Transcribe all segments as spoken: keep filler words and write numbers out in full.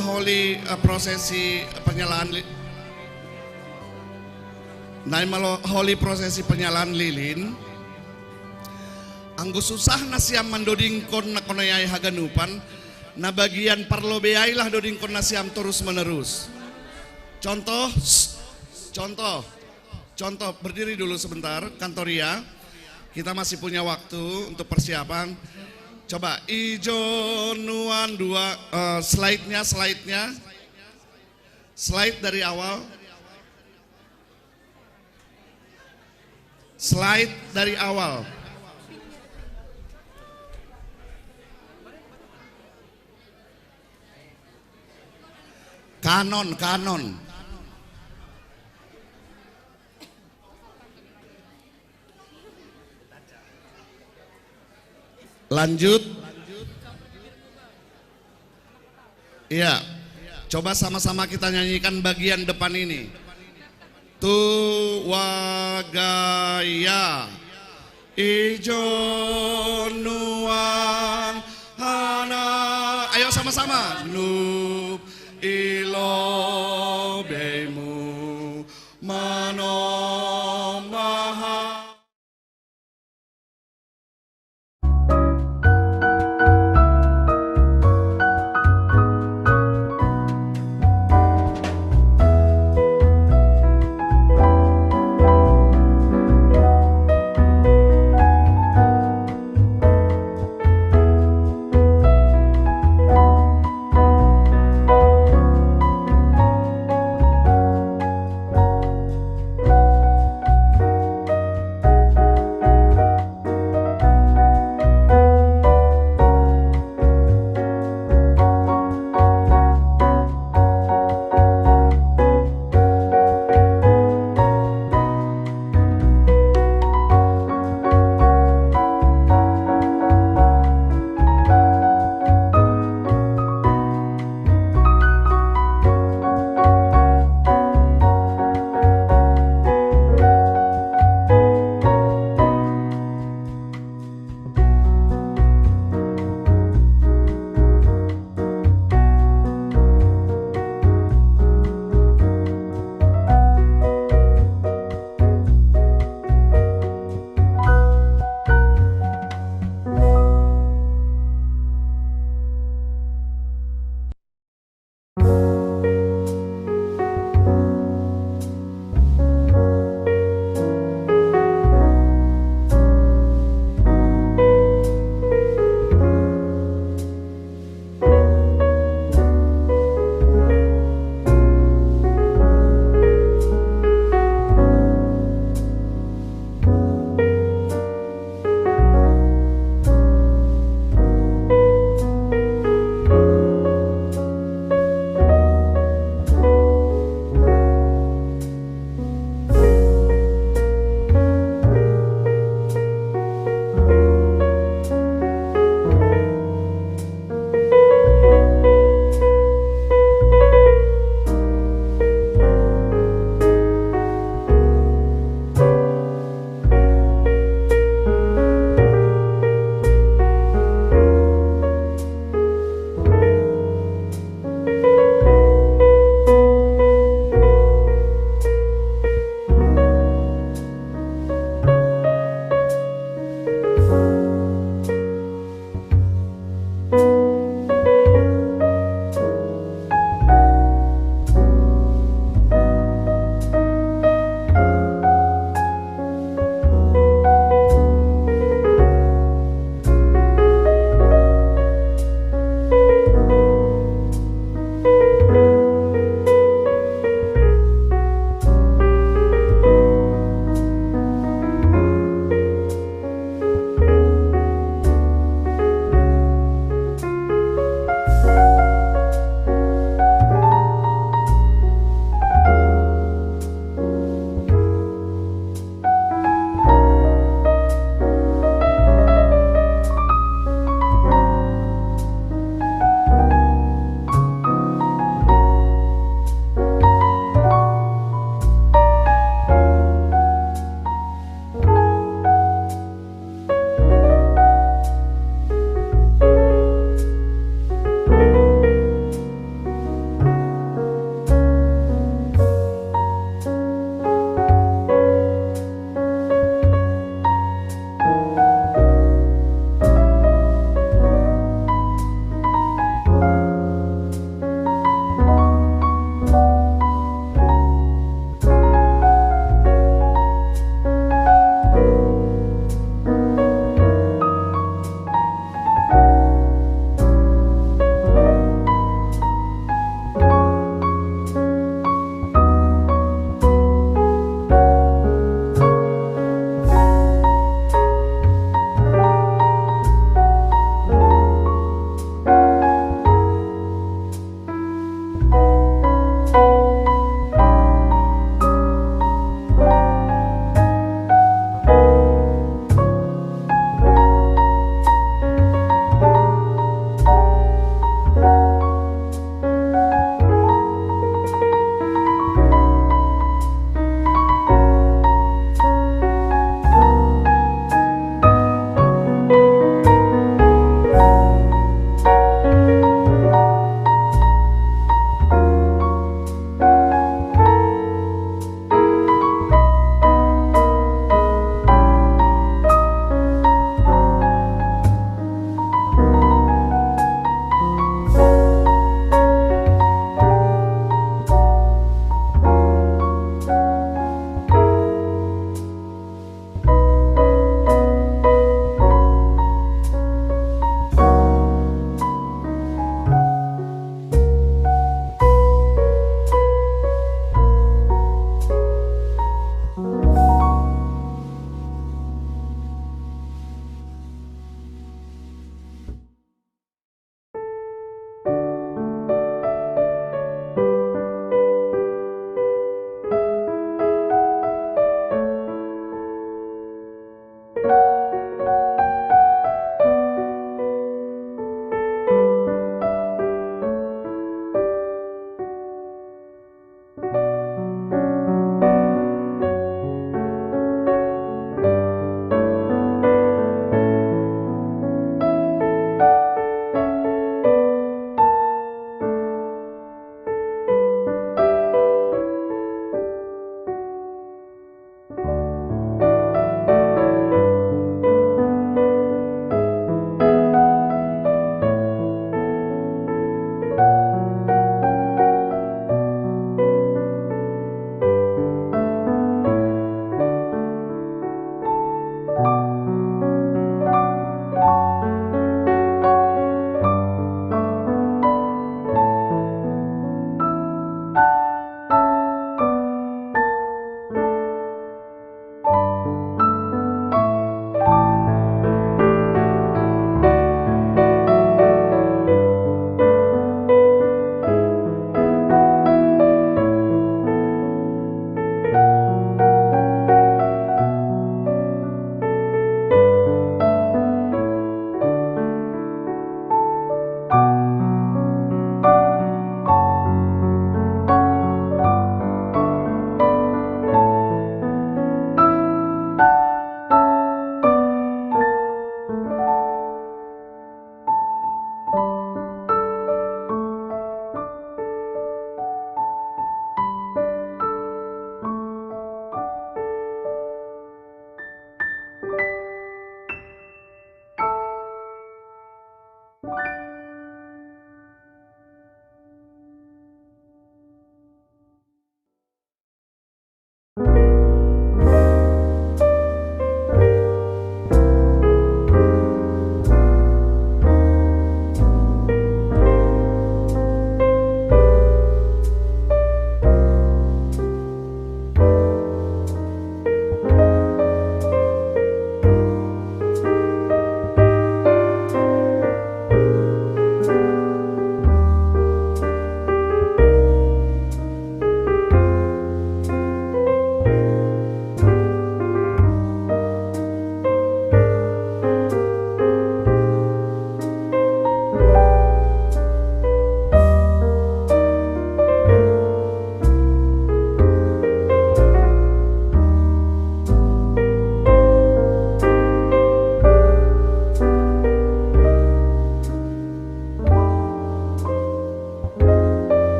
Holy, eh, prosesi penyalaan li-, naima lo-, holy prosesi penyalaan lilin. Anggo susah nasiam mandodingkon na kono i ai haganupan, na bagian parlobeailah dodingkon nasiam torus menerus. Contoh, s-, contoh, contoh, berdiri dulu sebentar, Kantoria. Kita masih punya waktu untuk persiapan. Coba, ijo nuan dua, eh, slide-nya, slide-nya. Slide dari awal. Slide dari awal. Kanon, kanon. Lanjut. Iya. Coba sama-sama kita nyanyikan bagian depan ini. Tu wagaya ijo nuan hana. Ayo sama-sama. Nup ilo beimu manombaha.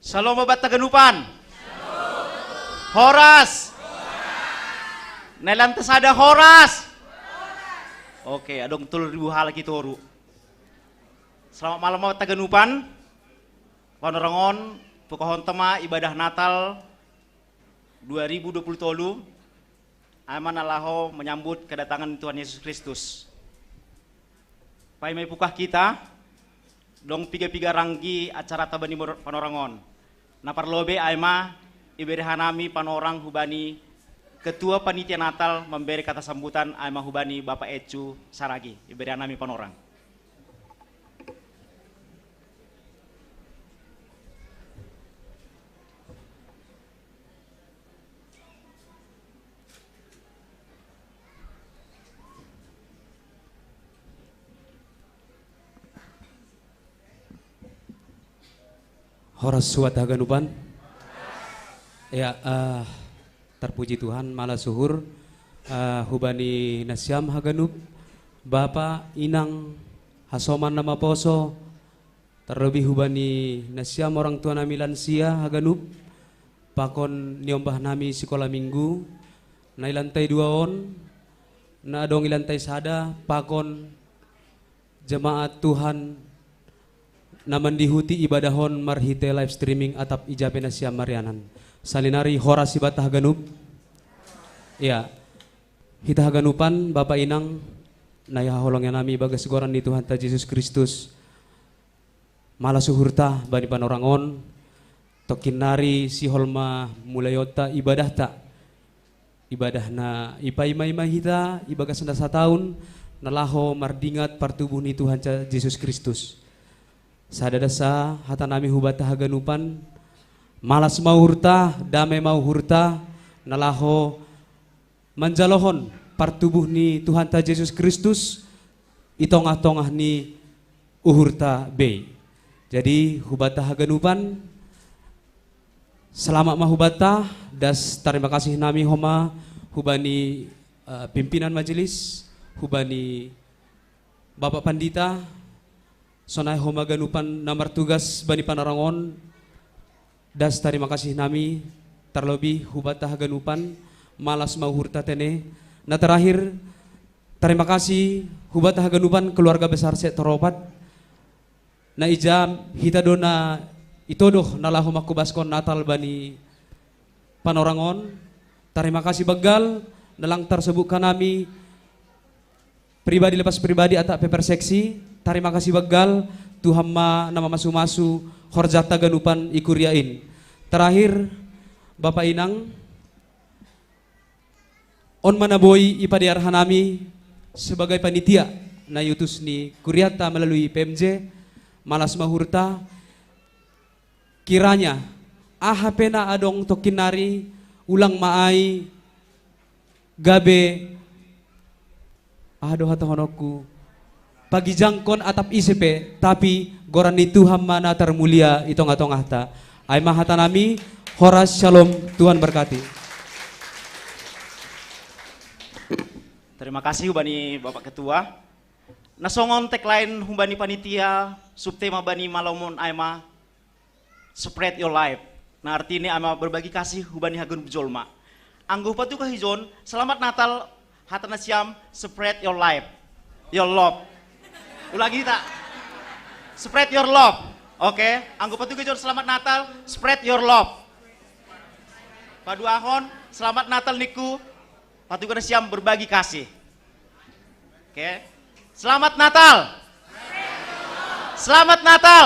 Shalom, Bapak haganupan. Horas. Nailan ta sada horas. Oke, adong tolu ribu halak i toru. Selamat malam, Bapak haganupan. Panorangon, pukahon ta ma ibadah Natal dua ribu dua puluh tolu. Ai ma na laho menyambut kedatangan Tuhan Yesus Kristus. Paima ipukah hita, adong piga-piga ranggi acara ta bani mor-, panorangon. Na parlobei ai ma ibere hanami panorang hubani Ketua Panitia Natal memberi kata sambutan, ai ma hubani Bapak Ecu Saragi. Ibere hanami panorang. Horas, Bapak haganupan. Ya, eh, terpuji Tuhan, malas uhur, eh, hubani nasiam haganup, Bapa, Inang, hasoman na maposo, terlebih hubani nasiam orang tua nami lansia haganup, pakon niombah nami sikola minggu, na i lantai dua on, na adong i lantai sada, pakon jemaat Tuhan na mandihuti ibadah on marhite live streaming atap ija pe nasiam marianan. Saonari horas Bapak haganup. Ya. Hita haganupan, Bapa, Inang, na ihaholongi nami bagas goran ni Tuhanta Jesus Kristus. Malas uhurta bani panorangon, tongkin nari sihol ma mulaionta ibadahta. Ibadah na ipaima-ima hita ibagas na sataon, na laho mardingat partubuh ni Tuhanta Jesus Kristus. Sada das hata nami hu Bapak haganupan, malas ma uhurta, dame ma uhurta, na laho manjalohon partubuh ni Tuhanta Jesus Kristus i tongah-tongah ni uhurta bei. Jadi, hu Bapak haganupan, selamat ma hu Bapak, das tarima kasih nami homa hubani, eh, pimpinan majelis, hubani Bapak Pandita, sonai homa ganupan na martugas bani panorangon, das tarima kasih nami, terlebih hu Bapak haganupan, malas ma uhurta tene. Na terakhir, tarima kasih hu Bapak haganupan keluarga besar Sitorop. Na ija hita do na itodoh na laho mangkobaskon Natal bani panorangon. Tarima kasih banggal, na lang tarsebutkan nami pribadi lepas pribadi atap pe per seksi. Tarima kasih banggal, Tuhan ma na mamasu-masu horjanta ganupan i kuria in. Terakhir, Bapak Inang, on ma na boi ipadear hanami sebagai panitia na iutus ni kurianta melalui P M J, malas ma uhurta, kiranya aha pe na adong tongkin nari, ulang ma ai gabe, aha do hatahononku, pagijangkon atap ise pe, tapi goran ni Tuhan ma na tarmulia i tongah-tongahta. Ai ma hata nami, horas, shalom, Tuhan berkati. Terima kasih hubani Bapak Ketua. Na songon tagline hubani panitia, subtema bani malam on ai ma, Spread your life. Na artini ai ma berbagi kasih hubani haganup jolma. Anggo patukah ijon, selamat Natal, hata nasiam, spread your life. Your love. Ulangi hita. Spread your love. Oke, anggo patukah ijon selamat Natal, spread your love. Paduahon, selamat Natal ningku, patukah nasiam berbagi kasih. Oke. Selamat Natal. Selamat Natal.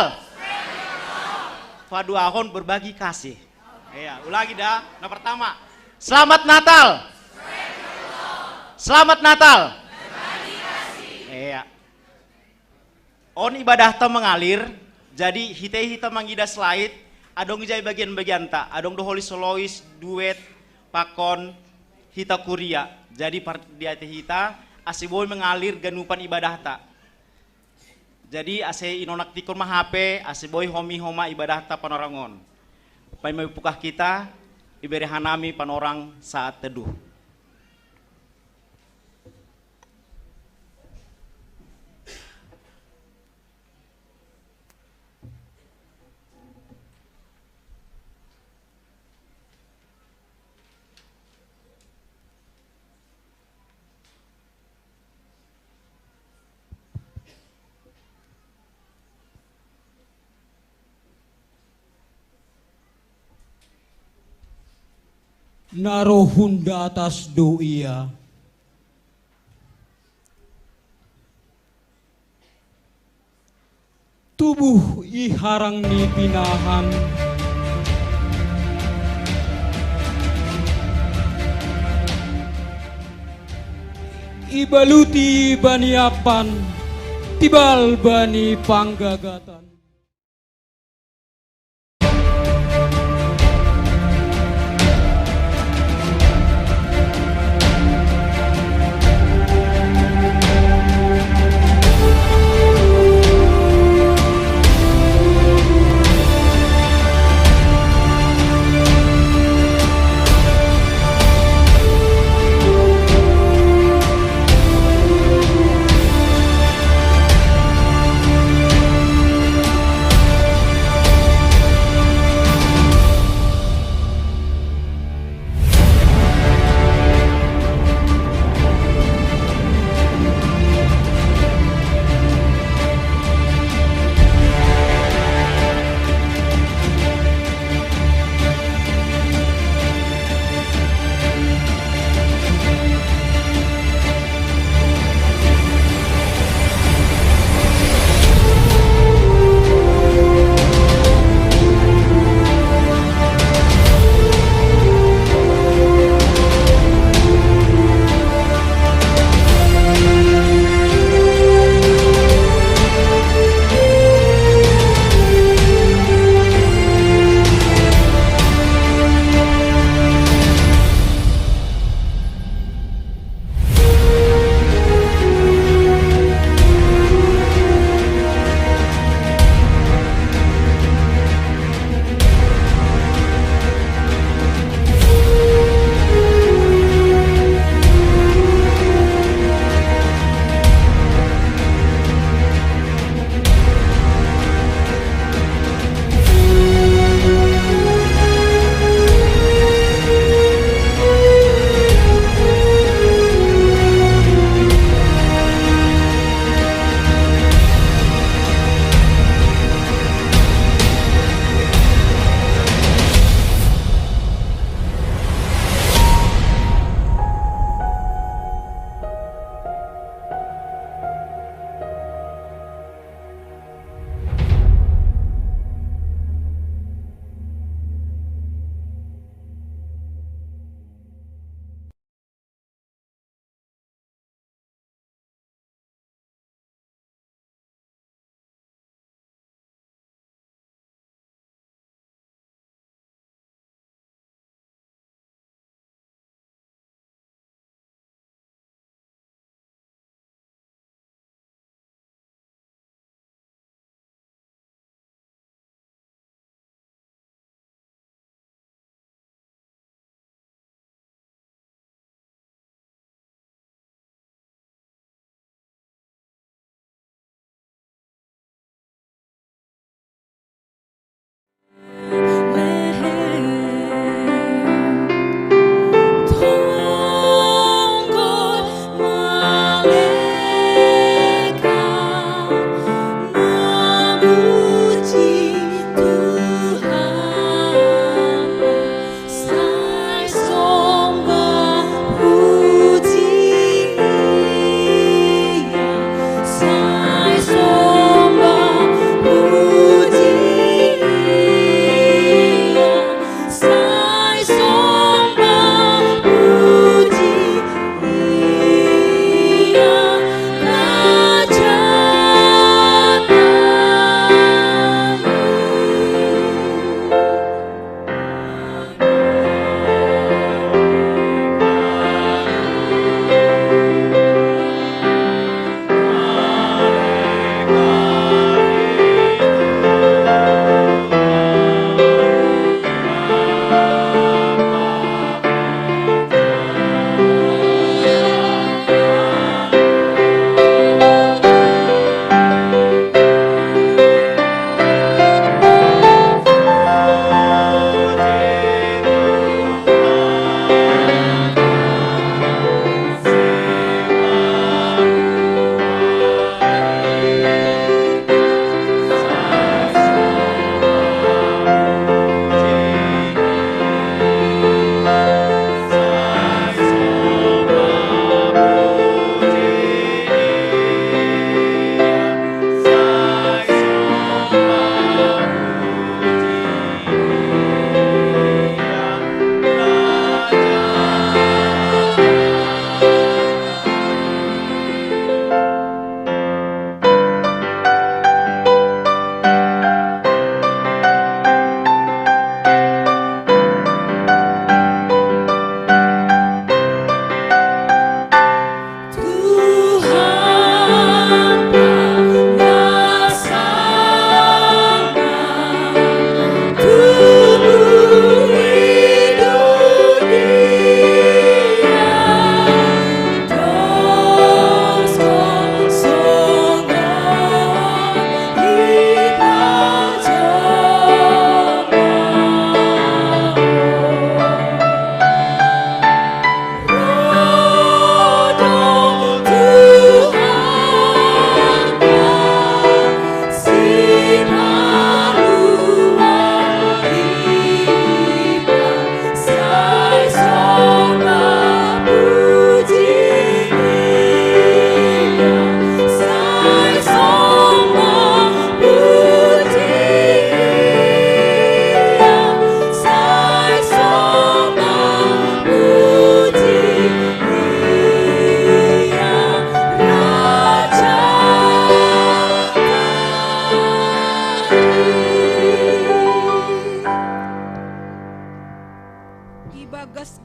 Paduahon berbagi kasih. Iya, ulangi da. Na pertama. Selamat Natal. Selamat Natal. Iya. On ibadahta mengalir, jadi hita-hita mangidas lait, adong ija bagian-bagianta, adong do holis-holois, duet, pakon hita kuria. Jadi par-, diate hita, ase boi mengalir ganupan ibadahta. Jadi ase inonaktikkon ma hape, ase boi homi homa ibadahta panorangon. Paima ipukah hita, ibere hanami panorang saat teduh. Narohun datas do ia. Tubuh i harang ni pinahan, ibaluti bani apan, tibal bani panggagatan.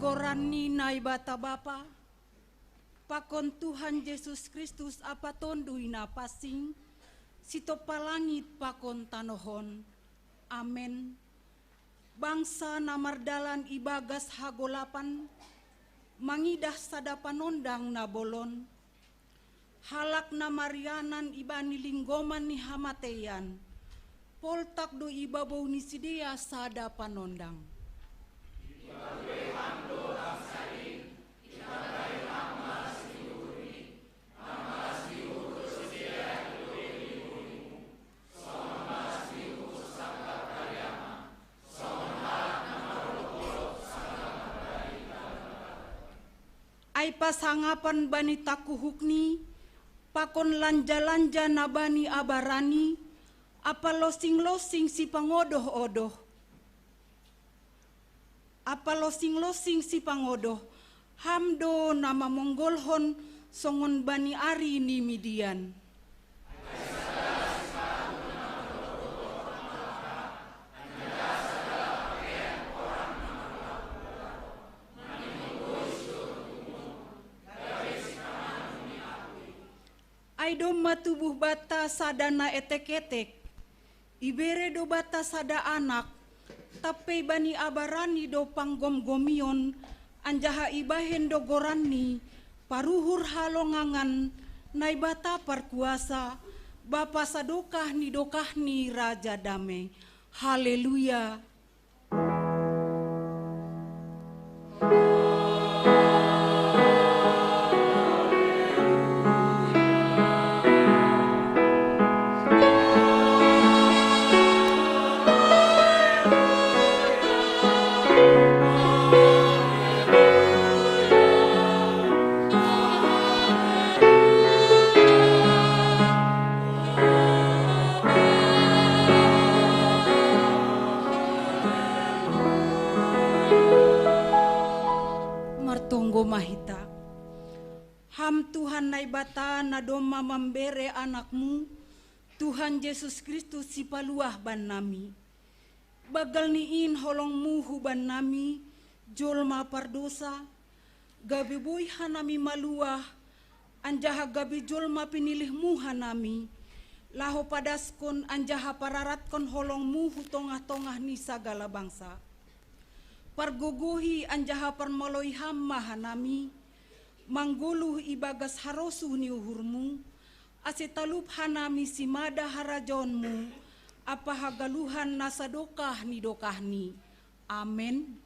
Goran ni Naibata Bapa, pakon Tuhan Jesus Kristus Apa Tonduy Na Pansing, sitop langit pakon tanoh on. Amen. Bangsa na mardalan ibagas hagolapan, mangidah sada panondang na bolon, halak na marianan ibani linggoman ni hamateian, poltak do ibabou ni sidea sada panondang. Ai pasangapan bani tangkuhukni, pakon lanja-lanja na bani abarani, ampa losing-losing sipangodoh-odoh. Ampa losing-losing sipangodoh, Ham do na mamonggolhon songon bani ari ni Midian. Ai domma tubuh banta sada na etek-etek, ibere do banta sada anak, tampei bani abarani do panggomgomion, anjaha ibahen do goranni, paruhur halongangan, Naibata parkuasa, Bapa sadokah ni dokahni, Raja dame. Haleluya. Martonggo ma hita. Ham Tuhan Naibata na domma mambere Anakmu, Tuhan Jesus Kristus Sipaluah bannami. Banggal ni in holongmu hubannami, jolma pardosa, gabe boi hanami maluah, anjaha gabe jolma pinilihmu hanami, laho padaskon anjaha pararatkon holongmu hu tongah-tongah ni sagala bangsa. Pargogohi anjaha parmoloi Ham ma hanami, manggoluh ibagas harosuh ni uhurmu, ase talup hanami simada harajaonmu, ampa hagaluhan na sadokah ni dokahni. Amen.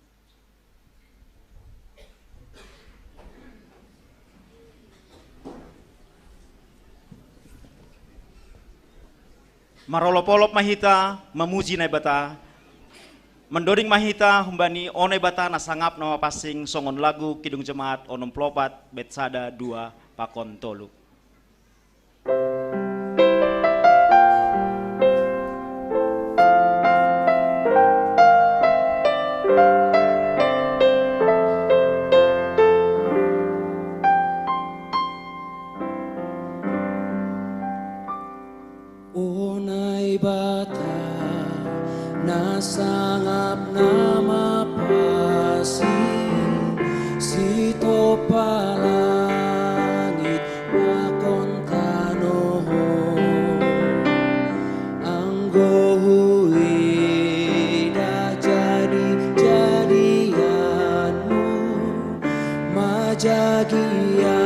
Marolop-olop ma hita mamuji Naibata, mandoding ma hita humbani O Naibata na sangap na mapansing songon lagu Kidung Jemaat onom pulu opat, bait sada, dua, pakon tolu. O Naibata, na sangap na mapansing, sitop langit pakon tanoh on, anggo huidah jadi-jadianmu, majagia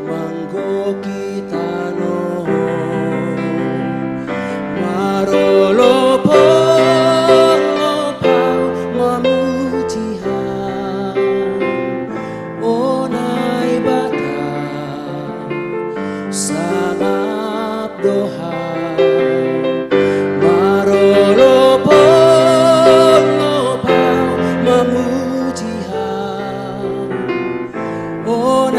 manggohi tanoh on. Marolop-olop Ahu mamuji Ham, O Naibata, sangap do Ham. Marolop-olop Ahu mamuji Ham, O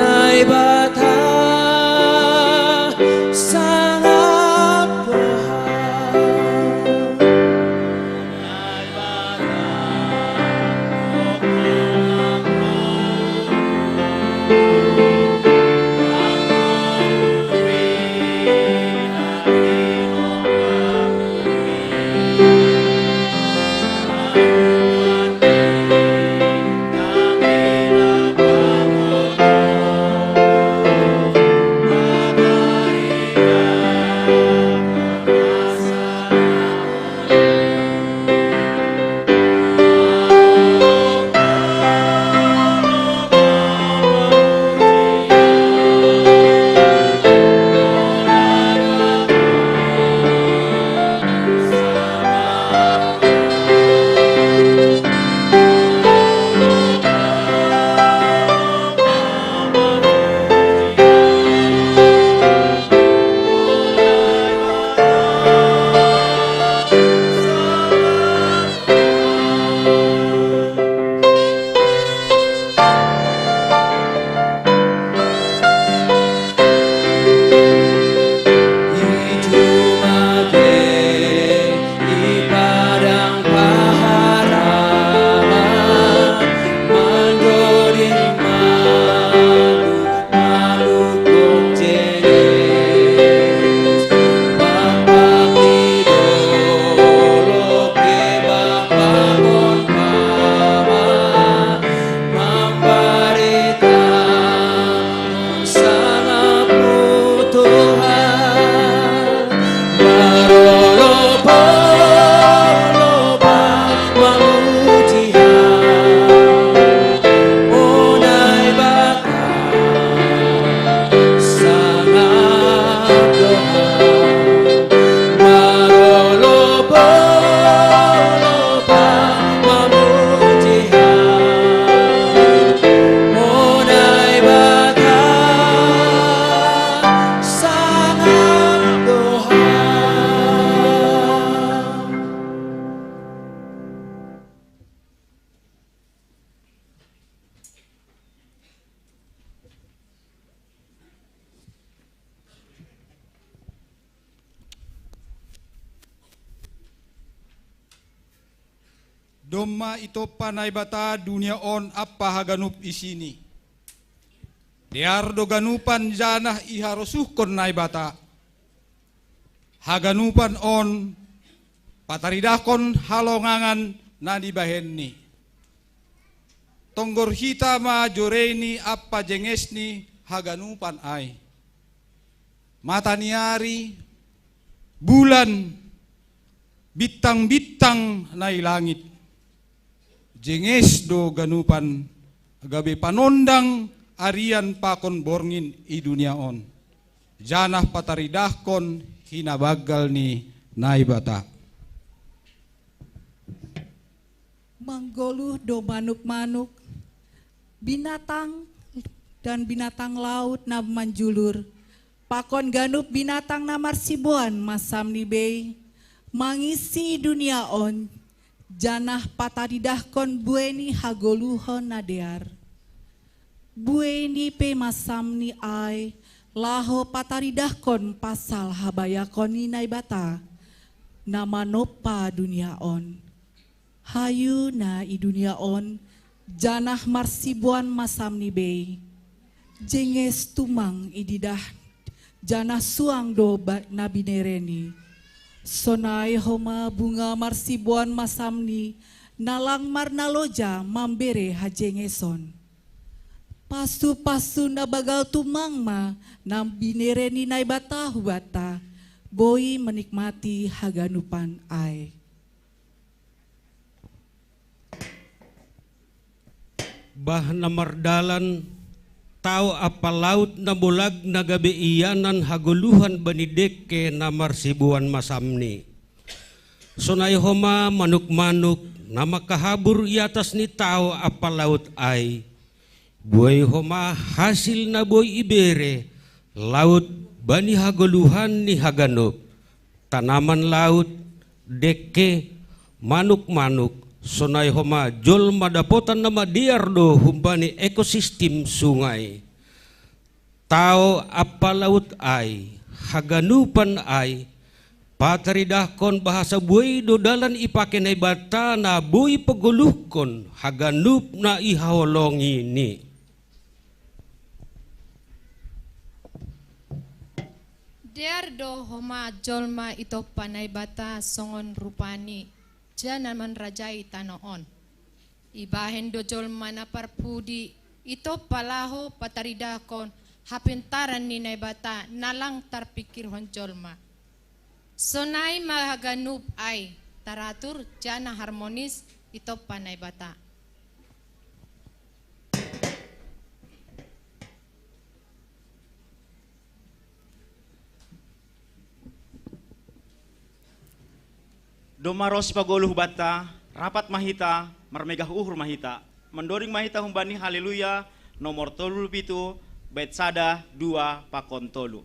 Domma itoppa Naibata dunia on ampa haganup isini. Dear do ganupan janah iharosuhkon Naibata. Haganupan on pataridahkon halongangan na nibahenni. Tonggor hita ma joreini ampa jengesni haganupan ai. Mata ni ari, bulan, bintang-bintang na i langit. Jenges do ganupan gabe panondang arian pakon borngin i dunia on. Janah pataridahkon hinabanggal ni Naibata. Manggoluh do manuk-manuk, binatang dan binatang laut na manjulur, pakon ganup binatang na marsiboan masam ni bei, mangisi dunia on, janah pataridahkon buei ni hagoluhon na dear. Buei ni pe masam ni ai, laho pataridahkon pasal habayakon ni Naibata, na manompa dunia on. Hayu na i dunia on, janah marsiboan masam ni bei. Jenges tumang ididah, janah suang do ba-, na binereni. Sonai homa bunga marsiboan masam ni, na lang marnaloja mambere hajengeson. Pasu-pasu na banggal tumang ma na binereni Naibata hubanta, boi menikmati haganupan ai. Bah na mardalan, tao ampa laut na bolag na gabe ianan hagoluhan bani dengke na marsiboan masam ni. Sonai homa manuk-manuk na mangkahabur i atas ni tao ampa laut ai. Buei homa hasil na boi ibere laut bani hagoluhan ni haganup, tanaman laut, dengke, manuk-manuk, sonai homa jolma dapotan na madear do humbani ekosistem sungai. Tao ampa laut ai, haganupan ai, pataridahkon bahasa buei do dalan ipake Naibata na boi pagoluhkon haganup na ihaholongi ni. Dear do homa jolma itompa Naibata songon rupani, janah manrajai tano on. Ibahen do jolma na parpudi itompa laho pataridahkon hapintaran ni Naibata na lang tarpingkirhon jolma. Sonai ma haganup ai taratur janah harmonis itompa Naibata. Domma ro sipagoluh banta, rapat ma hita, marmegah uhur ma hita. Mandoding ma hita humbani Haleluya nomor tolu pitu, bait sada, dua, pakon tolu.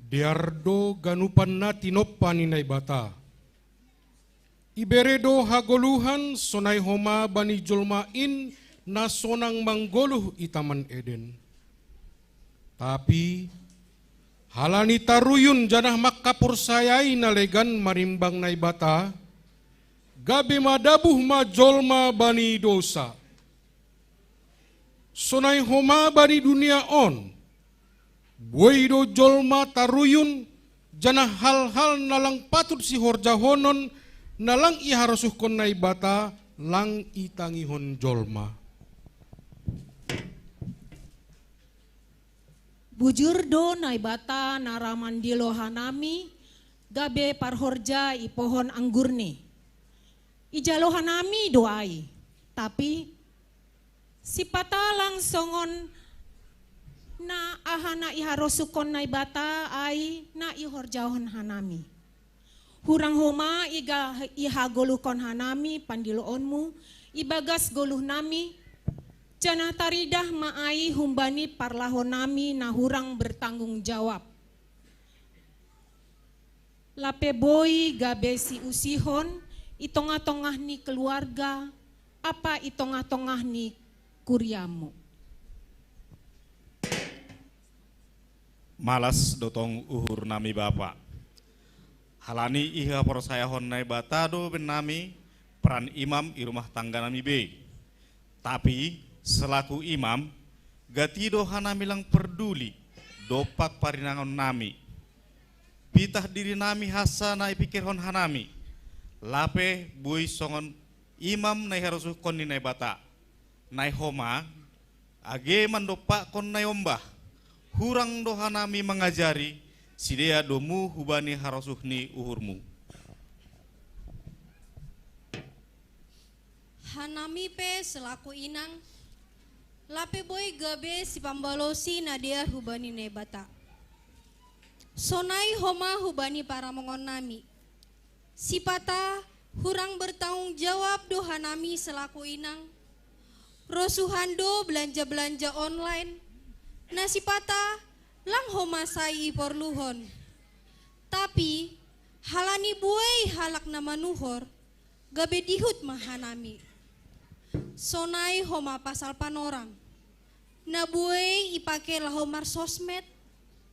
Dear do ganupan na tinompa ni Naibata. Ibere do hagoluhan sonai homa bani jolma in na sonang manggoluh i Taman Eden. Tapi halani taruyun janah mangkaporsayai na legan marimbang Naibata, gabe madabuh ma jolma bani dosa. Sonai homa bani dunia on, buei do jolma taruyun, janah hal-hal na lang patut sihorjahonon na lang iharosuhkon Naibata lang itangihon jolma. Bujur do Naibata na ra mandilo hanami gabe parhorja i pohon anggurni. Ijalo hanami do ai, tapi sipata lang songon na aha na iharosuhkon Naibata ai na ihorjahon hanami. Hurang homa iga ihagoluhkon hanami pandiloonmu ibagas goluhnami, janah taridah ma ai humbani parlahonami na hurang bertanggung jawab. Lape boi gabe siusihon i tongah-tongah ni keluarga ampa i tongah-tongah ni kuriamu. Malas do tong uhur nami Bapa. Halani ihaporsayahon Naibata do bennami peran imam i rumah tangga nami be. Tapi selaku imam, gati do hanami lang perduli dompak parinangon nami. Pitah diri nami hansa na ipikirhon hanami, lape boi songon imam na iharosuhkon ni Naibata. Nai homa, age mandompakkon naiombah, hurang do hanami mangajari sidea domu hubani harosuh ni uhurmu. Hanami pe selaku inang, lape boi gabe sipambalosi na dear hubani Naibata. Sonai homa hubani paramongon nami. Sipata hurang bertanggung jawab do hanami selaku inang. Rosuhan do belanja-belanja online, na sipata lang homa sai iporluhon. Tapi halani buei halak na manuhor, gabe dihut ma hanami. Sonai homa pasal panorang, na buei ipake laho marsosmed,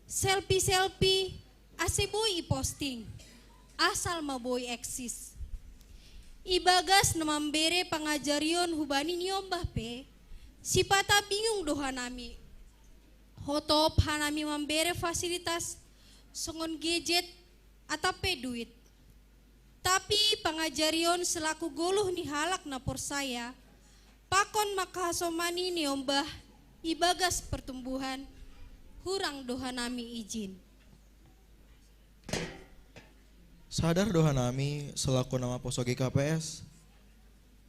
selfie-selfie, ase boi iposting, asal ma boi eksis. Ibagas na mambere pangajarion hubani niombah pe, sipata bingung do hanami. Hotop hanami mambere fasilitas songon gadget atap pe duit. Tapi pangajarion selaku goluh ni halak na porsaya, pakon mangkahasomani niombah ibagas pertumbuhan, hurang do hanami ijin. Sadar do hanami selaku na maposo G K P S,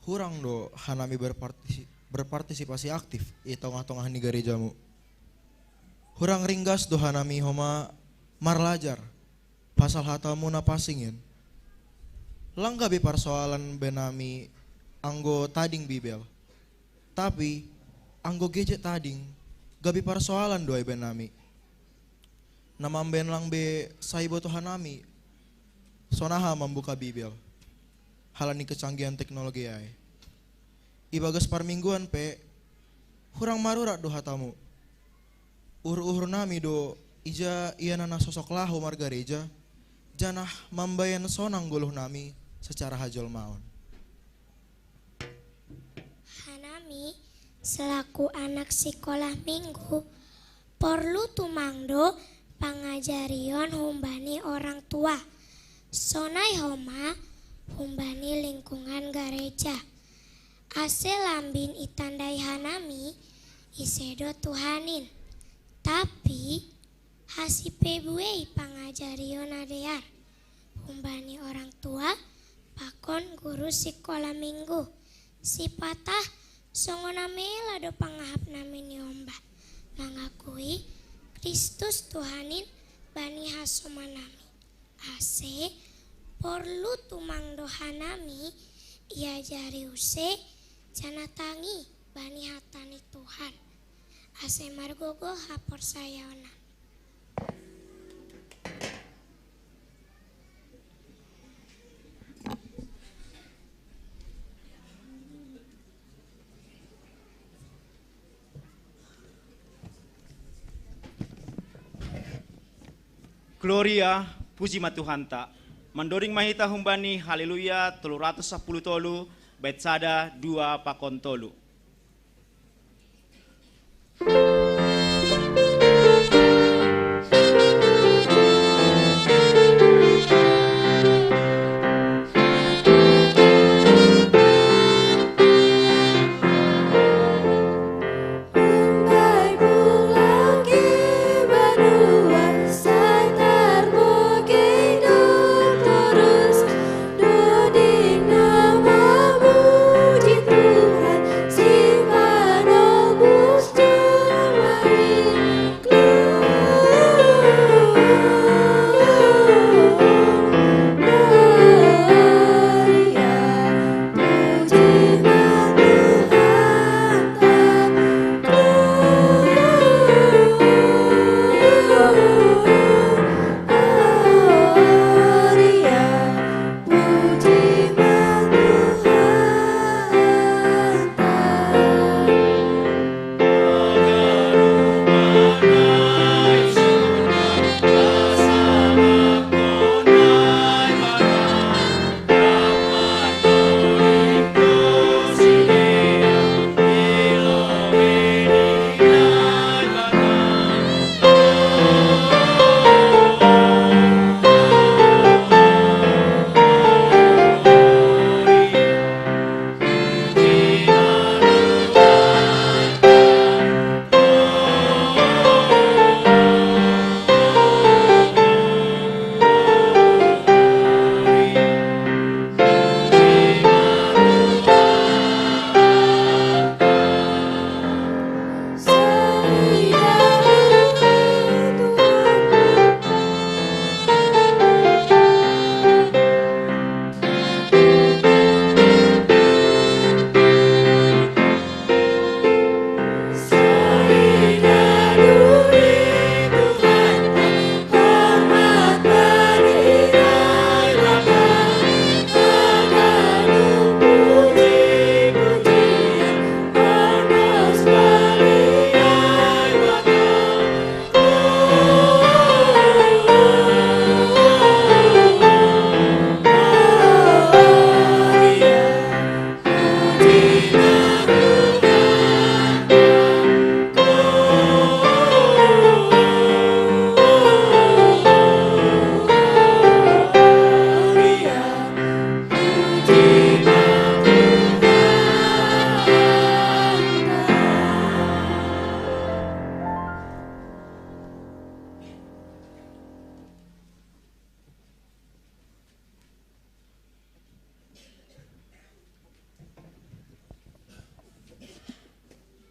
hurang do hanami berpartisi-, berpartisipasi aktif i tongah-tongah ni garejamu. Hurang ringgas do hanami homa marlajar pasal hatamu na pansing in. Lang gabe parsoalan be nami anggo tading Bibel. Tapi anggo gadget tading, gabe parsoalan do ai be nami. Na mambaen lang be sai iboto hanami sonaha mambuka Bibel, halani kecanggihan teknologi ai. Ibagas parmingguan pe, hurang marurat do hatamu. Uhur-uhur nami do ija ia na sosok laho margareja, janah mambaen sonang goluh nami secara hajolmaon. Hanami selaku anak sikolah minggu, porlu tumang do Pangajarion humbani orang tua. Sonai homa humbani lingkungan gareja. Ase lambin itandai hanami, ise do Tuhanin. Tapi, hasipe buei pangajarion na dear. Humbani orang tua, pakon guru sikola minggu. Sipata songon na mela do pangahap nami ni omba. Mangakui Kristus Tuhanin bani hasoman nami. Ase porlu tumang do hanami iajari use janah tangi bani hata ni Tuhan. Ase margogoh haporsayaon nami. Gloria, puji ma Tuhanta. Mandoding ma hita humbani Haleluya tolu ratus sapuluh tolu, bait sada, dua, pakon tolu.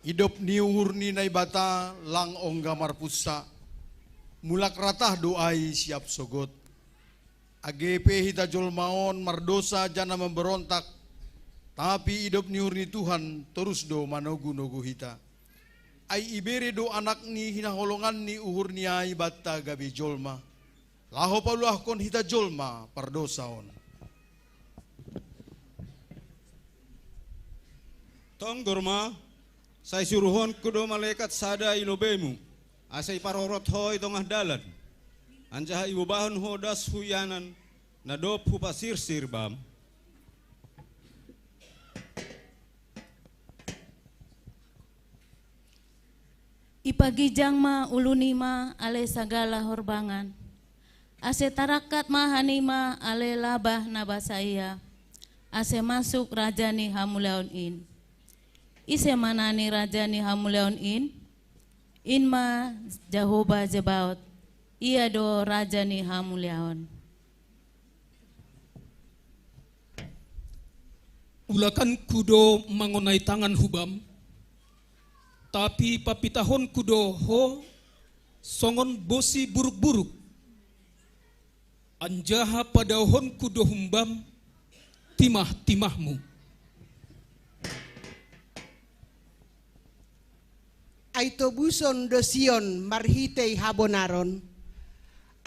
Idop ni uhur ni Naibata lang ongga marpunsa, mulak ratah do ai siap sogot. Age pe hita jolma on mardosa janah mamberontak, tapi idop ni uhur ni Tuhan torus do manogu-nogu hita. Ai ibere do Anak ni hinaholongan ni uhur ni ai banta gabe jolma, laho paluahkon hita jolma pardosa on. Tonggor ma, sai suruhonku do malekat sada i lobeimu, ase iparorot ho i tongah dalan, anjaha ibobahon ho das hu ianan, na dob hupasirsir bam. Ipagijang ma ulu nima ale sagala horbangan, ase tarangkat ma hanima ale labah na basaia, ase masuk raja ni hamuliaon in. Ise ma nani raja ni hamuliaon in? In ma Jahoba Zebaot, ia do raja ni hamuliaon. Ulakanku do mangonai tangan hu Bam, tapi papitahonku do Ho songon bosi buruk-buruk, anjaha padaohonku do humbam timah-timahmu. Ai tobuson do Sion marhitei habonaron,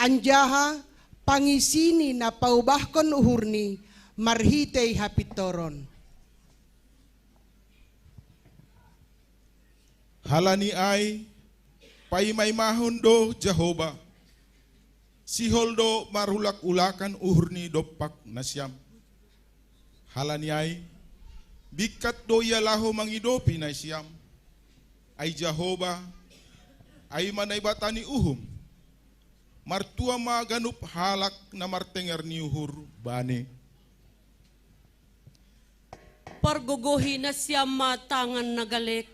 anjaha pangisini na paubahkon uhurni marhitei hapintoron. Halani ai, paimaimahon do Jahoba, sihol do marulak-ulakan uhurni dompak nasiam. Halani ai, bingkat do ia laho mangidopi nasiam. Ai Jahoba, ai ma Naibata ni uhum, martua ma ganup halak na martenger ni uhur Bani. Pargogohi nasiam ma tangan na galek,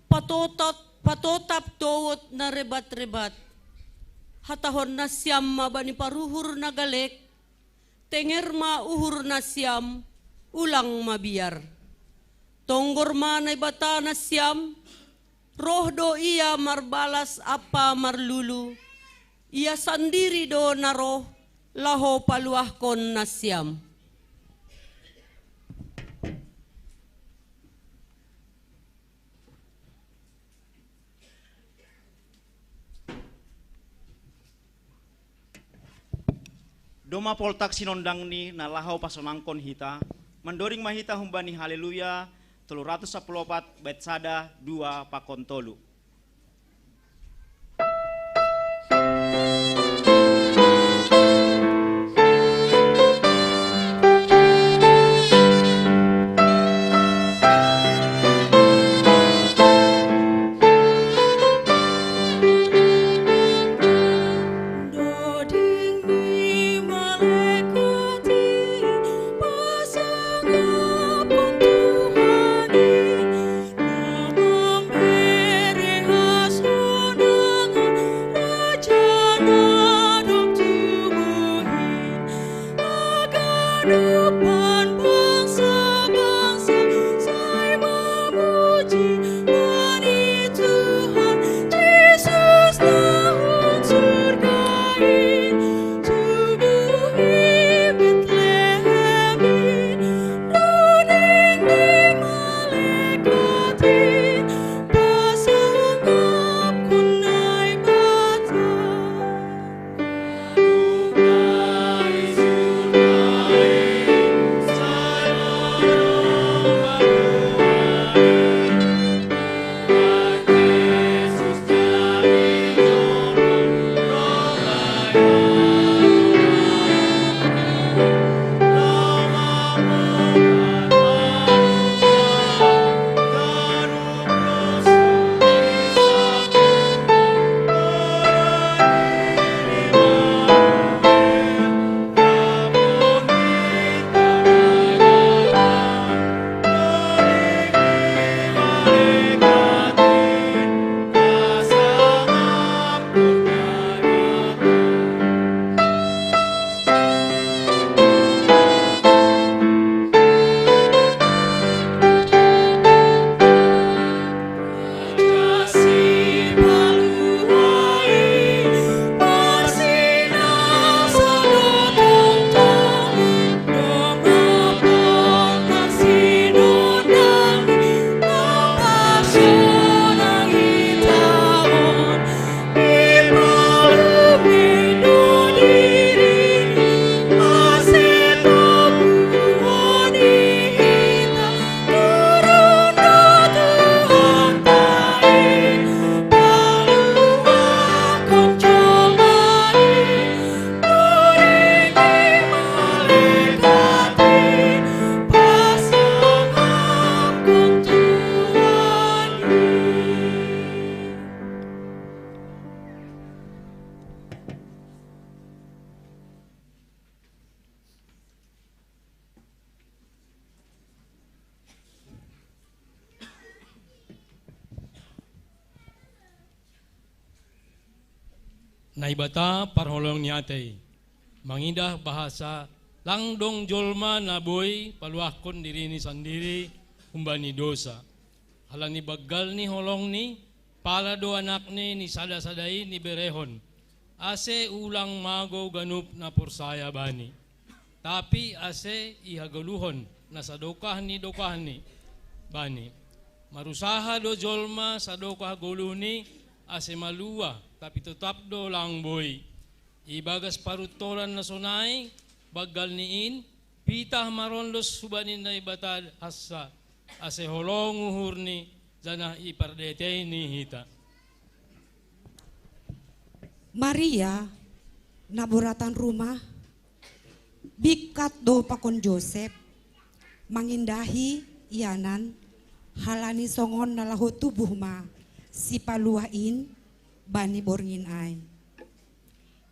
patotap, patotap toot na rebat-rebat. Hatahon nasiam ma bani paruhur na galek, tenger ma uhur nasiam, ulang mabiar. Tonggor ma Naibata nasiam, roh do Ia marbalas ampa marlulu, Ia sandiri do na roh laho paluahkon nasiam. Domma poltak sinondangni na laho pasonangkon hita, mandoring ma hita humbani Haleluya tolu ratus sapuluh opat bait sada, dua pakon tolu. Naibata parholong ni atei, mangidah bahasa lang dong jolma na boi paluahkon dirini sandiri humbani dosa. Halani banggal ni holongni, pala do anakni ni sada-sada i niberehon, ase ulang magou ganup na porsaya bani. Tapi ase ihagoluhon na sadokah ni dokahni bani. Marusaha do jolma sadokah goluhni ase maluah, tapi totap do lang boi. Ibagas paruntolan na sonai, banggal ni in, pitah marondos hubani Naibata hansa, ase holong uhurni, janah ipardetei ni hita. Maria, na boratan rumah, bingkat do pakon Josep, mangindahi ianan, halani songon na laho tubuh ma Sipaluah in bani borngin ai.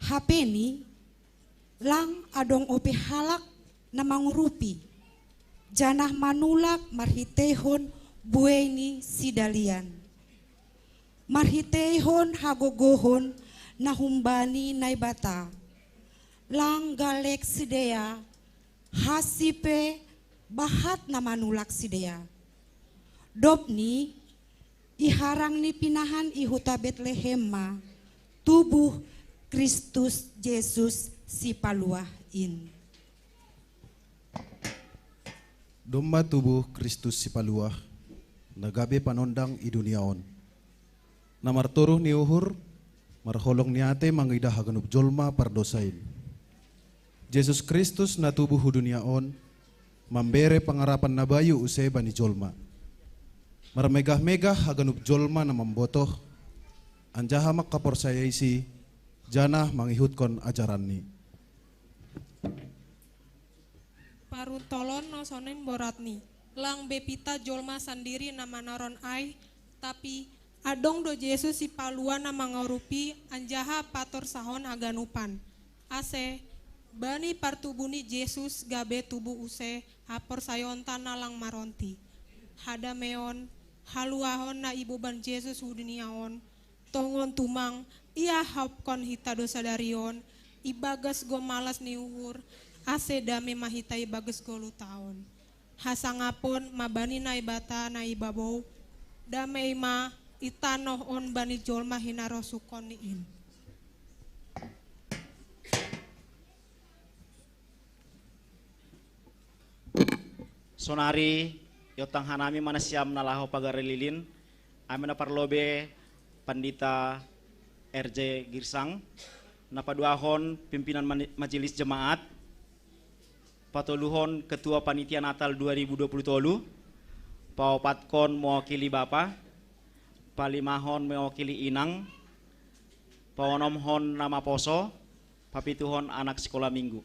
Hapeni, lang adong ope halak na mangurupi, janah manulak marhiteihon buei ni sidalian. Marhiteihon hagogohon na humbani Naibata, lang galek sidea, hansi pe bahat na manulak sidea. Dobni, iharang ni pinahan i huta Betlehem ma tubuh Kristus Jesus Sipaluah in. Domma tubuh Kristus Sipaluah, na gabe panondang i dunia on. Na martoruh ni uhur, marholong ni atei mangidah haganup jolma pardosa in. Jesus Kristus na tubuh hu dunia on, mambere pangarapan na bayu use bani jolma. Marmegah-megah haganup jolma na mambotoh, anjaha mangkaporsayaisi, janah mangihutkon ajaranni. Paruntolon na sonon boratni, lang be pitah jolma sandiri na manaron ai, tapi adong do Jesus Sipaluah na mangurupi anjaha patorsahon haganupan. Ase, bani partubuh ni Jesus gabe tubuh use haporsayaonta na lang maronti. Hadameon, haluahon na iboban Jesus hu dunia on, tongon tumang iahapkon hita do sadari on, ibagas gomalas ni uhur, ase dame ma hita ibagas goluhta on. Hasangapon ma bani Naibata na i babou, damei ma i tanoh on bani jolma hinarosuhkonni in. Sonari, iontang hanami ma nasiam na laho pagari lilin, ami na parlobei Pandita R J Girsang, na paduahon pimpinan mani-, majelis jemaat, patoluhon ketua panitia Natal dua ribu dua puluh tolu, paopatkon mewakili bapa, palimahon mewakili inang, paonomhon na maposo, papituhon anak sikola minggu.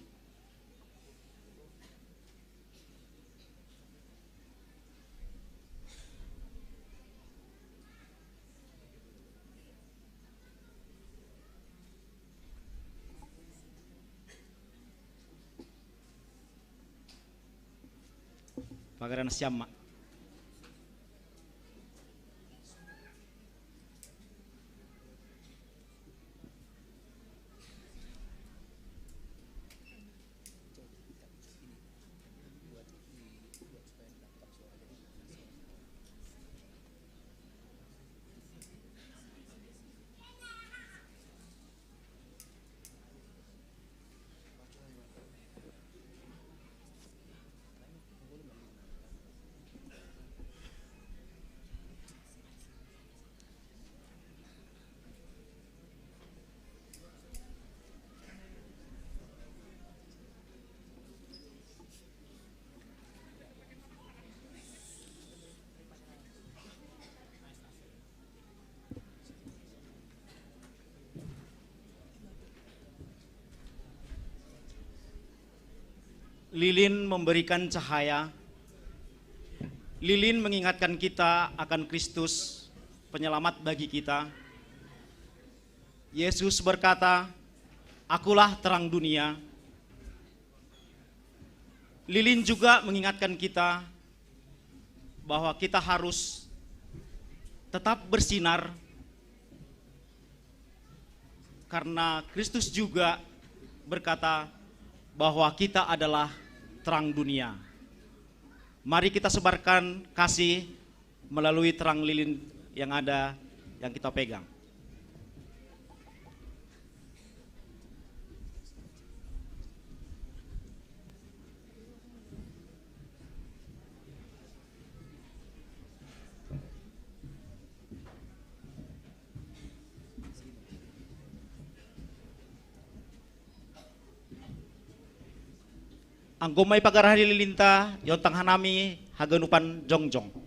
Pagaran siam ma. Lilin memberikan cahaya. Lilin mengingatkan kita akan Kristus, penyelamat bagi kita. Yesus berkata, "Akulah terang dunia." Lilin juga mengingatkan kita bahwa kita harus tetap bersinar, Karena Kristus juga berkata bahwa kita adalah terang dunia. Mari kita sebarkan kasih melalui terang lilin yang ada, yang kita pegang. Anggo mai pagarah ni lilinta, iontang hanami haganupan jongjong.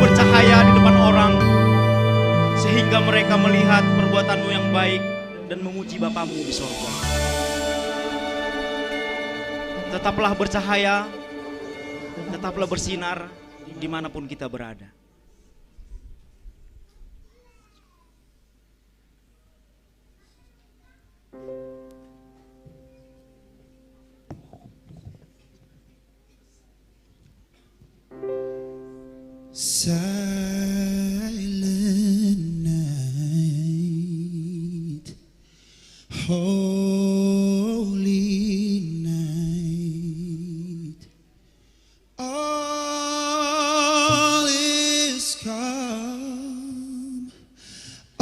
Bercahaya di depan orang, sehingga mereka melihat perbuatanmu yang baik dan memuji Bapamu di sorga. Tetaplah bercahaya, tetaplah bersinar dimanapun kita berada. Silent night, holy night, all is calm,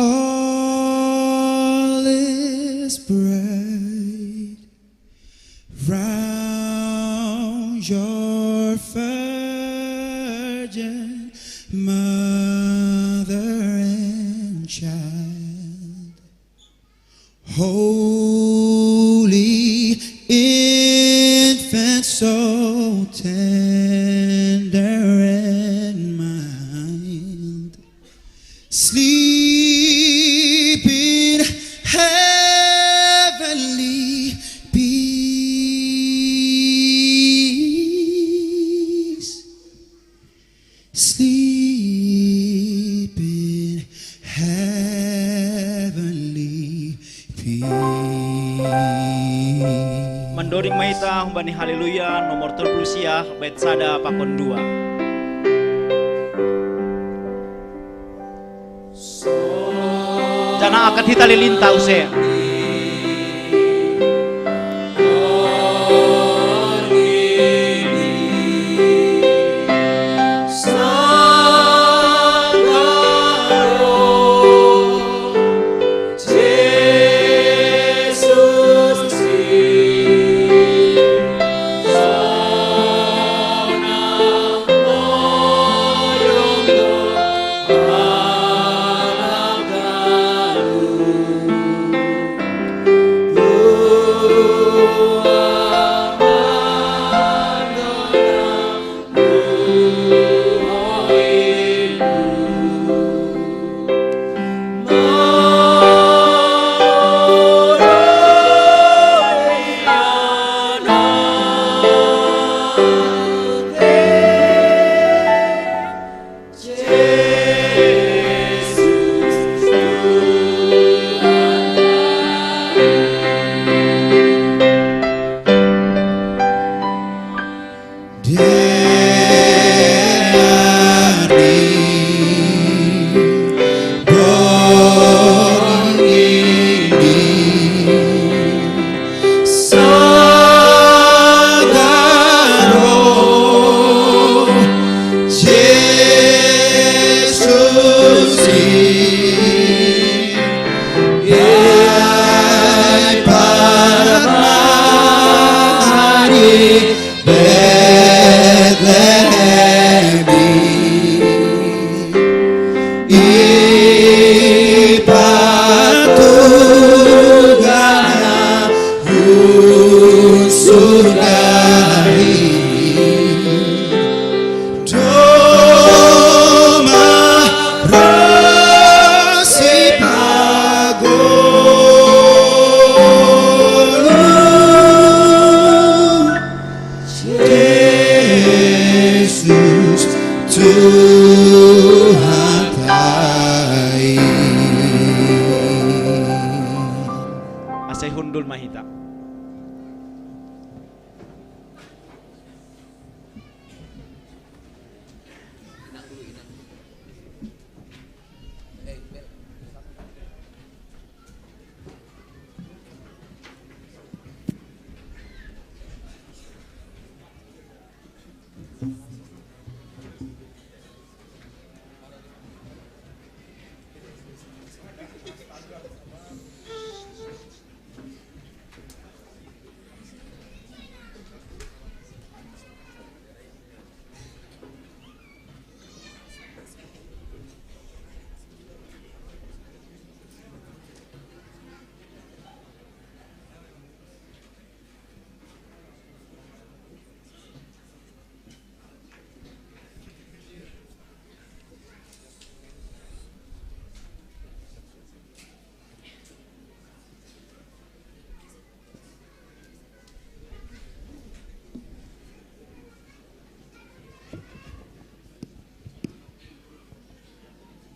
all is bright. Round your virgin mother and child, holy infant, so tender and mild, sleep in heavenly peace. Sleep in heavenly peace. Mandoreng maita humbani Haleluya nomor tolu puluh sia, bait sada pakon dua. Janah angkat hita lilinta use.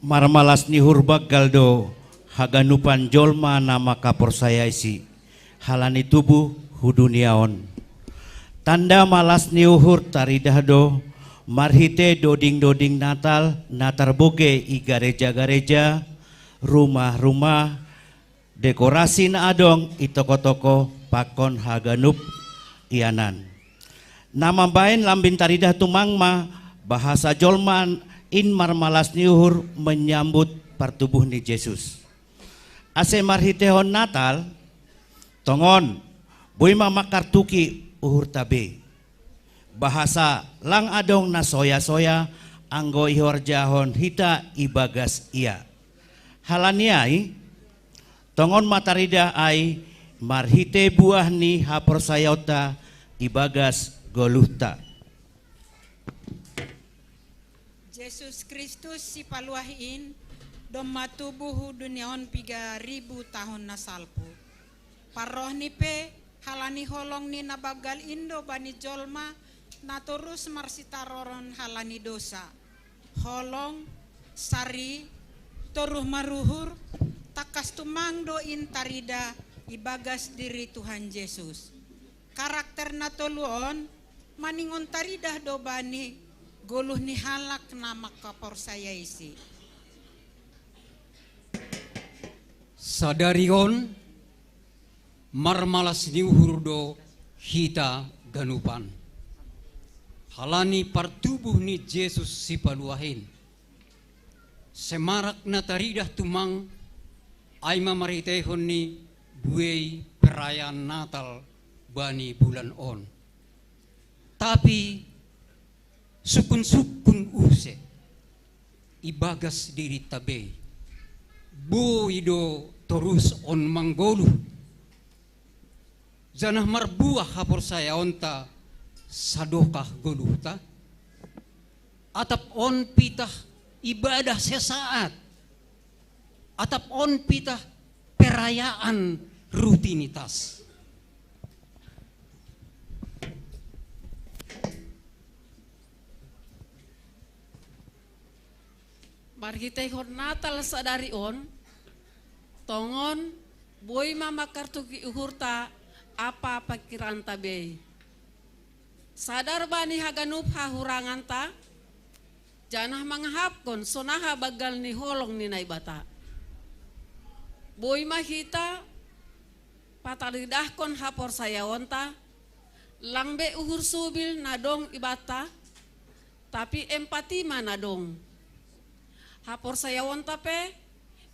Marmalas ni uhur banggal do haganupan jolma na mangkaporsayaisi, halani tubu hu dunia on. Tanda malas ni uhur taridah do marhite doding-doding Natal na tarbogei i gareja-gareja, rumah-rumah, dekorasi na adong i toko-toko pakon haganup ianan. Na mambaen lambin taridah tumang ma bahasa jolma in marmalas ni uhur menyambut partubuh ni Jesus. Ase marhitehon Natal, tongon, boi ma mangkartuki uhurta be. Bahasa lang adong na soya-soya anggo ihorjahon hita ibagas ia. Halani ai, tongon ma taridah ai marhite buah ni haporsayaonta ibagas goluhta. Jesus Kristus sipaluah in, domma tubu hu dunia on piga ribu tahun na salpu. Parrohni pe, halani holong ni na banggal in do bani jolma na torus marsitaroron halani dosa. Holong, sari, toruh maruhur, tangkas tumang do in taridah ibagas diri Tuhan Jesus. Karakter na tolu on maningon taridah do bani goluh ni halak na mangkaporsayaisi. Sadari on marmalas ni uhur do hita ganupan, halani partubuh ni Jesus sipaluah in. Semarak na taridah tumang ai ma marhiteihon ni buei perayaan Natal bani bulan on. Tapi sungkun-sungkun use ibagas dirinta be, boi do torus on manggoluh, janah marbuah haporsayaonta sadokah goluhta? Atap on pitah ibadah sesaat? Atap on pitah perayaan rutinitas? Marhiteihon Natal sadari on, tongon, boi ma mangkartuki uhurta ampa pangkiranta be. Sadar bani haganup hahuranganta, janah mangahapkon sonaha banggal ni holong ni Naibata. Boi ma hita pataridahkon haporsayaonta, lang be uhur subil na dong ibanta, tapi empati ma na dong. Haporsayaonta pe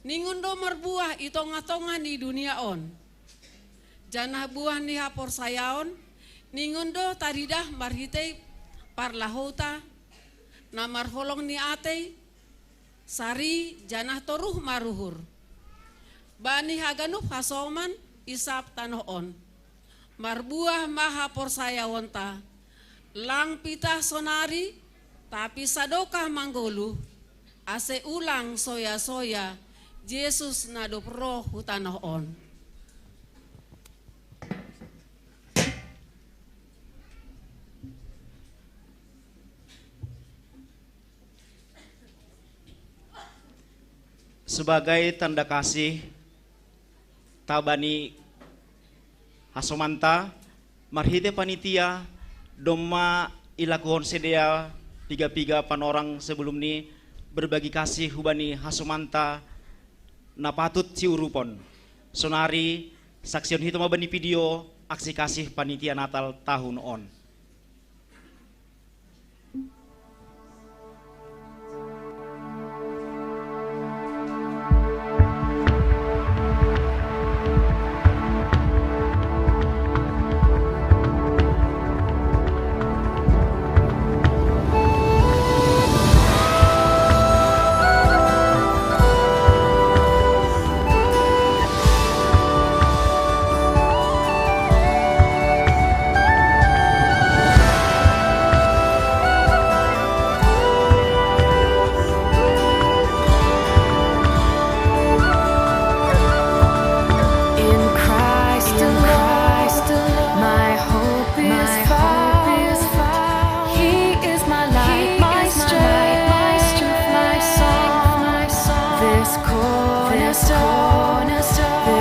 ningon do marbuah i tongah-tongah ni dunia on. Janah buah ni haporsayaon ningon do taridah marhitei parlahouta na marholong ni atei, sari janah toruh maruhur bani haganup hasoman i sab tanoh on. Marbuah ma haporsayaonta, lang pitah sonari, tapi sadokah manggoluh, ase ulang soya-soya Jesus na dob roh hu tanoh on. Sebagai tanda kasih, taba ni hasomanta, marhite panitia, domma ilakuhon sidea piga-piga panorang sebelum ni berbagi kasih hubani hasomanta na patut siurupon. Sonari, saksihon hita ma bani video aksi kasih panitia Natal tahun on.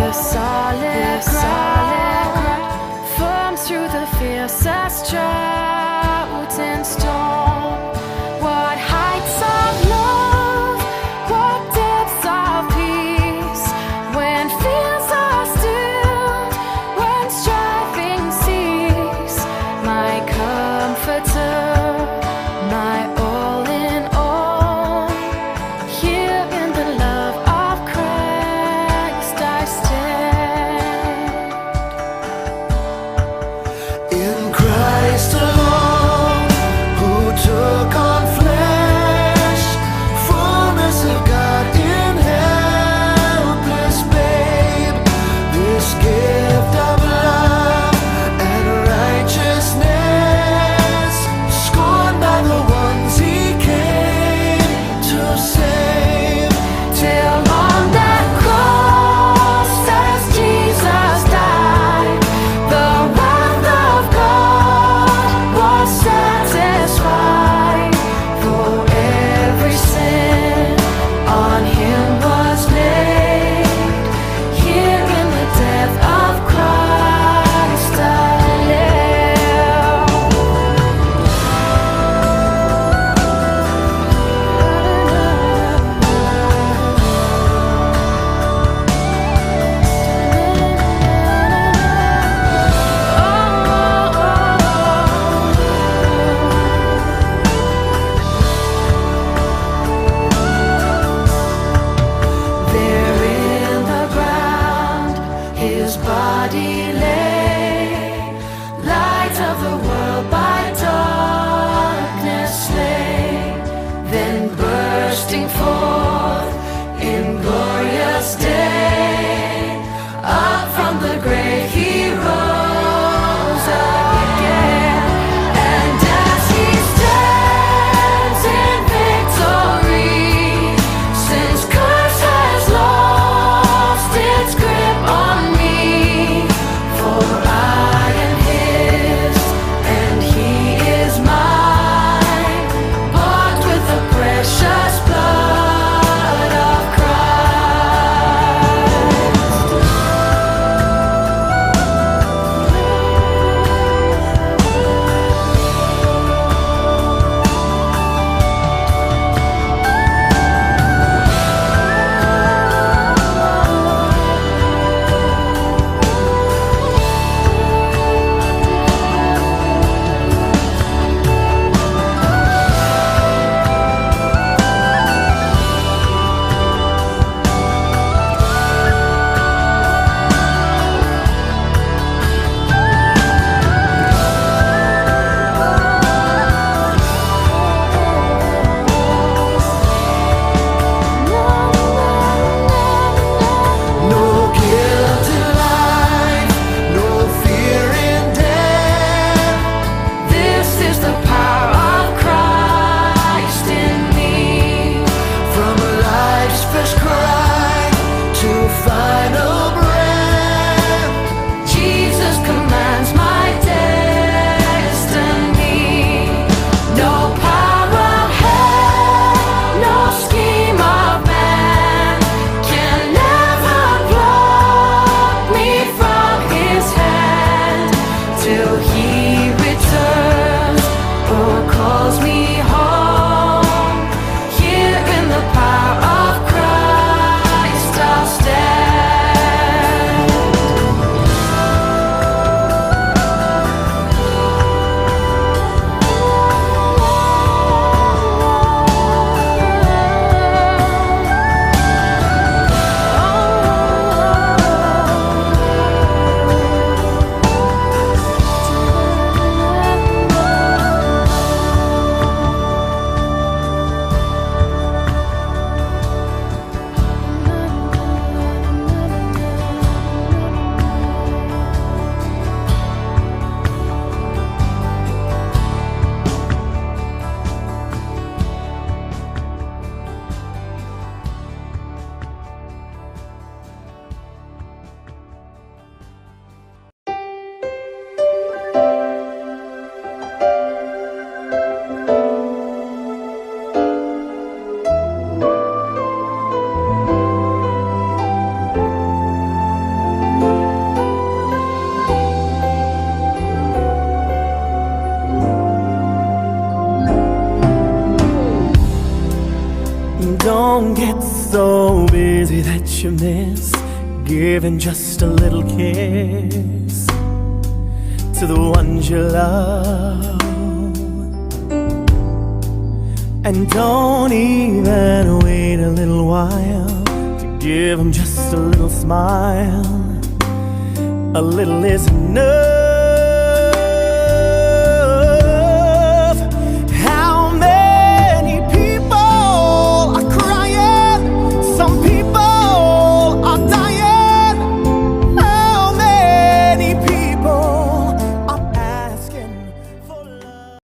The solid ground, firm through the fiercest drought and storm. What heights of love, what depths of peace, when fears are stilled, when striving cease, my comforter, my all in all. Here in the love of Christ I stand. In Christ alone, who took on flesh, fullness of God in helpless babe, this gift of love and righteousness, scorned by the ones he came to save. Till on that cross, as Jesus died, the wrath of God was satisfied. For every sin on him was laid. Here in the death of Christ I live. There in the ground his body lay, light of the world by darkness slain, then bursting forth in glorious day, up from the grave he rose again. And as he stands in victory, sin's curse has lost its grip on me. For I am his and he is mine, bought with the precious blood Don't get so busy that you miss giving just a little kiss to the ones you love. And don't even wait a little while to give 'em just a little smile. A little is enough. How many people are crying? Some people are dying. How many people are asking for love?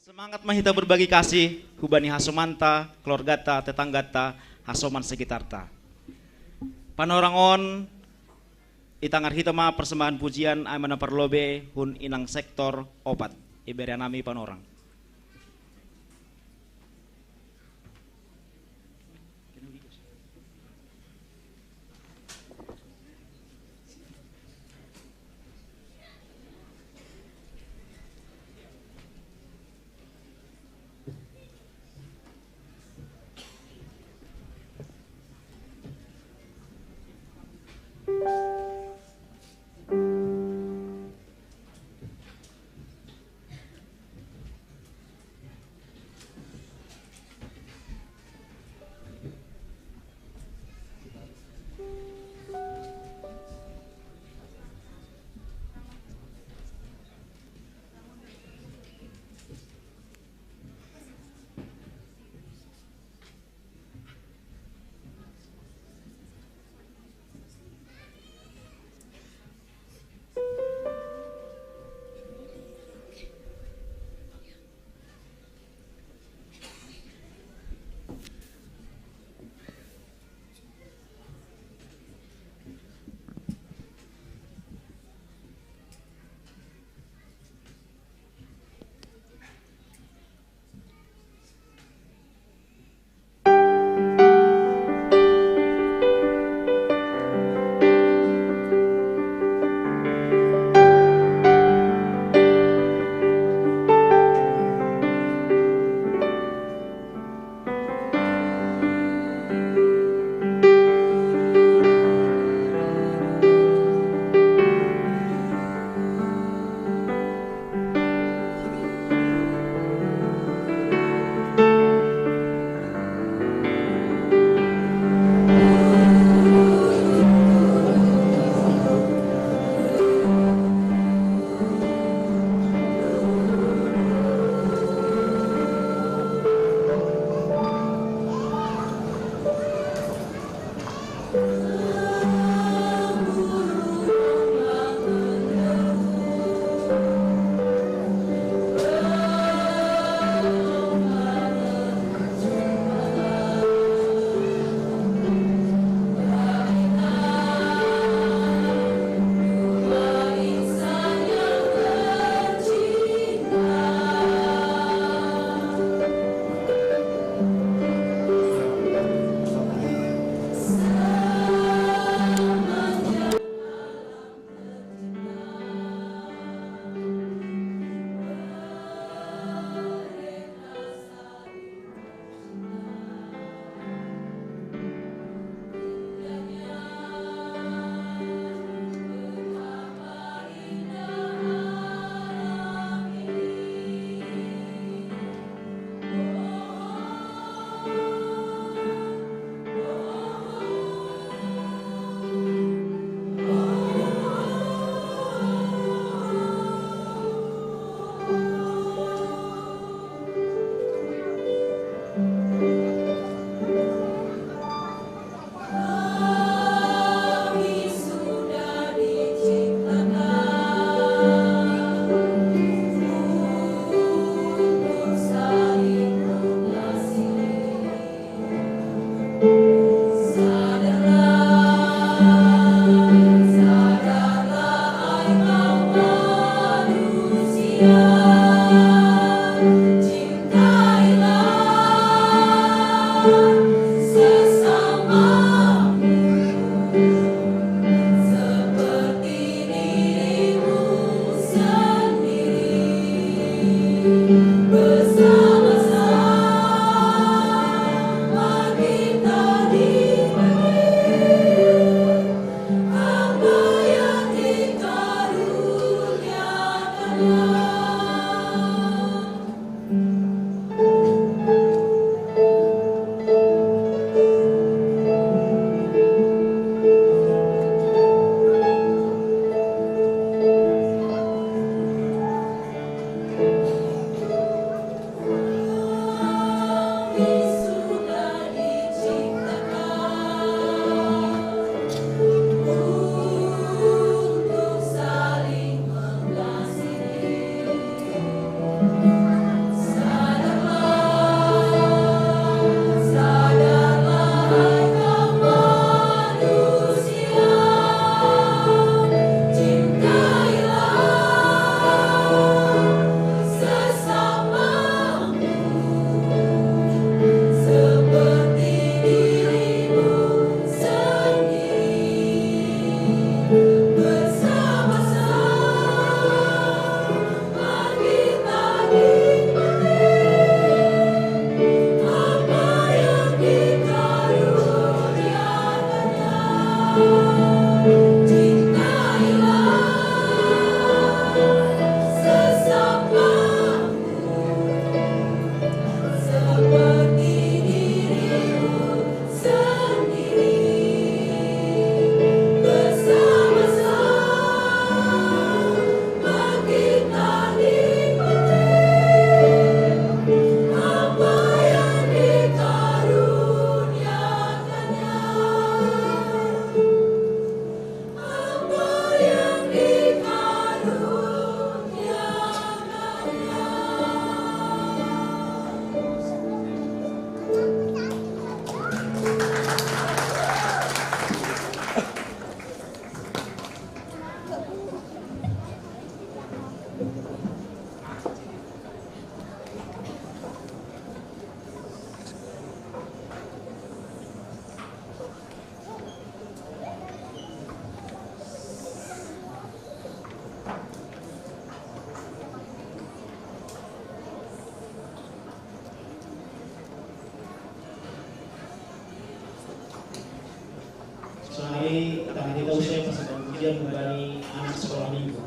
Semangat mah hita berbagi kasih, hubani hasomanta, keluargata, tetanggata, hasoman sekitarta. Panorangon, itangar hita ma persembahan pujian ai mana parlobe hun inang sektor opat. Iberian nami panorang. Dia membebani anak sekolah minggu.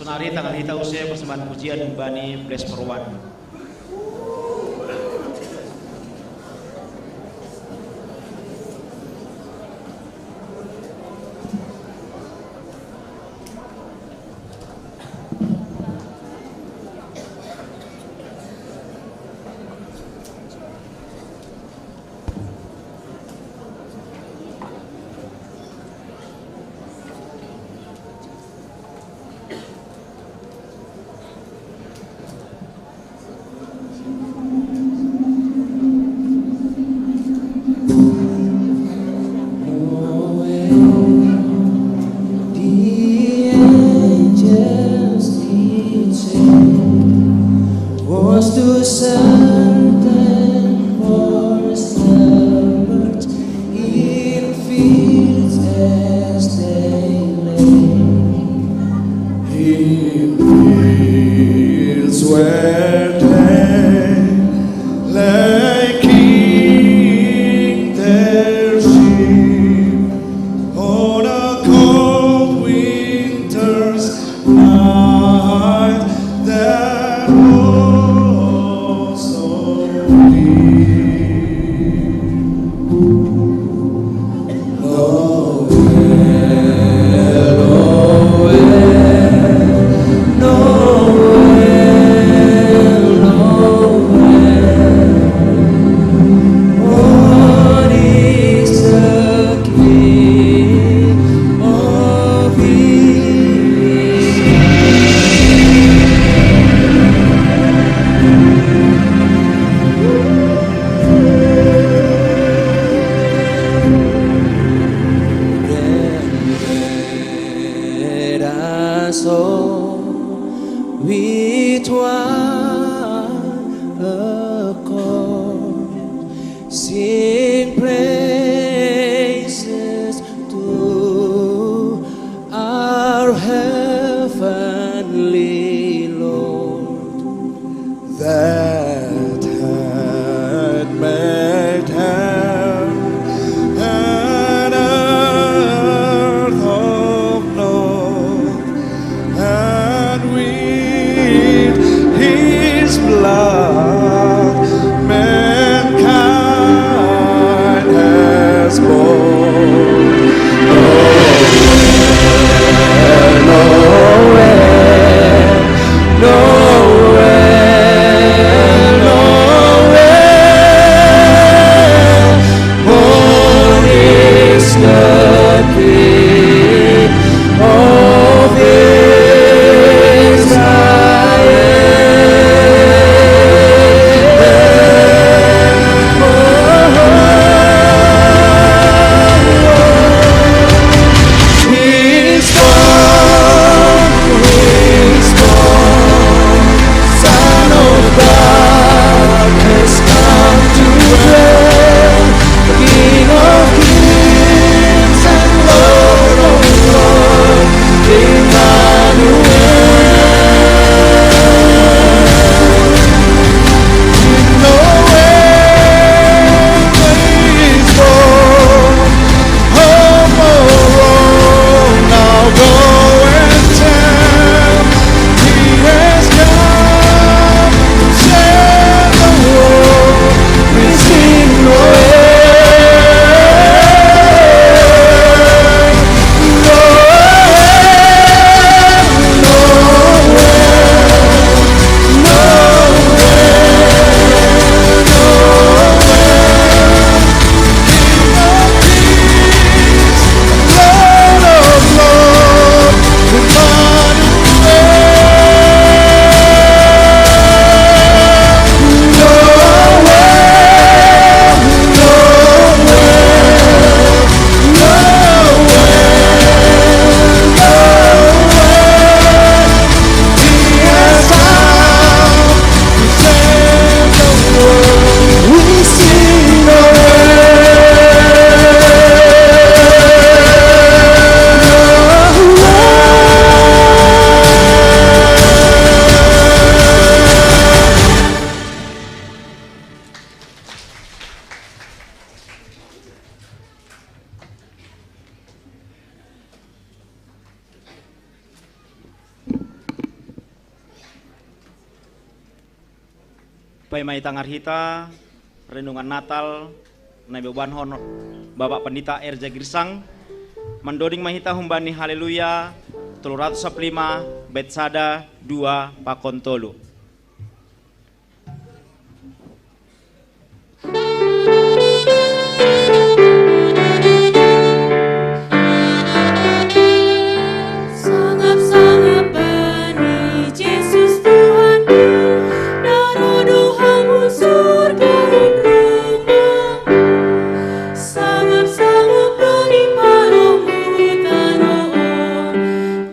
Sonari tangan hita use persembahan pujian umbani Bless for One. Paima ita ngarhita renungan Natal na ibebanhon Bapak Pendeta Erja Girsang, mandoding ma hita humbani Haleluya tolu ratus lima, bait sada, dua, pakon tolu. Sangap-sangap bani Jesus Tuhanku, na roh dohot surga hun rumah. Sangap-sangap bani parhutan on,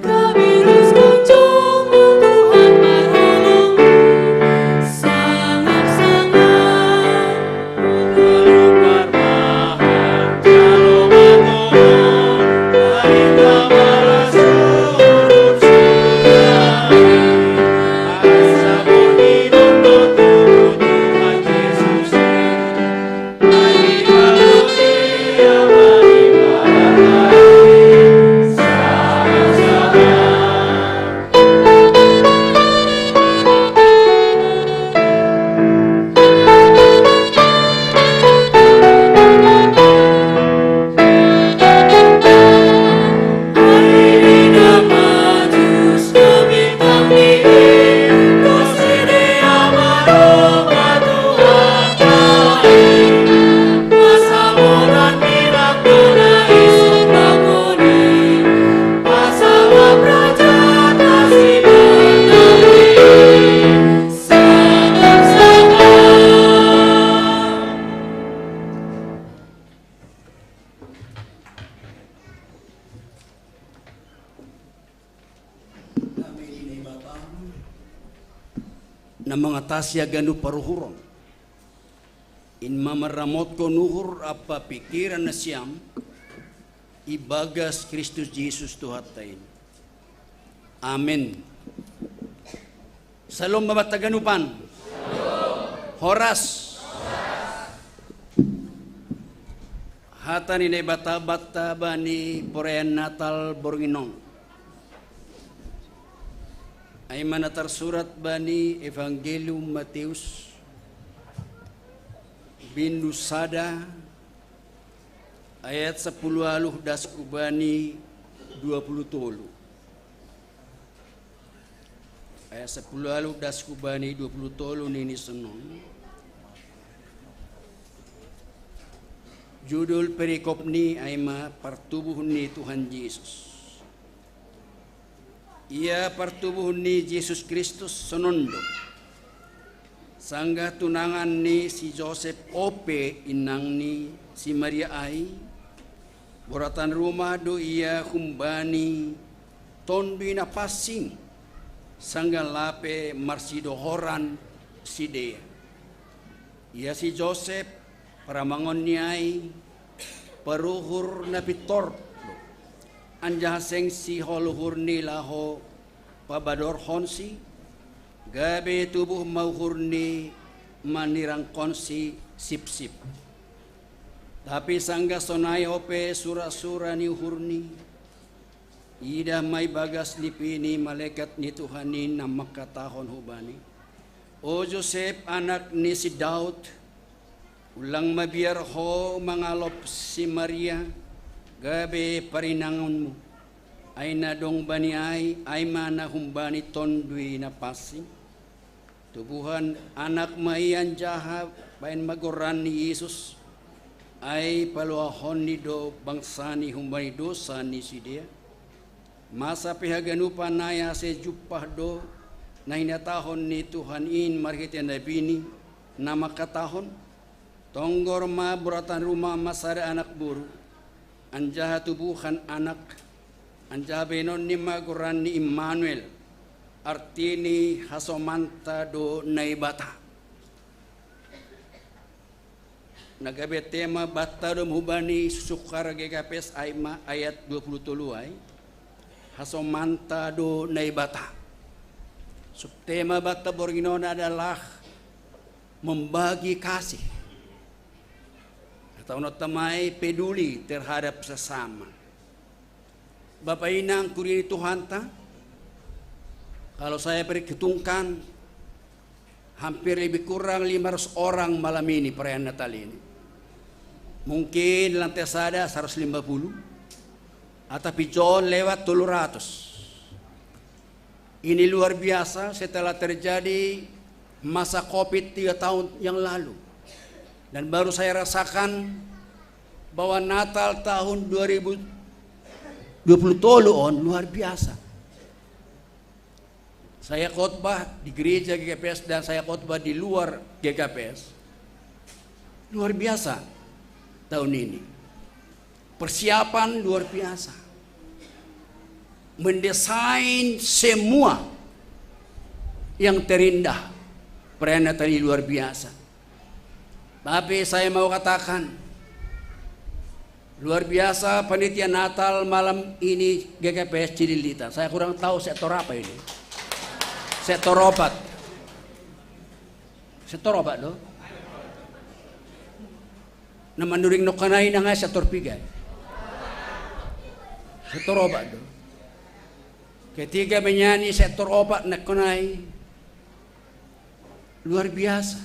gabe ruskon jolma Tuhan parholong. Sangap-sangap. Na mangatasi haganup paruhuron, in mamaramotkon uhur ampa pikiran nasiam ibagas Kristus Jesus Tuhanta in. Amen. Salom ma banta haganupan. Horas. Hata ni Debata banta bani porayaan Natal borngin on, ai ma na tarsurat bani Evangelium Mateus, bindu sada, ayat sapuluh ualuh das hubani dua puluh tolu. Ayat sapuluh ualuh das hubani dua puluh tolu nini sonon. Judul perikopni ai ma partubuh ni Tuhan Jesus. Ia partubuh ni Jesus Kristus sonon do. Sanggah tunangan ni si Josep ope inangni si Maria ai, boratan rumah do ia humbani Tonduy Napansing, sanggah lape marsidohoran sidea. Ia si Josep, paramangonni ai, paruhur na pintor do, anjaha seng sihol uhurni laho pabadorhonsi, gabe tubuh ma uhurni manirangkonsi sipsip. Tapi sanggah sonai ope sura-sura ni uhurni, idah ma ibagas lipini malekat ni Tuhan in na mangkatahon hubani: O Josep, anak ni si Daud, unlang mabiar ho mangalop si Maria gabe parinangonmu, ai na dong bani ai, ai ma na humbani Tonduy Napansing. Tubuhon anak ma ia anjaha baen ma goranni Jesus, ai paluahonni do bangsani humbani dosa ni sidea. Masa pe haganupan ai ase jumpah do na hinatahon ni Tuhan in marhitei nabini, na mangkatahon: Tonggor ma boratan rumah ma sada anak boru, anjaha tubuhon anak, anjaha baenonni ma goranni Immanuel, artini hasomanta do Naibata. Na gabe tema banta do hubani Sukar G K P S ai ma ayat dua puluh tolu ai: Hasomanta do Naibata. Subtema banta borngin on adalah membagi kasih. Atau na tamai peduli terhadap sesama. Bapa inang kuria ni Tuhanta, kalau saya perhitungkan, Hampir lebih kurang lima ratus orang malam ini perayaan Natal ini. Mungkin lantai sada seratus lima puluh, atau pijon lewat tolu ratus. Ini luar biasa setelah terjadi masa covid tiga tahun yang lalu. Dan baru saya rasakan bahwa Natal tahun dua ribu dua puluh tolu on luar biasa. Saya khotbah di gereja G K P S dan saya khotbah di luar G K P S. Luar biasa tahun ini. Persiapan luar biasa. Mendesain semua yang terindah. Perayaan Natal ini luar biasa. Tapi saya mau katakan, luar biasa panitia Natal malam ini G K P S Cililitan. Saya kurang tahu sektor apa ini. Sektor obat. Sektor obat loh. Nama nuring nokanai nangai sektor piga. Sektor obat loh. Ketika menyanyi sektor obat nokanai, luar biasa.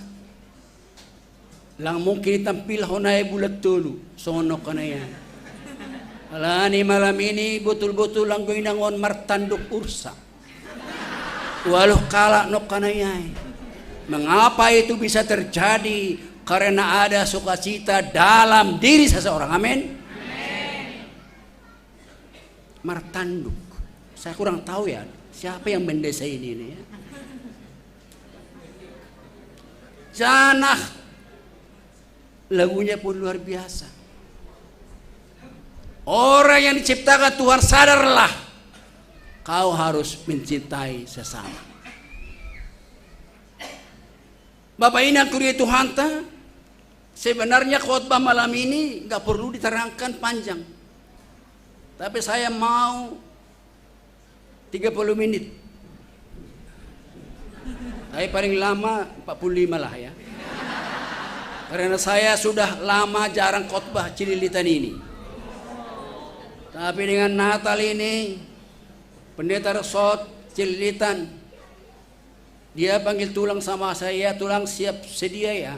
Lang mungkin tampil honai bulat tolu, sonok kanaya. Alani malam ini betul-betul langgo inangon martanduk ursa. Waluh kalak nok kanayai. Mengapa itu bisa terjadi? Karena ada sukacita dalam diri seseorang. Amin. Martanduk. Saya kurang tahu ya, siapa yang mendesain ini ya. Janah. Lagunya pun luar biasa. Orang yang diciptakan Tuhan, sadarlah, kau harus mencintai sesama. Bapak ini yang kuria Tuhan ta, sebenarnya khotbah malam ini nggak perlu diterangkan panjang. Tapi saya mau tiga puluh menit. Tapi paling lama empat puluh lima lah ya. Karena saya sudah lama jarang khotbah Cililitan ini. Tapi dengan Natal ini, Pendeta Resort Cililitan, dia panggil tulang sama saya, "Tulang siap sedia ya.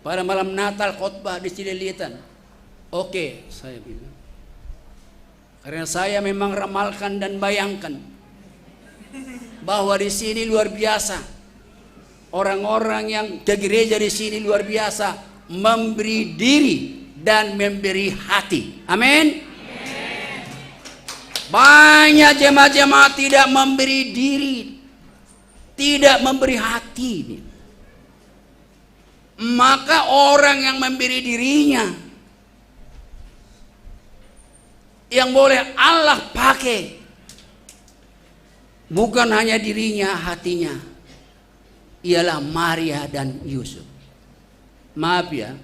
Pada malam Natal khotbah di Cililitan." "Oke," saya bilang. Karena saya memang ramalkan dan bayangkan bahwa di sini luar biasa. Orang-orang yang ke gereja di sini luar biasa memberi diri dan memberi hati. Amin. Banyak jemaat-jemaat tidak memberi diri, tidak memberi hati. Maka orang yang memberi dirinya yang boleh Allah pakai bukan hanya dirinya, hatinya, ialah Maria dan Yusuf. Maaf ya,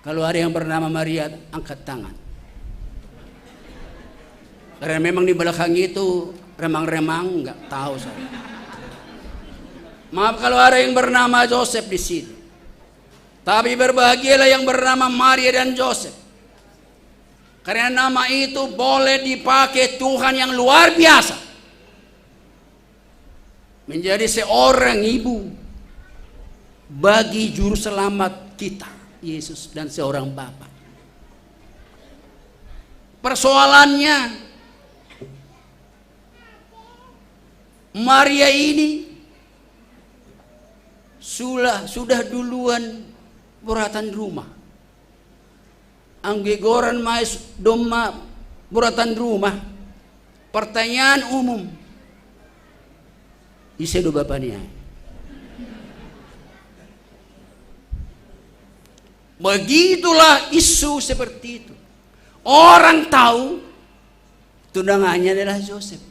kalau ada yang bernama Maria, angkat tangan. Karena memang di belakang itu remang-remang, nggak tahu saya. Maaf kalau ada yang bernama Joseph di sini. Tapi berbahagialah yang bernama Maria dan Joseph. Karena nama itu boleh dipakai Tuhan yang luar biasa. Menjadi seorang ibu bagi juru selamat kita, Yesus, dan seorang bapak. Persoalannya, Maria ini sudah, sudah duluan boratan rumah. Anggegoran mais domma boratan rumah. Pertanyaan umum. Ise do bapania? Begitulah isu seperti itu. Orang tahu tunangannya adalah Joseph.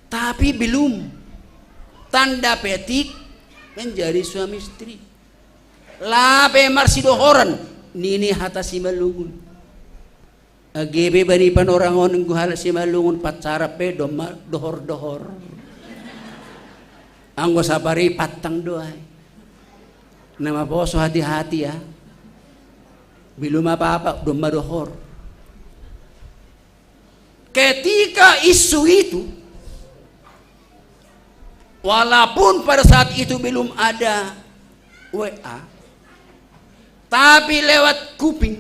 Tapi belum tanda petik menjadi suami istri. Lape marsidohoran nini hata Simalungun. Agebe bani panorangon nggo halak Simalungun pacarap pe domma dohor-dohor. Anggo sapari pattang doai. Nama poso hati-hati ya. Belum apa-apa domma dohor. Ketika isu itu, Walaupun pada saat itu belum ada W A, tapi lewat kuping,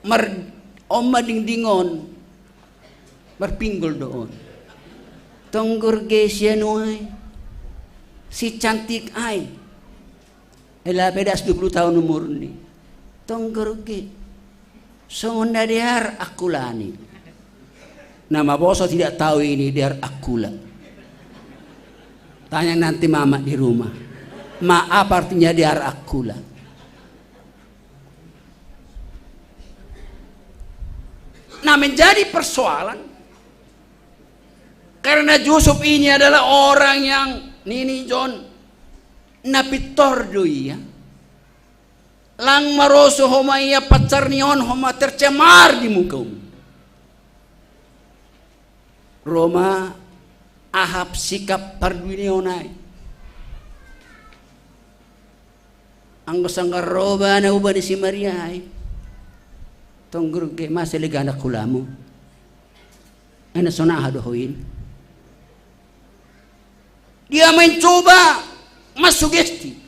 mer-, oma dingdingon, merpinggol doon. Tonggor ge si anu ai, si cantik ai. Ela pedas dua puluh tahun umurni. Tonggor ge. Songon na dear akula ni. Nama boso tidak tahu ini dear akula. Tanya nanti mama di rumah. Ma, apa artinya dear akula? Nah, menjadi persoalan karena Yusuf ini adalah orang yang nini John na pintor do ia. Lang maroso homa ia pacar ni on homa tercemar di muka umum. Roma Ahab sikap pardui ni on ai. Anggo sanggar roba na uba ni si Maria ai. Tonggor ge mase legana kulamu. Ena sonaha do hoin. Dia mencoba masugesti.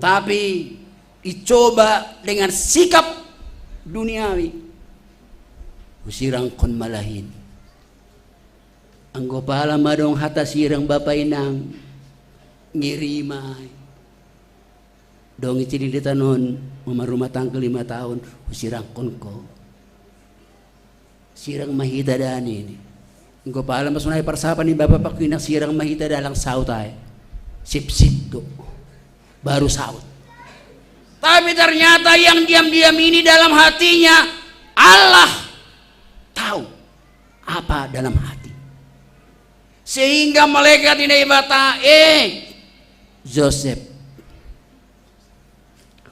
Tapi dicoba dengan sikap duniawi. Husirangkon malahin. Anggo pala madong hata sirang bapa inang ngiri ma ai. Dong i cininditanon mama rumah tangga lima tahun husirangkon ko. Sirang mahita dani ini. Engko pala masonai parsapan ni bapa pakku inang sirang mahita dalang saut ae. Sipsip do. Baru saut. Tapi ternyata yang diam-diam ini dalam hatinya Allah tahu apa dalam hati. Sehingga malaikat ini bata, eh, Joseph,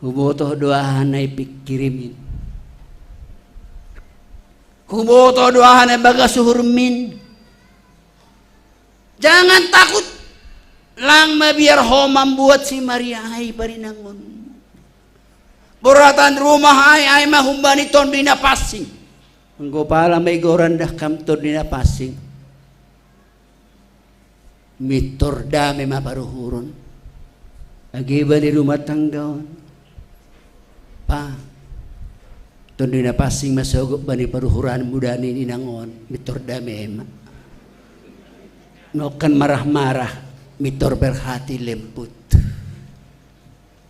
hubotoh do aha na ipikirimin. Hubotoh do aha na bagas uhurmin. Jangan takut. Lang mabiar ho mambuat si Maria ai parinangon. Boratan rumah ai, ai ma humbani tondi na pansing. Enggo pala ma igoran dah kam tondi na pansing. Mintor dame ma paruhuron. Age bani rumah tangga on. Pa. Tondi na pansing ma sogot bani paruhuran muda ni inang on. Mintor dame ma. Nokan marah-marah. Mintor berhati lembut.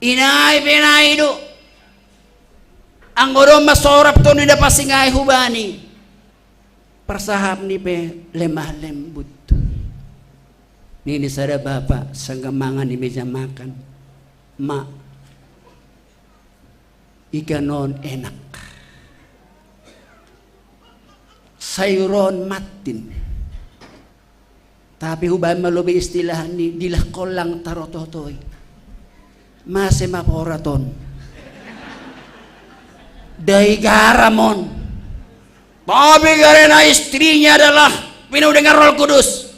Inai pe nai do. Anggo do masorap tondi na pansing ai hubani. Parsahap ni pe lemah lembut. Nini sada bapa sangga mangan di meja makan. Ma, ikan on enak. Sayur on mattin. Tapi hubaen ma lobi istilah ni dilah kollang tarotohtoi. Mase ma porat on. Dai garam on. Tapi karena istrinya adalah penuh dengan Roh Kudus.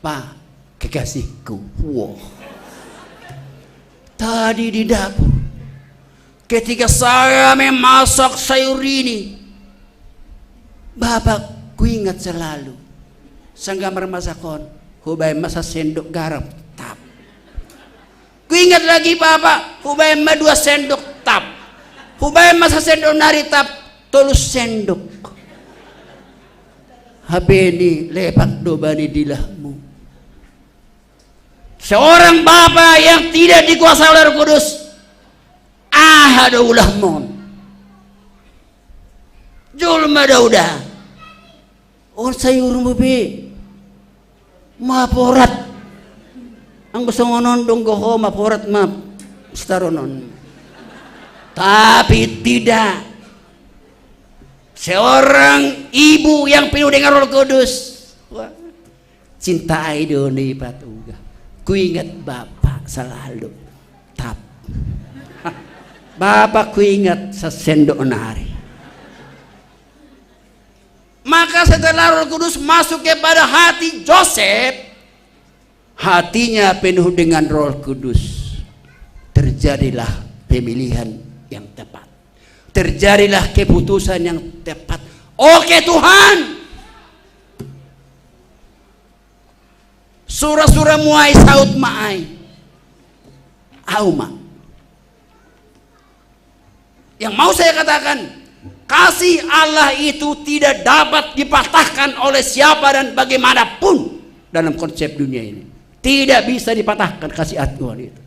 Pa, kekasihku. Wow. Tadi di dapur, ketika saya memasak sayur ini, Bapak kuingat selalu. Sangga marmasak on, hubaen ma sasendok garam. Tap. Kuingat lagi Bapak, hubaen ma dua sendok. Tap. Hubaen ma sasendok nari. Tap. Tolu sendok. Hape ni lepak do bani dilahmu. Seorang bapa yang tidak dikuasai oleh Roh Kudus, aha do ulahmon? Jolma dauda. On sayurmu pe maporat. Anggo songon on dong goho maporat ma sitaronon. Tapi tidak. Seorang ibu yang penuh dengan Roh Kudus. Wah. Cinta ai do ni patuga. Kuingat Bapak selalu. Tap. Bapak kuingat sasendok nari. Maka setelah Roh Kudus masuk kepada hati Joseph, hatinya penuh dengan Roh Kudus. Terjadilah pemilihan yang tepat. Terjadilah keputusan yang tepat. Oke Tuhan, Sura-sura muai saut maai. Auma. Yang mau saya katakan, kasih Allah itu tidak dapat dipatahkan oleh siapa dan bagaimanapun dalam konsep dunia ini. Tidak bisa dipatahkan kasih Tuhan itu.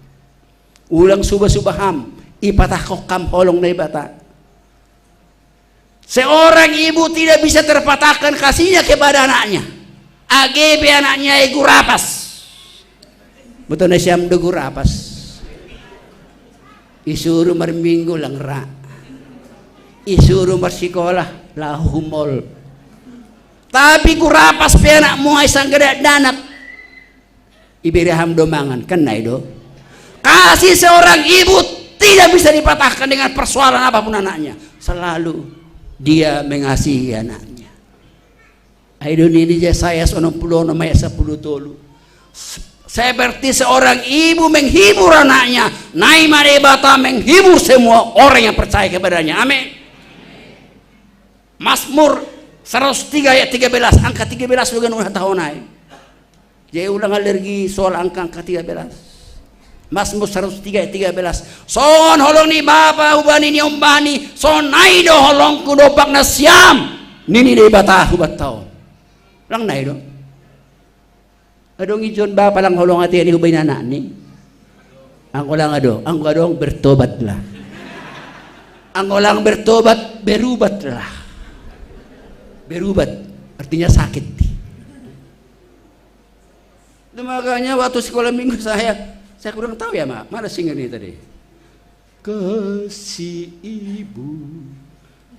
Ulang suba-suba ham, ipatah kokam holong Naibata. Seorang ibu tidak bisa terpatahkan kasihnya kepada anaknya. Age pe anaknya e gurapas. Betul na siam do gurapas. Isuruh marminggu lang ra. Isuruh marsikolah lahu mol. Tapi gurapas pe anak muai sanggadak danak. Ibere ham do mangan, kan nai do. Kasih seorang ibu tidak bisa dipatahkan dengan persoalan apapun anaknya. Selalu dia mengasihi anaknya. Ai do nini Yesaya onom puluh onom ayat sepuluh tolu. Seperti seorang ibu menghibur anaknya, nai ma Debata menghibur semua orang yang percaya kepadanya. Amin. Mazmur seratus tiga ayat tiga belas, angka tiga belas juga nuna tahun ai. Jadi ulang alergi soal angka-angka tiga belas. Mazmur seratus tiga ayat tiga belas. Songon holong ni Bapa hubani ni ombani, sonai do holongku dompak nasiam, nini Debata hubatta on. Lang nai do. Adong ijon bapa lang holong ate ni hubain anakni. Anggo lang adong, anggo adong bertobatlah. Anggo lang bertobat, berubatlah. Berubat artinya sakit. Itu makanya waktu sekolah minggu saya, saya kurang tahu ya, Mak. Mana singernya tadi? Kasih ibu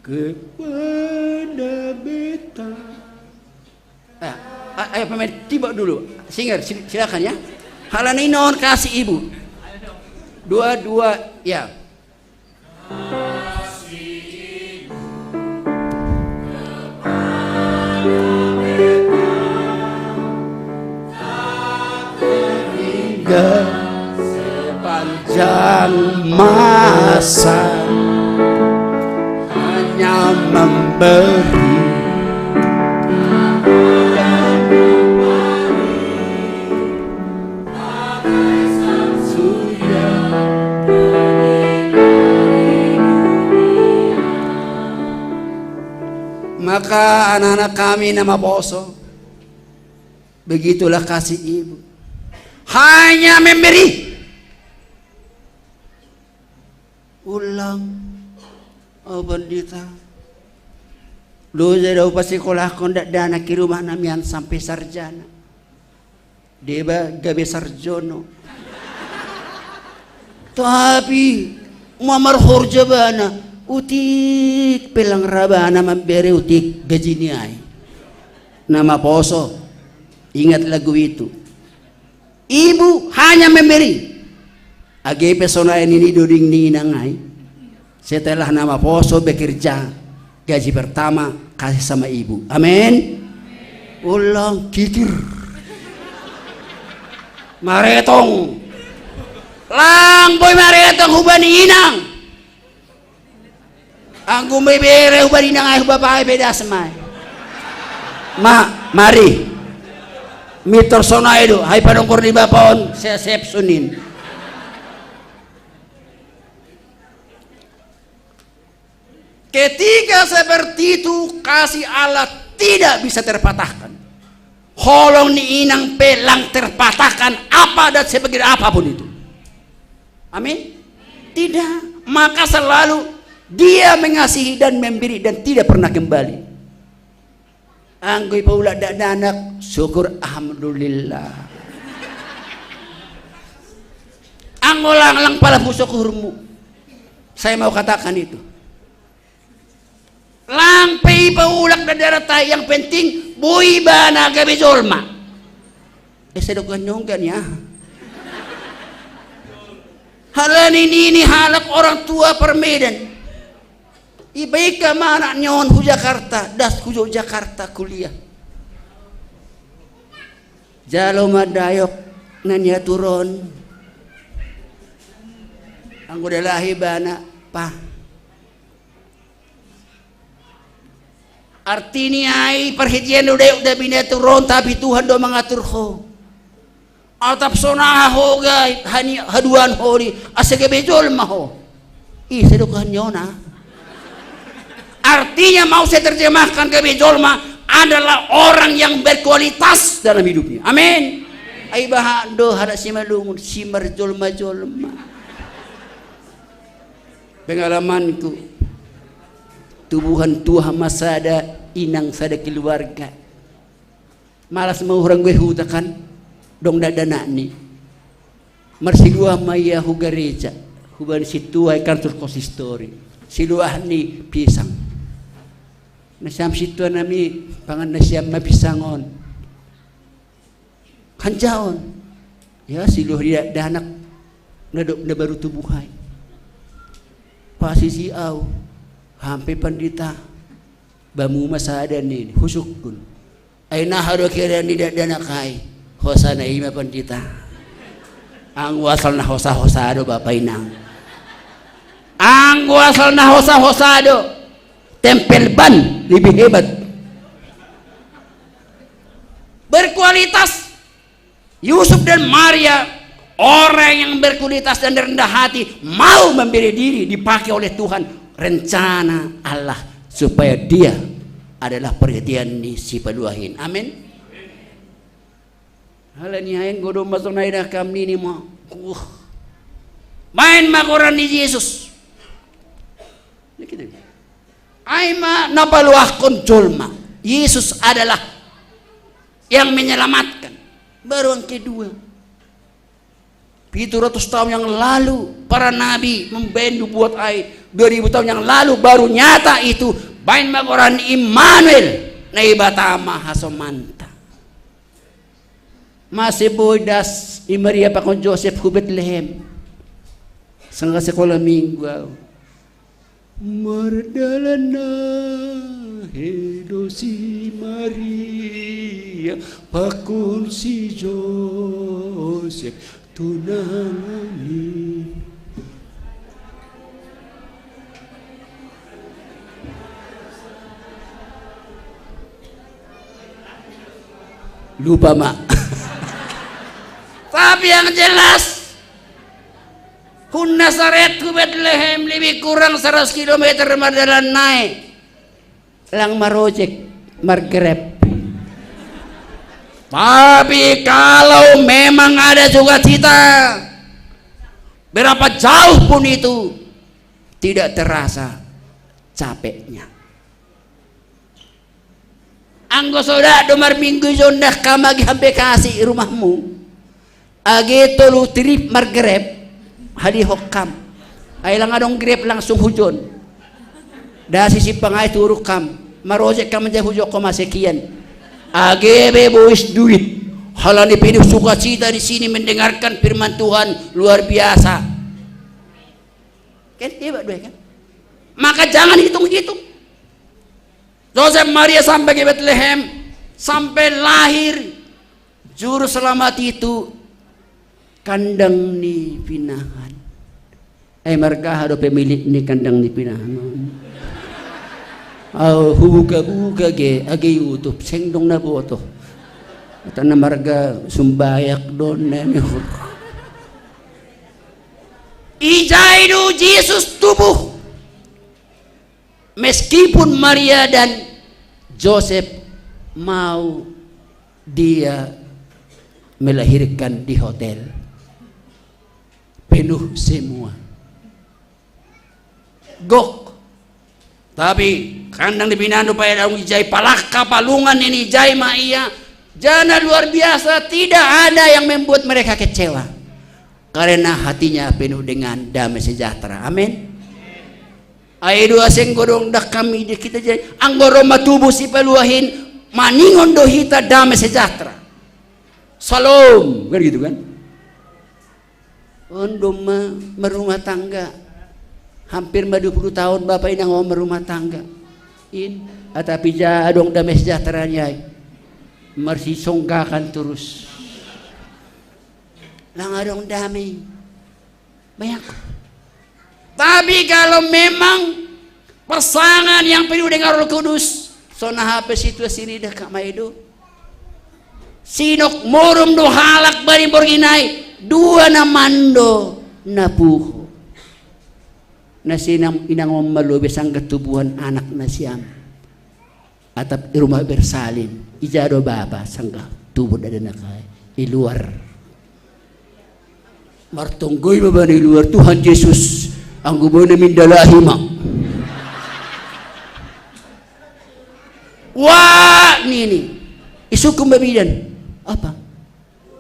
kepada beta. Ah, a- ayo pemain tiba dulu. Singer, sil- silakan ya. Halani non kasih ibu. Dua-dua ya. Hingga sepanjang masa hanya memberi. Maka anak-anak kami na maposo, begitulah kasih ibu. Hanya memberi. Ulang, oh pendeta. Lu jadi upasi kolakon dak dana ki rumah namian sampai sarjana. Deba gabe sarjono. Tapi mamar horja bana, utik pelang rabana mambere utik gajini ai. Na maposo, ingat lagu itu. Ibu hanya memberi. Age pe sonai nini doding ni inang ai. Setelah na maposo bekerja, gaji pertama kasih sama ibu. Amin. Ulang kikir. Maretong. Lang boi maretong hubani inang. Anggo mebere hubani inang ai hubapae pedas mai. Ma, mari. Mitor sonai do, hai panongkor ni bapa on, sesep sunin. Ketika seperti itu, kasih Allah tidak bisa terpatahkan. Holong ni inang pe lang terpatahkan apa dan sebagainya apapun itu. Amin. Tidak. Maka selalu dia mengasihi dan memberi dan tidak pernah kembali. Anggo ipaulak dak danak, syukur alhamdulillah. Anggo lang lang pala syukurmu. Saya mau katakan itu. Lang pe ipaulak dak danak tai, yang penting boi bana gabe jolma. Eh, sedok ganyong kan ya. Halani nini halak orang tua parmedan. Ibaika ma anak ni on hu Jakarta, das hu Jakarta kuliah. Jalo ma dayok na niatur on. Anggo dalahi bana, pa. Artini ai parhitean do dayok da binatur on, tapi Tuhan do mangatur ho. Atap sona hoga hani haduan hori, asa gabe jolma ho. Ih, sedo kan nyona. Artinya, mau saya terjemahkan, gabe jolma adalah orang yang berkualitas dalam hidupnya. Amin. Ai baha do hada simalungun, simarjolma-jolma. Pengalamanku, tubuhan tua masada, inang sada keluarga. Malas mau orang gue huta kan, dong dada ni. Marsiluah ma ia hu gareja, huban situa i kantor konsistori. Siluah ni pisang. Na siam situa nami, pangan na siam ma pisang on. Hanjaon. Ya, siluah dia danak, na do, na baru tubuhai. Pasisi au, hampe pandita, bamu masada ni, husukkun. Ai naha do kira ni da-, danak ai. Hosana ima pandita. Anggo asal na hosa-hosa do bapa inang. Anggo asal na hosa-hosa do. Tempel ban lebih hebat. Berkualitas. Yusuf dan Maria, orang yang berkualitas dan rendah hati, mau memberi diri dipakai oleh Tuhan, rencana Allah supaya dia adalah perhatian ni sipaluahin. Amin. Hala ni aing godom masuk naida kam nini mo. Uh. Main makoran ni Yesus. Ini kita. Ai ma napaluahkon jolma. Yesus adalah yang menyelamatkan. Baru yang kedua. Pitu ratus tahun yang lalu, para nabi membendu buat ai. Dua ribu tahun yang lalu, baru nyata itu. Bain makoran Immanuel. Naibata ma hasomanta. Mase boi das i Maria pakon Josep hu Betlehem. Sanga sekolah minggu au. Mardalan na hedo si Maria pakon si Josep tunangan ni. Lupa ma. Tapi yang jelas, hun Nazaret hu Betlehem lebih kurang seratus kilometer mardalan nai. Lang marojek, margrab. Tapi kalau memang ada sukacita, berapa jauh pun itu, tidak terasa capeknya. Anggo soda do marminggu jondah kam agi hampe kasi rumahmu. Age tolu trip margrab, hali hokkam. Ai lang adong grab langsung hujon. Da sisi pangai turuk kam. Marojek kam menjadi hujoko masekian. Age be bois duit. Halani penuh sukacita di sini mendengarkan firman Tuhan luar biasa. Kan hebat dua kan? Maka jangan hitung-hitung. Joseph Maria sampai ke Bethlehem, sampai lahir Juru Selamat itu kandang ni pinahan. Eh, margaha do pemilik ni kandang ni pinahan. Au hubuka-buka ge age YouTube seng dong na boto. Tana marga sumbayak don nani. Ijai do Jesus tubuh. Meskipun Maria dan Joseph mau dia melahirkan di hotel, penuh semua. Gok. Tapi kandang di pinahan do pae daun ijai palakka palungan ini ijai ma ia. Jana luar biasa, tidak ada yang membuat mereka kecewa. Karena hatinya penuh dengan damai sejahtera. Amin. Ai dua seng godong dah kami di kita jadi anggoro matubu si paluahin maningon do hita damai sejahtera. Salam, kan gitu kan? Ondo ma merumah tangga. Hampir ma dua puluh tahun bapak ini ngomong merumah tangga. In, ah, tapi ja adong damai sejahteranya. Marsisonggakan terus. Lang adong damai. Bayangkan. Tapi kalau memang pasangan yang penuh dengan Roh Kudus, sona hape situasi ini dah kak maido. Sinok morum do halak bani borngin ai, dua na mando na puho. Na sinam inangon ma lobi sanggah tubuan anak na siam. Atap i rumah bersalin, ija do bapa sanggah tubu dadanak ai, i luar. Martonggoi ma bani i luar, Tuhan Jesus, anggo boi na mindalahi ma. Wah, nini. Isungkun ma bidan. Apa?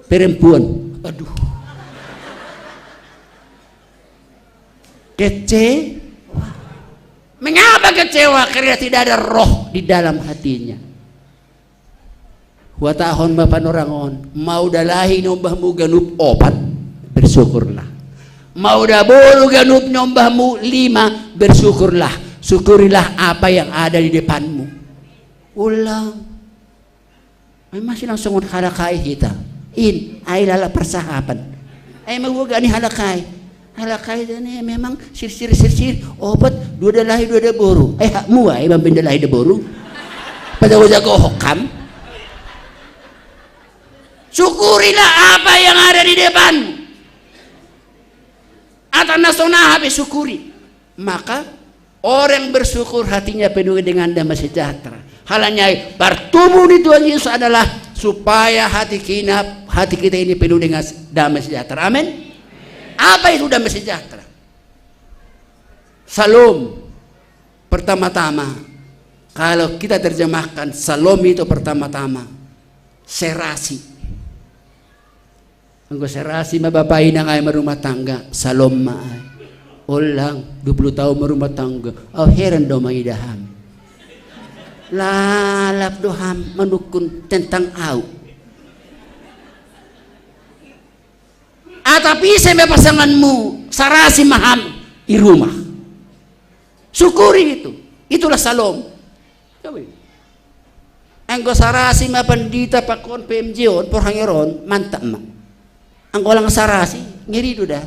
Perempuan. Aduh. Kecewa. Mengapa kecewa? Karena tidak ada roh di dalam hatinya. Huhatahon ma panorang on, mau dalahi niombahmu ganup opat, bersyukurlah. Mau daboru ganup niombahmu lima, bersyukurlah. Syukurilah apa yang ada di depanmu. Ulang. Ai masih langsung on halak ai hita. In, ai lala persahapan. Ai magoga ni halak ai. Halak ai tene memang sirsir sirsir opat, dua dalahi dua daboru. Ai hakmu ai mambin dalahi daboru. Pada goja gohok kam. Syukurilah apa yang ada di depan. Atau nasona hape syukuri. Maka orang bersyukur hatinya penuh dengan damai sejahtera. Halanya ai, partubu ni Tuhan Yesus adalah supaya hati kina, hati kita ini penuh dengan damai sejahtera. Amin. Apa itu damai sejahtera? Salom. Pertama-tama, kalau kita terjemahkan salom itu pertama-tama serasi. Anggo serasi ma bapa inang ai marumah tangga, salom ma ai. Olang, dua puluh tahun marumah tangga, au heran do maida ham. Lalap do ham manungkun tentang au. Atap ise ma pasanganmu, serasi ma ham i rumah. Syukuri itu. Itulah salom. Coba ini. Anggo serasi ma pandita pakon P M J on, porhanger on, mantap ma. Anggo lang serasi, ngeri do da.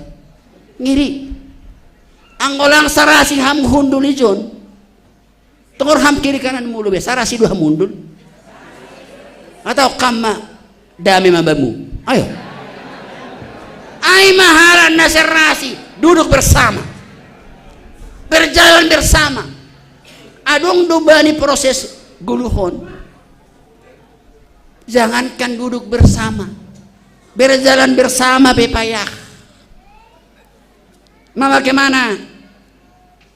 Ngeri. Anggo lang serasi ham hundul ijon. Tongor ham kiri kanan mulu be, serasi do ham hundul. Atau kam ma dame ma bamu. Ayo. Ai ma halak na serasi, duduk bersama. Berjalan bersama. Adong do bani proses goluhon. Jangankan duduk bersama, berjalan bersama pe payah. Mama kemana?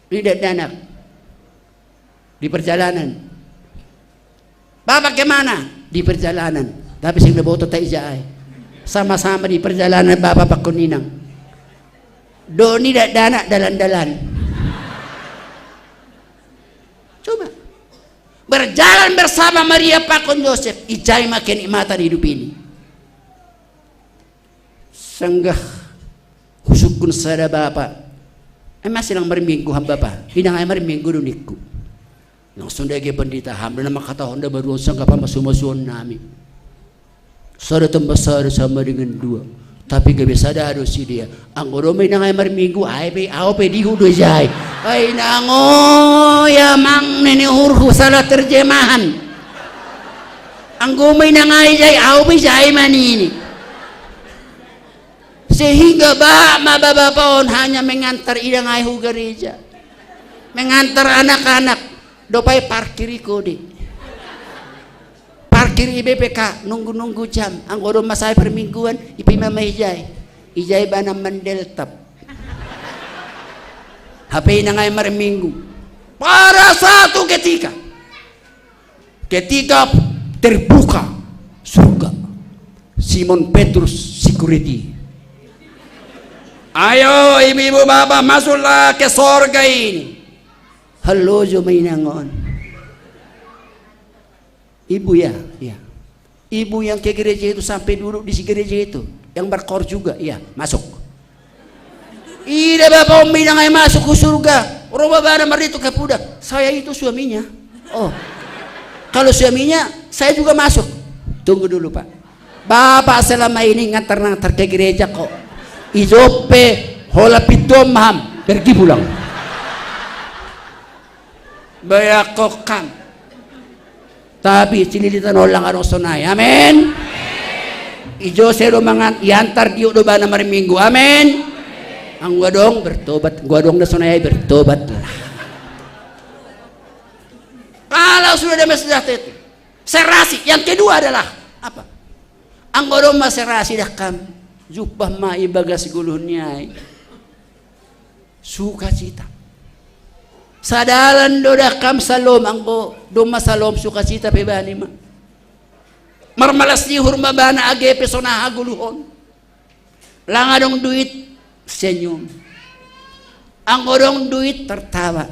Di dakdanak. Di perjalanan. Bapa kemana? Di perjalanan. Tapi seng daboto ta ija ai. Sama-sama di perjalanan bapa pakon inang. Doni dakdanak dalan-dalan. Coba. Berjalan bersama Maria pakon Joseph, ijai ma kenikmatan hidup ini. Sanggah husungkun sada bapa. Ai masih lang marminggu ham bapa. Inang ai marminggu do ningku. Langsung dage pandita, ham do na mangkatahon da baruon sanggah pamasu-masuon nami. Sada tambah sada sama dengan dua. Tapi gabe sada do sidea. Anggo do ma inang ai marminggu, ai pe, au pe dihu do ijai. Ai inang oi, amang nini uhurhu, salah terjemahan. Anggo ma inang ai ijai, au pe ijai ma nini. Sehingga bapa ma bapa on hanya mengantar inang ai hu gereja. Mengantar anak-anak. Dope ai parkir i kode. Parkir i B P K, nunggu-nunggu jam. Anggo do ma sae parmingguan, ipaima ma ijai. Ijai bana mandeltap. Hape inang ai marminggu. Pada satu ketika, ketika terbuka surga, Simon Petrus security. Ayo ibu-ibu bapa, masuklah ke sorga ini. Halo jo ma inang on. Ibu ya? Iya. Ibu yang ke gereja itu sampai duduk di gereja itu, yang berkor juga, iya, masuk. Ida bapa on ma inang ai masuk ke surga, ro babana marrituk hapudak, saya itu suaminya. Oh, kalau suaminya, saya juga masuk. Tunggu dulu, Pak. Bapak selama ini ngantar-ngantar ke gereja kok. Ijon pe holan pintu on ma ham, pergi pulang. Bayakokkan. Tapi cililitan on lang adong sonai. Amin. Ijo sedo mangan, iantar dio do bana marminggu. Amin. Anggo adong bertobat, anggo adong na sonai ai bertobatlah. Kalau sudah ada masalah itu, serasi. Yang kedua adalah apa? Anggo adong masalah, sidahkan jumpah ma ibagas guluhon ni ai. Sukacita. Sadalan do dahkan salom, anggo domma salom sukacita pe bani ma. Marmalas ni uhur ma bana age pe sonai guluhon. Lang adong duit, senyum. Anggo adong duit, tertawa.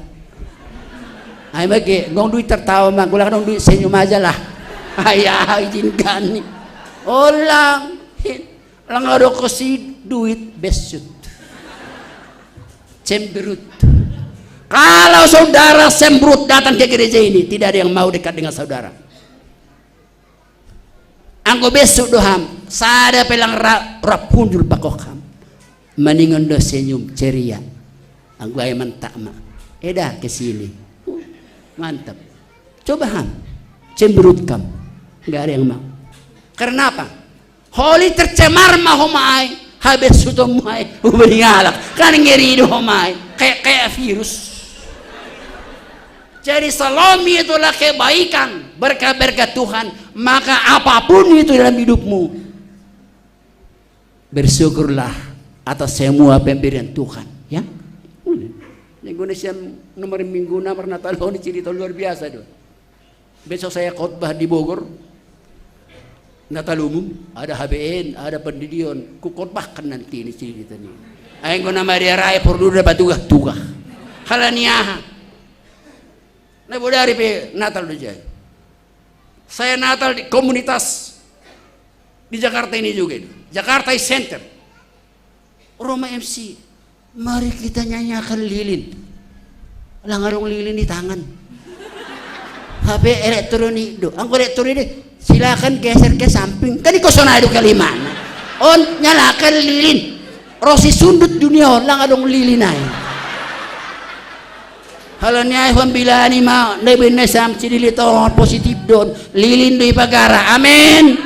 Ai mage, gong duit tertawa ma, gula adong duit senyum aja lah. Ai, ai, izin gani. Olang. Lang adong kosi duit, besut. Cemberut. Kalau saudara cemberut datang ke gereja ini, tidak ada yang mau dekat dengan saudara. Anggo besut do ham, sada pe lang ra-, rap hundul pakok ham. Maningon do senyum, ceria. Anggo ai mantak ma. Eda ke sini. Mantap. Coba ham. Cemberut kam. Nggak ada yang mau. Karena apa? Holi tercemar ma homa ai. Habis sutom ai. Ubani halak. Kan ngeri do homa ai. Kayak, kayak virus. Jadi, selama itulah kebaikan, berkat-berkat Tuhan, maka apapun itu dalam hidupmu, bersyukurlah atas semua pemberian Tuhan, ya. Minggu ni sian nomor minggu nomor Natal ini cerita luar biasa tuh. Besok saya khotbah di Bogor. Natal umum, ada H B N, ada pendidion, ku khotbahkan nanti ini cerita ini. Aing guna Maria Rai perlu dapat tugas-tugas. Halaniaha. Nah, bodari pe Natal do jai. Saya Natal di komunitas di Jakarta ini juga itu. Jakarta is Center. Roma M C. Mari kita nyanyikan lilin. Lang adong lilin di tangan. H P elektronik do. Anggo elektronik deh. Silakan geser ke samping. Kan iko sonai do kalimana. On nyalakan lilin. Rosi sundut dunia on lang adong lilin ai. Halani ai hon bilani ma, nda ibinna sam cidili to positif don, lilin do ipagara. Amin.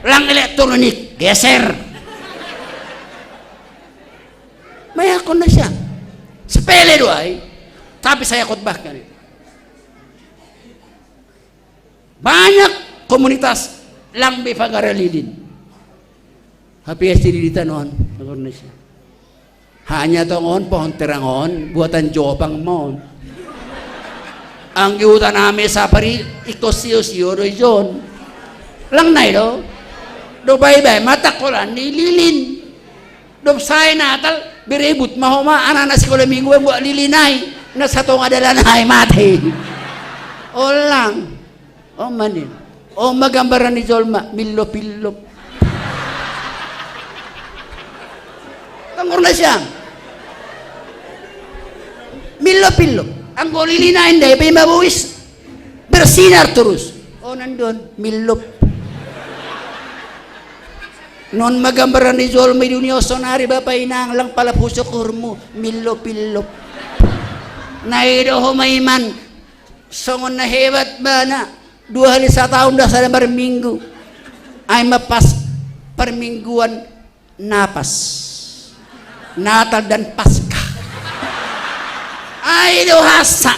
Lang elektronik, geser. Mayakon na siya. Sepele do ai. Tapi saya khotbahkan itu. Banyak komunitas lang be pagara lilin. Tapi ya sidi di tanon, Indonesia. Hanya tongon pohon terang on, buatan Jopang mon. Anggi utan ame sapari iko sio-sio do ijon. Lang nai do. Do bai-bai mata kolan ni lilin. Dob sae Natal, berebut ma homa anak-anak sikola minggu buat lilin ai. Na satonga dalan ai mate. Olang. O manin. O ma gambaran ni jolma, millo-pillo. Tanggur na siang. Millo-pillo. Anggo lilin ai ndai pe ma bois. Bersinar terus. O nandon, millo. Non ma gambaran ni jolma i dunia on sonari bapa inang lang pala pusuk uhurmu, millo-pillo. Na i do homa iman, songon na hebat bana, dua kali sataon da sada marminggu. Ai ma pas parmingguan napas. Natal dan Paskah. Ai do hasa.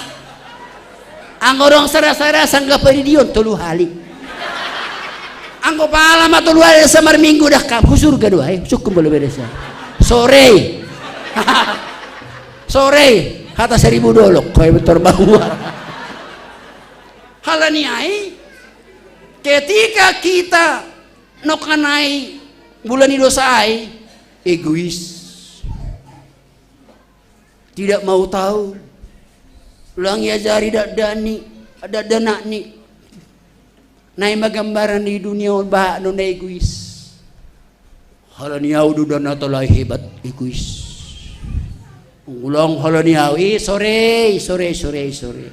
Anggo dong sada-sada sangga padidion tolu hali. Anggo pala ma tolu hali sa marminggu dah kam hu surga do ai, sukkum bolo beda sa. Sore. Sore. Kata seribu dolok, kau betor bahwa. Halani ai, ketika kita nokanai bulan ni dosa ai, egois. Tidak mau tahu. Lang iajari dakdanak ni, dakdanak ni. Na i ma gambaran ni dunia on bahat non egois. Halani au do dana tolai hebat egois. Ulang halani au, i sore, i sore, i sore, i sore.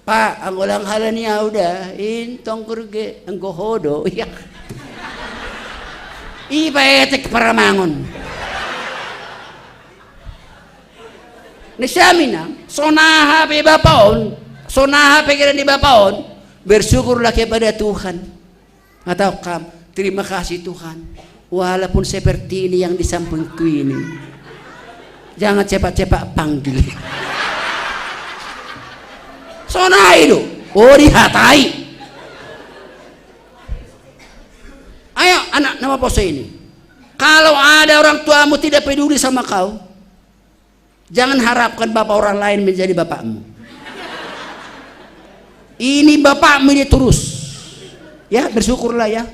Pa, anggo lang halani au da, intong kurge, anggo hodo, iya. I pa etek paramangon. Ni siamina, sonaha pe bapa on, sonaha pe geran ni bapa on, bersyukurlah kepada Tuhan. Atau kam, Terima kasih Tuhan, walaupun seperti ini yang di sampingku ini, jangan cepat-cepat panggil. Sonai do, oh, dihatai. Ayo anak na maposo ini, kalau ada orang tuamu tidak peduli sama kau, jangan harapkan bapak orang lain menjadi bapakmu. Ini bapakmu ini terus. Ya, bersyukurlah ya.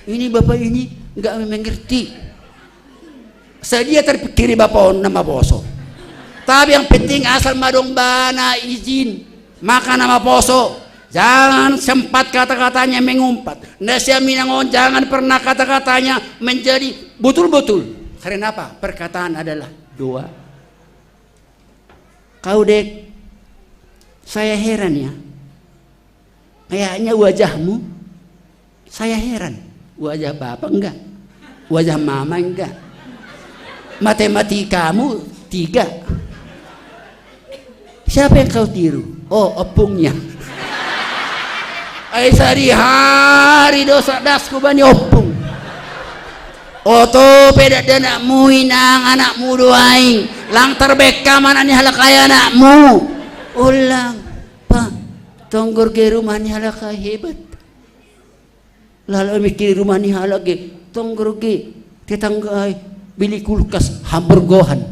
Ini bapak ini nggak mengerti. Sadia terpikiri bapak on na maposo. Tapi yang penting asal madong bana izin. Maka na maposo. Jangan sempat kata-katanya mengumpat. Na siaminang on, jangan pernah kata-katanya menjadi betul-betul. Karena apa? Perkataan adalah doa. Kau, Dek, saya heran ya. Kayaknya wajahmu, saya heran. Wajah bapak enggak? Wajah mama enggak? Matematikamu tiga. Siapa yang kau tiru? Oh, opungnya. Ai sari hari dosa dasku bani opung. Oto pe da anakmu inang, anakmu doai. Lang tarbekka mana ni halakai anakmu. Ulang, Pak, tonggor ge rumah ni halakai hebat. Lalu mikir rumah ni halakai, tonggor ge tetangga ai beli kulkas hamburgohan.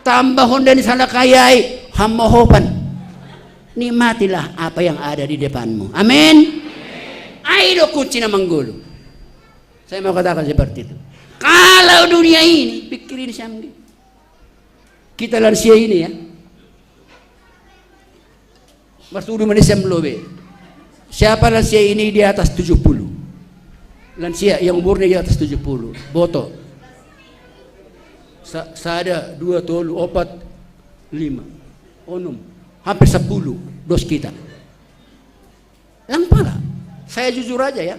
Tambah honda ni halakai ai hammohopan. Nikmatilah apa yang ada di depanmu. Amin. Ai do kunci na manggolu. Saya mau katakan seperti itu. Kalau dunia ini, pikirin siam. Kita lansia ini ya. Mas Udu manis yang lobe. Siapa lansia ini di atas tujuh puluh? Lansia yang umurnya di atas tujuh puluh. Boto. Sa- sada, dua, tolu, opat, lima, onom. Hampir sepuluh dos kita. Yang pala, saya jujur aja ya.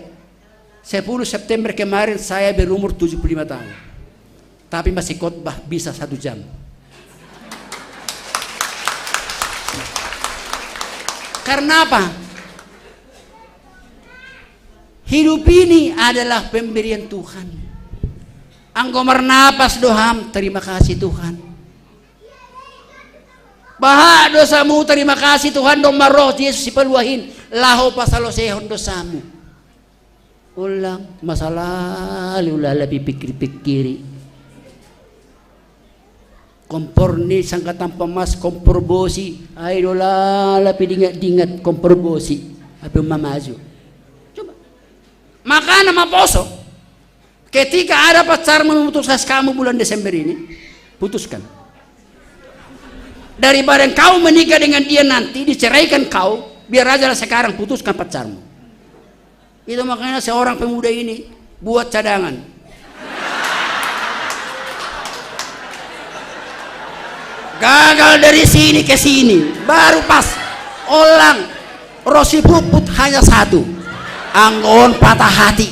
Sepuluh September kemarin saya berumur tujuh puluh lima tahun. Tapi masih khotbah bisa satu jam. Karena apa? Hidup ini adalah pemberian Tuhan. Anggo marnapas do ham, terima kasih Tuhan. Baha dosamu, terima kasih Tuhan, do maroh Yesus sipaluahin laho pasalosehon dosamu. Ulang masalah ulala pipikir-pikiri. Kompor ni sangkatan pemas, kompor bosi, ai do lala pidingat-dingat kompor bosi. Apa mamaju? Coba. Makana maposo. Ketika ada pacarmu memutuskan kamu bulan Desember ini, putuskan. Daripada engkau menikah dengan dia nanti, diceraikan kau, biar aja lah sekarang putuskan pacarmu. Itu makanya seorang pemuda ini buat cadangan. Gagal dari sini ke sini, baru pas. Olang, rosi puput hanya satu. Anggon patah hati.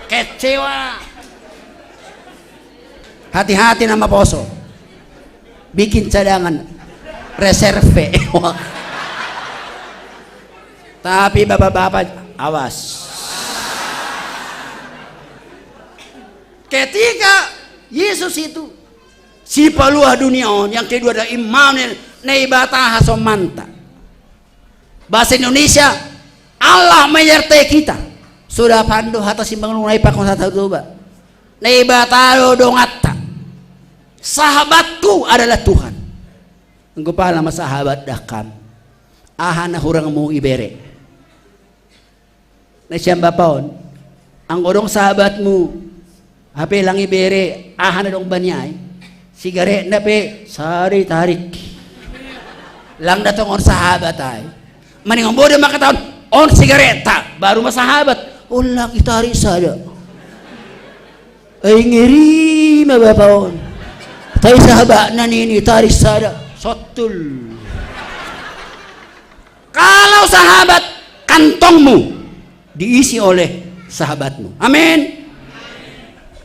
Kecewa. Hati-hati nama poso. Bikin cadangan reserve. Tapi bapak-bapak, awas. Ketika Yesus itu sipalua dunia on, yang kedua ada Immanuel, Naibata hasomanta. Bahasa Indonesia, Allah menyertai kita. Sudah pandu hata simbang nunai pakon hata tuba. Naibata do dongatta. Sahabatku adalah Tuhan. Engkau pala ma sahabat dah kam. Aha na hurangmu ibere. Na siam bapaon. Anggo dong sahabatmu, hape lang ibere, aha na dong bani ai. Sigaretna pe, sari tarik. Lang da tongon sahabat ai. Maningon bodo maka taon, on sigaretta, baru ma sahabat. On lang itarik sada. Ai ngeri ma bapaon. Tai sahabatna nini tarik sada. Sottul. Kalau sahabat kantongmu diisi oleh sahabatmu. Amin.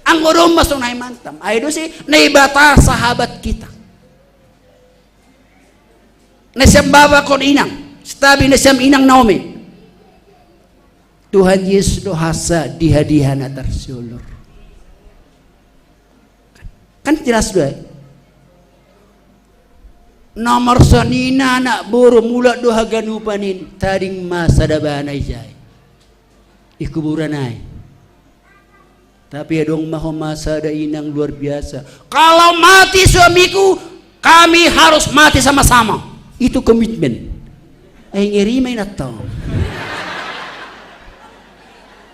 Anggo domma sonai mantam. Ai do si Naibata sahabat kita. Na siam bapa kon inang, sitabi na siam inang Naomi. Tuhan Yesus do hasa di hadiha na tarsiolor. Kan jelas do. Nomor sonina anak boru mulak do haganupan in, tading ma sada bana ijai. Di kuburan ai. Tapi adong ma homa sada inang luar biasa. Kalau mati suamiku, kami harus mati sama-sama. Itu komitmen. Ai ngeri ma inanta.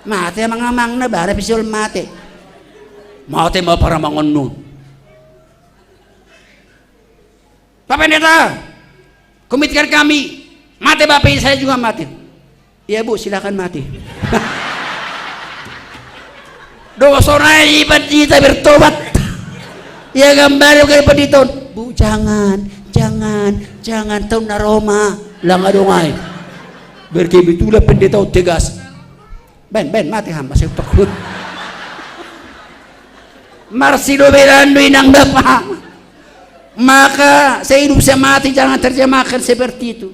Mate amang-amangna, bara pisiol mate. Mate ma paramangon nun. Pak Pendeta, komitkan kami. Mate Bapak, saya juga mati. Ya Bu, silakan mati. Dosa na iban kita bertobat. Ya gambar ke pendeta. Bu, jangan, jangan, jangan, tahu naroma. Lang adong ai. Berkebetulan pendeta tegas. Ben, ben, mati hamba, saya takut. Marsido berandu inang bapa. Maka sehidup semati jangan terjemahkan seperti itu.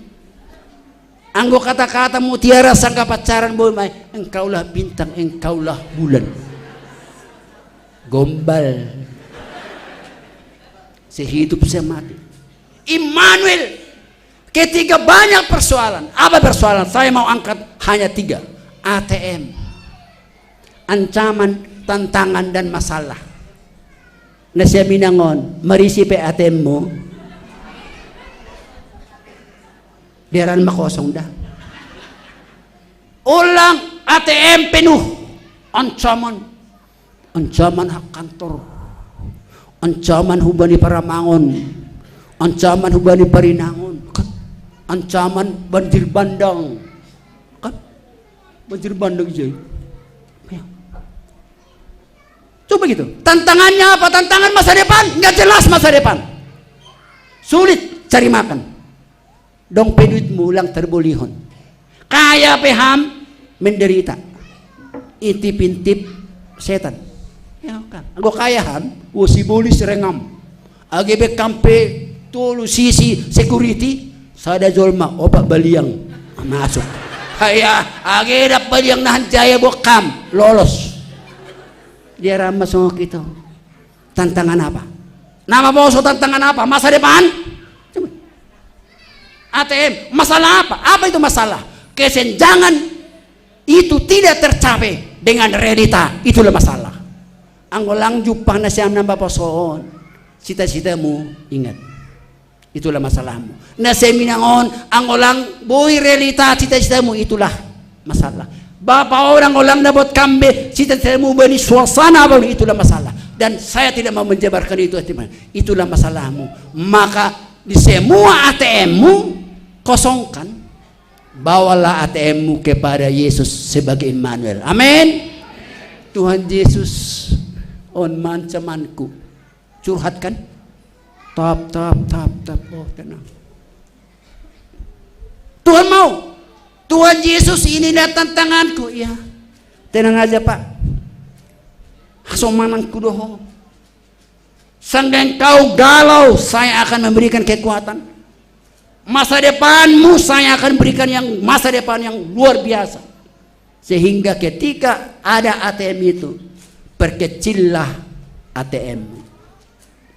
Anggo kata-kata mutiara sangka pacaran boleh mai, engkaulah bintang, engkaulah bulan. Gombal. Sehidup semati. Immanuel. Ketika banyak persoalan, apa persoalan? Saya mau angkat hanya tiga. A T M. Ancaman, tantangan, dan masalah. Na siaminangon, marisi pe A T M-mu. Dearan ma kosong da. Ulang A T M penuh. Ancaman. Ancaman hak kantor. Ancaman hubani paramangon. Ancaman hubani parinangon. Kan? Ancaman banjir bandang. Kan? Banjir bandang ijai. Ya. Coba gitu. Tantangannya apa? Tantangan masa depan. Nggak jelas masa depan. Sulit cari makan. Dong pe duitmu lang tarbolihon. Kaya pe ham menderita. Intip-intip setan. Ya kan. Anggo kaya ham, wo sibolis rengam. Age be kam pe tolu sisi security, sada jolma, opat baliang masuk. Haya, age dap baliang nahan jaya bo kam, lolos. Dia ramah sama kita. Tantangan apa? Nama boso tantangan apa? Masa depan? Coba. A T M, masalah apa? Apa itu masalah? Kesenjangan itu tidak tercapai dengan realita. Itulah masalah. Anggo lang jumpang na siam namba posoon. Cita-citamu, ingat. Itulah masalahmu. Na siaminangon, anggo lang boi realita cita-citamu, itulah masalah. Bapa orang, anggo lang dapot kam be cita-citamu bani suasana baru, itulah masalah. Dan saya tidak mau menjabarkan itu, teman. Itulah masalahmu. Maka di semua A T M-mu, kosongkan. Bawalah A T M-mu kepada Yesus sebagai Immanuel. Amin. Tuhan Yesus, on ma ancamanku. Curhat kan? Tap, tap, tap, tap. Oh, tenang. Tuhan mau. Tuhan Yesus, inilah tantanganku. Ya. Tenang aja, Pak. Hasomananku do ho. Sanggah engkau galau, saya akan memberikan kekuatan. Masa depanmu saya akan berikan yang masa depan yang luar biasa. Sehingga ketika ada A T M itu, perkecillah A T M.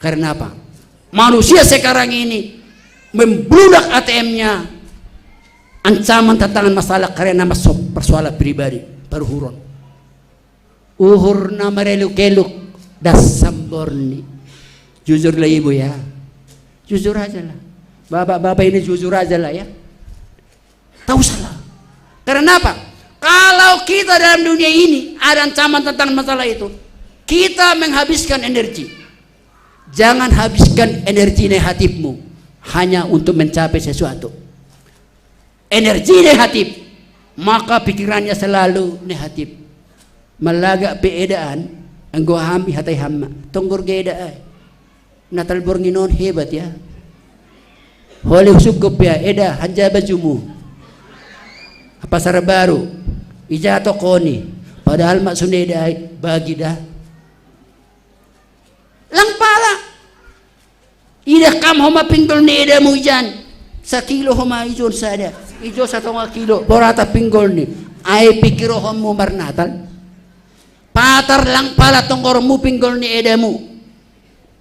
Karena apa? Manusia sekarang ini membludak A T M-nya, ancaman, tantangan, masalah karena masuk persoalan pribadi, paruhuron. Uhur na mareluk-eluk, das samborni. Jujurlah ibu ya. Jujur aja lah. Bapak-bapak ini jujur aja lah ya. Tahu salah. Karena apa? Kalau kita dalam dunia ini ada ancaman tentang masalah itu, kita menghabiskan energi. Jangan habiskan energi negatifmu hanya untuk mencapai sesuatu. Energi negatif, maka pikirannya selalu negatif. Malagak pe edaan, anggo ham ihatai ham ma. Tonggor ge eda ai. Natal borngin on hebat ya. Hole husuk gopea eda hanja bajumu. Pasar Baru. Ija tokoni. Padahal maksudnya eda ai bagi dah. Lang pala. Ida kam homa pinggol ni eda mujan. Sakilo homa ijon sada. Ijo satonga kilo. Borata pinggol ni. Ai pikirohonmu marnatal. Patar lang pala tonggormu pinggol ni edamu.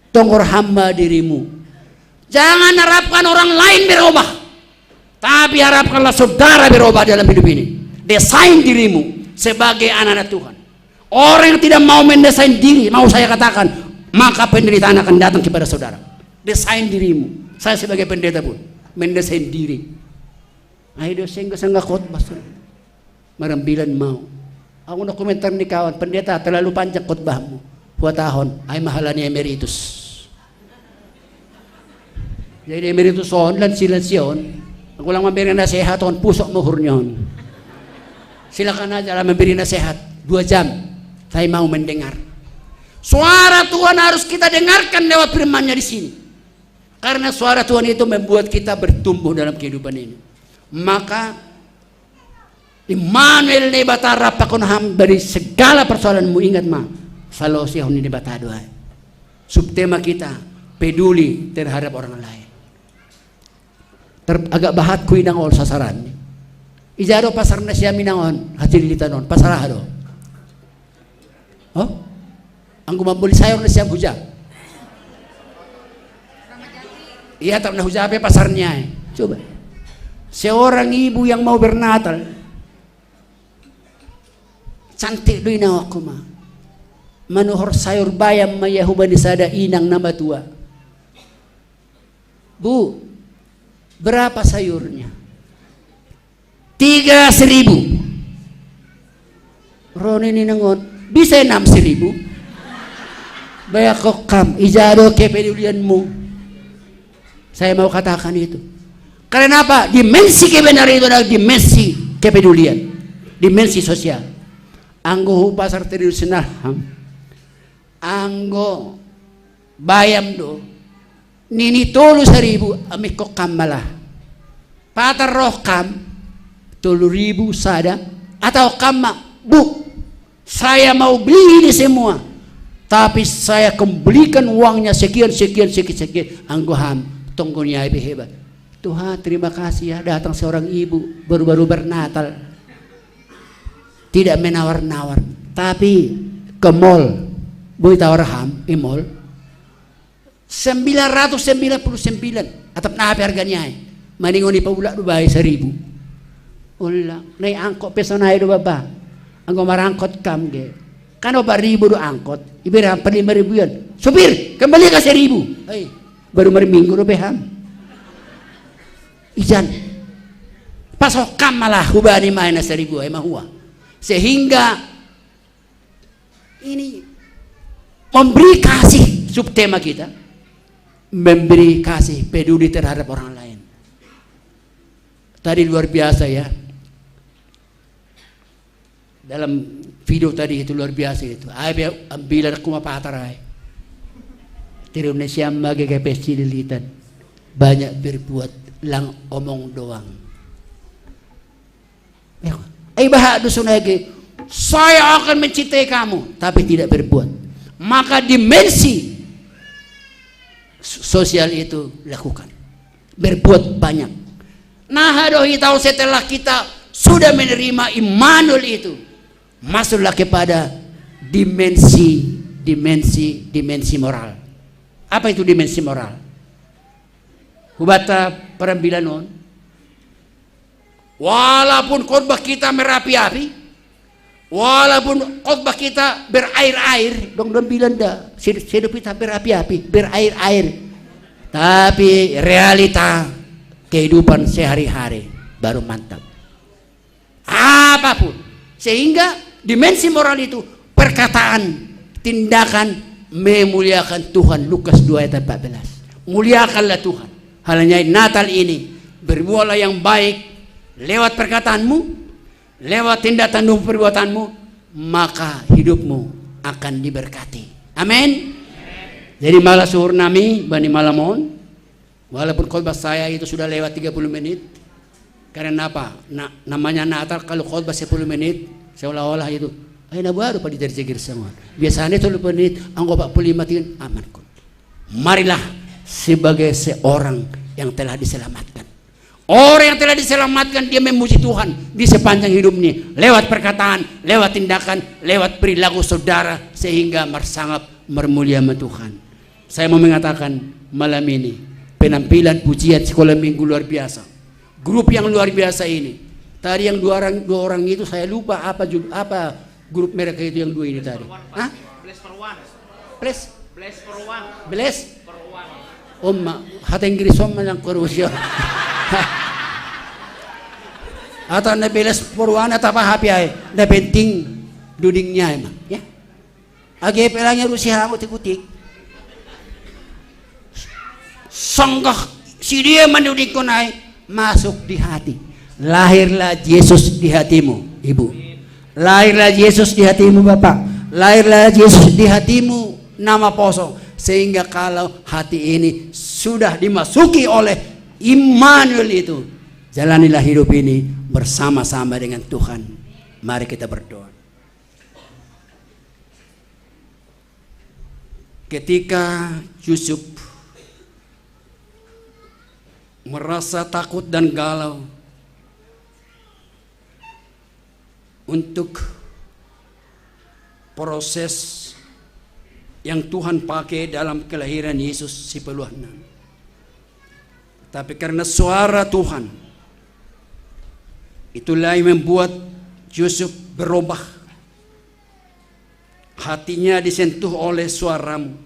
Tonggor hamba dirimu. Jangan harapkan orang lain berubah. Tapi harapkanlah saudara berubah dalam hidup ini. Desain dirimu sebagai anak-anak Tuhan. Orang yang tidak mau mendesain diri, mau saya katakan, maka penderitaan akan datang kepada saudara. Desain dirimu. Saya sebagai pendeta pun mendesain diri. Ayo, dosen, gak usah nggak khotbah, saudara. Marambilan mau. Aku na komentar ni kawan, "Pendeta, terlalu panjang khotbahmu." Dua tahun, ai mahalani emeritus. Jadi emeritus on dan silan sion. Aku lang memberi nasihat on, pusok muhurnya on. Silakan aja lah memberi nasihat. Dua jam. Saya mau mendengar. Suara Tuhan harus kita dengarkan lewat firman-Nya di sini. Karena suara Tuhan itu membuat kita bertumbuh dalam kehidupan ini. Maka Immanuel, Naibata rap pakon ham dari segala persoalanmu, ingat ma. Salosi hon ni Naibata do ai. Subtema kita peduli terhadap orang lain. Ter, agak bahat ku inang on sasaran. Ija do pasar nasiam inang on, hati di tanon, pasar aha do? Oh? Anggo mamboli sayur nasiam huja. Iya, tapi na huja pe pasarnya, eh. Coba. Seorang ibu yang mau bernatal, cantik do inang on ma. Manuhor sayur bayam ma ia hubani sada inang na matua. "Bu, berapa sayurnya?" "Tiga seribu." Ro ni inang on, "Bisa enam seribu?" Bayar kok kam, ija do kepedulianmu. Saya mau katakan itu. Karena apa? Dimensi kebenaran itu adalah dimensi kepedulian, dimensi sosial. Anggo hu pasar tradisional ham, anggo bayam do, nini tolu saribu, ami kok kam ma lah. Patar roh kam, tolu ribu sada, atau kam ma, "Bu, saya mau beli ini semua, tapi saya kembalikan uangnya sekian, sekian, sekian, sekian." Anggo ham, tonggo ni ai pe hebat. "Tuhan, terima kasih ya, datang seorang ibu baru-baru bernatal. Tidak menawar-nawar, tapi ke mall." Boi tawar ham i mall. Sembilan ratus sembilan puluh sembilan. Atap na pe harganya ai. Maningon i paulak do bae saribu. Ola, nai angkot pe sonai do baba. Anggo marangkot kam ge. Kan opat ribu do angkot. Ibere ham per lima ribuan. "Supir, kembalikan seribu." Hei, baru mariminggu do pe ham. Ijan. Pasok kam ma lah hubani ma na seribu ai mahua. Sehingga ini memberi kasih, subtema kita, memberi kasih, peduli terhadap orang lain. Tadi luar biasa ya. Dalam video tadi itu luar biasa itu. Ai be ambilan ku ma patar ai. Tiru nasiam ma gabe pe sililitan. Banyak berbuat, lang omong doang. Ya, ai bahat do sonai ge, "Saya akan mencintai kamu," tapi tidak berbuat. Maka dimensi sosial itu lakukan. Berbuat banyak. Nah, dohi tahu setelah kita sudah menerima Immanuel itu, masuklah kepada dimensi, dimensi, dimensi moral. Apa itu dimensi moral? Hubata perambilan on. Walaupun khotbah kita merapi-api, walaupun khotbah kita berair-air, dong, dong bilang dah, sedo, sedo pita berapi-api, berair-air. Tapi realita kehidupan sehari-hari baru mantap. Apapun. Sehingga dimensi moral itu, perkataan, tindakan memuliakan Tuhan. Lukas dua ayat empat belas. Muliakanlah Tuhan. Halnya Natal ini, berbuatlah yang baik lewat perkataanmu, lewat tindakan dan perbuatanmu, maka hidupmu akan diberkati. Amin. Jadi malah suhur nami bani malam on, walaupun khotbah saya itu sudah lewat tiga puluh menit. Karena apa? Nah, namanya Natal, kalau khotbah sepuluh menit, seolah-olah itu, "Ai na baru padi terjegir semua." Biasanya tiga puluh menit, anggo empat puluh lima tin, aman kok. Marilah sebagai seorang yang telah diselamatkan. Orang yang telah diselamatkan, dia memuji Tuhan di sepanjang hidupnya, lewat perkataan, lewat tindakan, lewat perilaku saudara, sehingga mersangap mermulia sama Tuhan. Saya mau mengatakan, malam ini penampilan pujian sekolah minggu luar biasa. Grup yang luar biasa ini. Tadi yang dua orang, dua orang itu, saya lupa apa jud-, apa grup mereka itu yang dua ini tadi. Hah? Bless for one. Bless? Bless for one. Bless? For one. Om ma, hata Inggris om ma yang kurusya. Atau na bless for one atau apa happy ay. Na penting dudingnya emang, ya. Age pelanya rusi hamu tikutik. Sanggah si dia menudingkon ay masuk di hati. Lahirlah Yesus di hatimu, Ibu. Lahirlah Yesus di hatimu, Bapak. Lahirlah Yesus di hatimu, nama poso. Sehingga kalau hati ini sudah dimasuki oleh Immanuel itu, jalanilah hidup ini bersama-sama dengan Tuhan. Mari kita berdoa. Ketika Yusuf merasa takut dan galau untuk proses yang Tuhan pakai dalam kelahiran Yesus si peluahnan. Tapi karena suara Tuhan, itulah yang membuat Yusuf berubah. Hatinya disentuh oleh suaramu.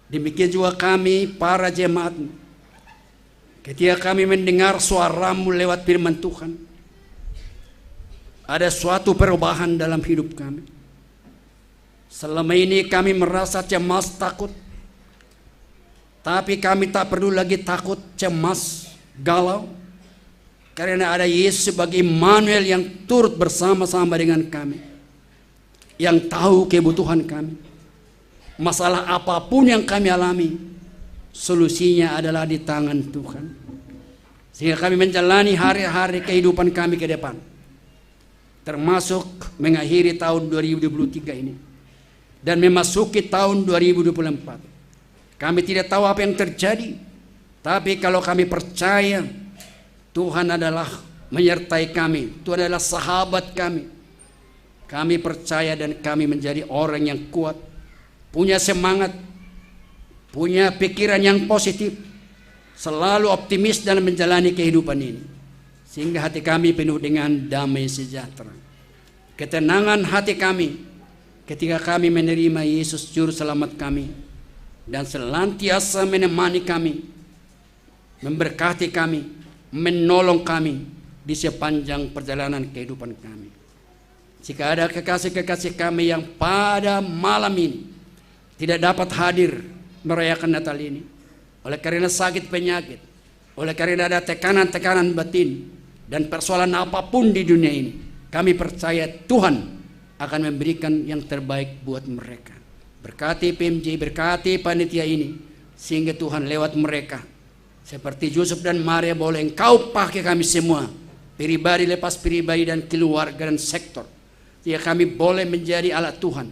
Demikian juga kami, para jemaat. Ketika kami mendengar suaramu lewat firman Tuhan, ada suatu perubahan dalam hidup kami. Selama ini kami merasa cemas, takut. Tapi kami tak perlu lagi takut, cemas, galau. Karena ada Yesus sebagai Immanuel yang turut bersama-sama dengan kami. Yang tahu kebutuhan kami. Masalah apapun yang kami alami, solusinya adalah di tangan Tuhan. Sehingga kami menjalani hari-hari kehidupan kami ke depan. Termasuk mengakhiri tahun dua ribu dua puluh tiga ini. Dan memasuki tahun dua ribu dua puluh empat. Kami tidak tahu apa yang terjadi. Tapi kalau kami percaya Tuhan adalah menyertai kami, Tuhan adalah sahabat kami, kami percaya dan kami menjadi orang yang kuat, punya semangat, punya pikiran yang positif, selalu optimis dalam menjalani kehidupan ini. Sehingga hati kami penuh dengan damai sejahtera. Ketenangan hati kami ketika kami menerima Yesus Juru Selamat kami dan senantiasa menemani kami, memberkati kami, menolong kami di sepanjang perjalanan kehidupan kami. Jika ada kekasih-kekasih kami yang pada malam ini tidak dapat hadir merayakan Natal ini, oleh karena sakit penyakit, oleh karena ada tekanan-tekanan batin dan persoalan apapun di dunia ini, kami percaya Tuhan akan memberikan yang terbaik buat mereka. Berkati P M J, berkati panitia ini, sehingga Tuhan lewat mereka, seperti Yusuf dan Maria, boleh Engkau pakai kami semua, pribadi lepas pribadi dan keluarga dan sektor. Ya, kami boleh menjadi alat Tuhan,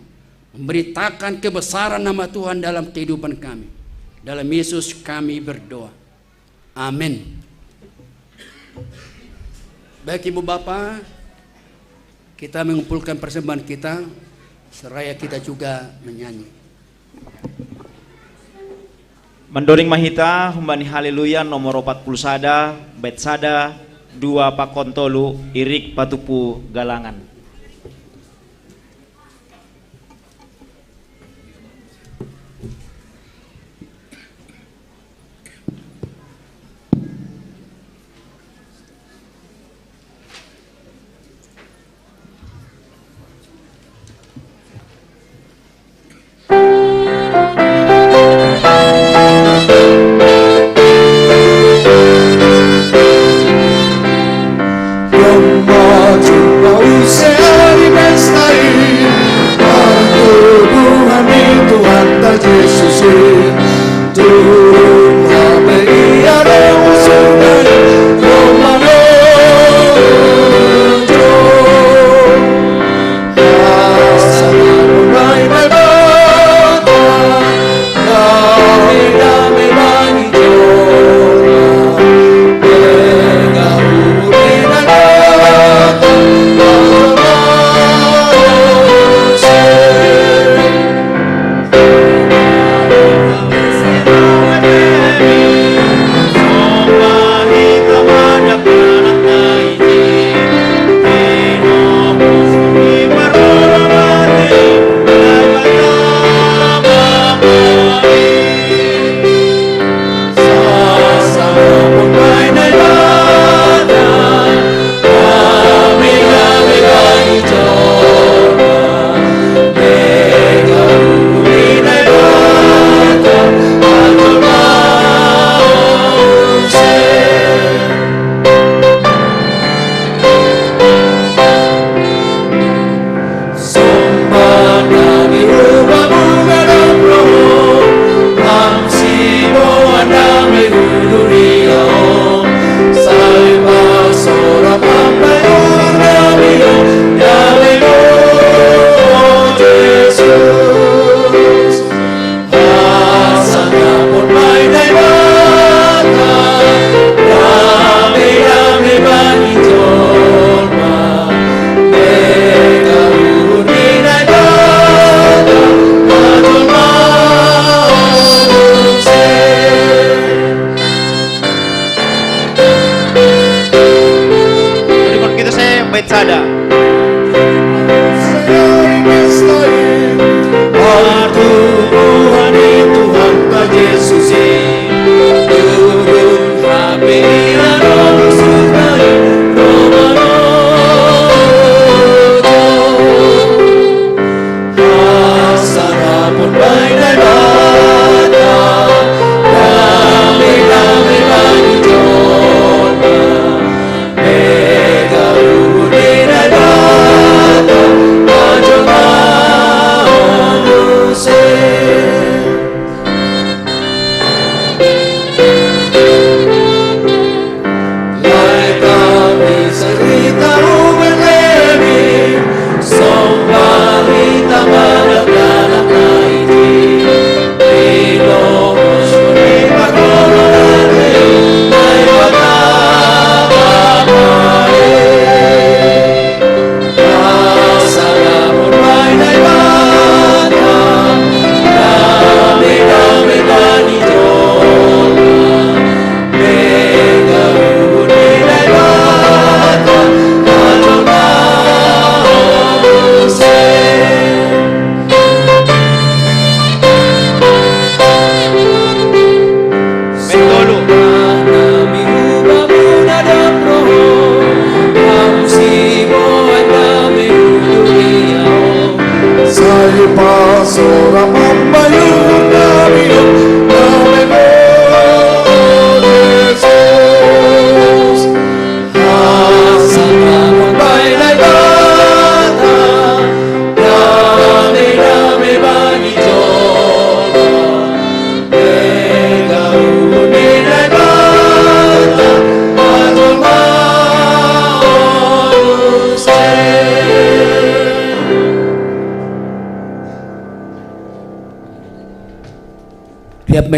memberitakan kebesaran nama Tuhan dalam kehidupan kami. Dalam Yesus kami berdoa. Amin. Baik, Ibu Bapak, kita mengumpulkan persembahan kita, seraya kita juga menyanyi. Mendoring mahita, humbani Haleluya nomor empat puluh sada, bait sada, dua pakon tolu, irik patupu galangan.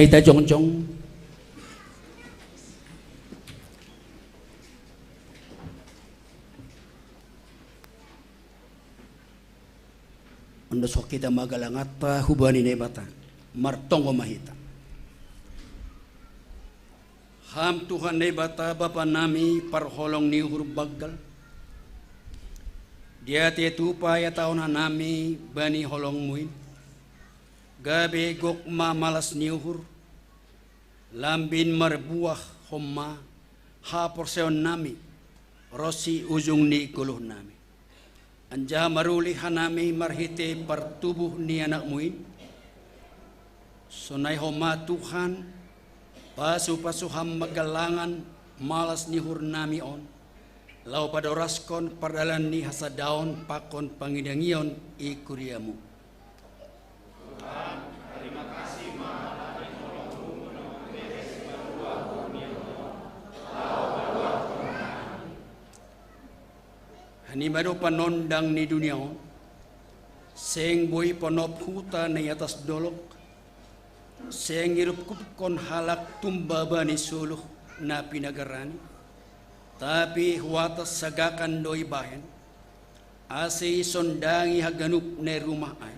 Ita jongjong. Ondos ho kita ma gai langatta hubani Naibata. Martonggo ma hita. Ham Tuhan Naibata Bapa nami parholong ni uhur banggal. Diate tupa ihatahon hanami bani holongmu in. Gabe gok ma malas ni uhur. Lambin marbuah homma haporseaon nami ronsi ujung ni goluh nami. Anjaha maruli hanami marhite partubuh ni anakmu in. Sonai homa Tuhan, pasu-pasu ham ma galangan malas ni uhur nami on, laho padoraskon pardalan ni hasadaon pakon pangidangion i kuriamu. Hanima do panondang ni dunia on. Seng boi ponop huta na i atas dolok. Seng irupkupkon halak tumba bani suluh na pinagarani. Tapi huatas sagakan do ibahen. Ase isondangi haganup na i rumah ai.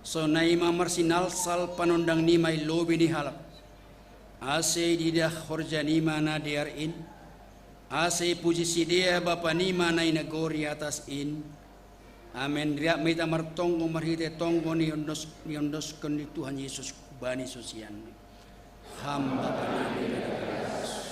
Sonai ma marsinalsal panondang nima i lobei ni halak. Ase ididah horja nima na dear in. Ase ipuji sidea Bapa nima na i nagori atas in. Amen. Riap ma ita martonggo marhite tonggo ni ondos, ni ondoskon ni Tuhan Jesus bani susianni. Ham Bapa nami na di atas,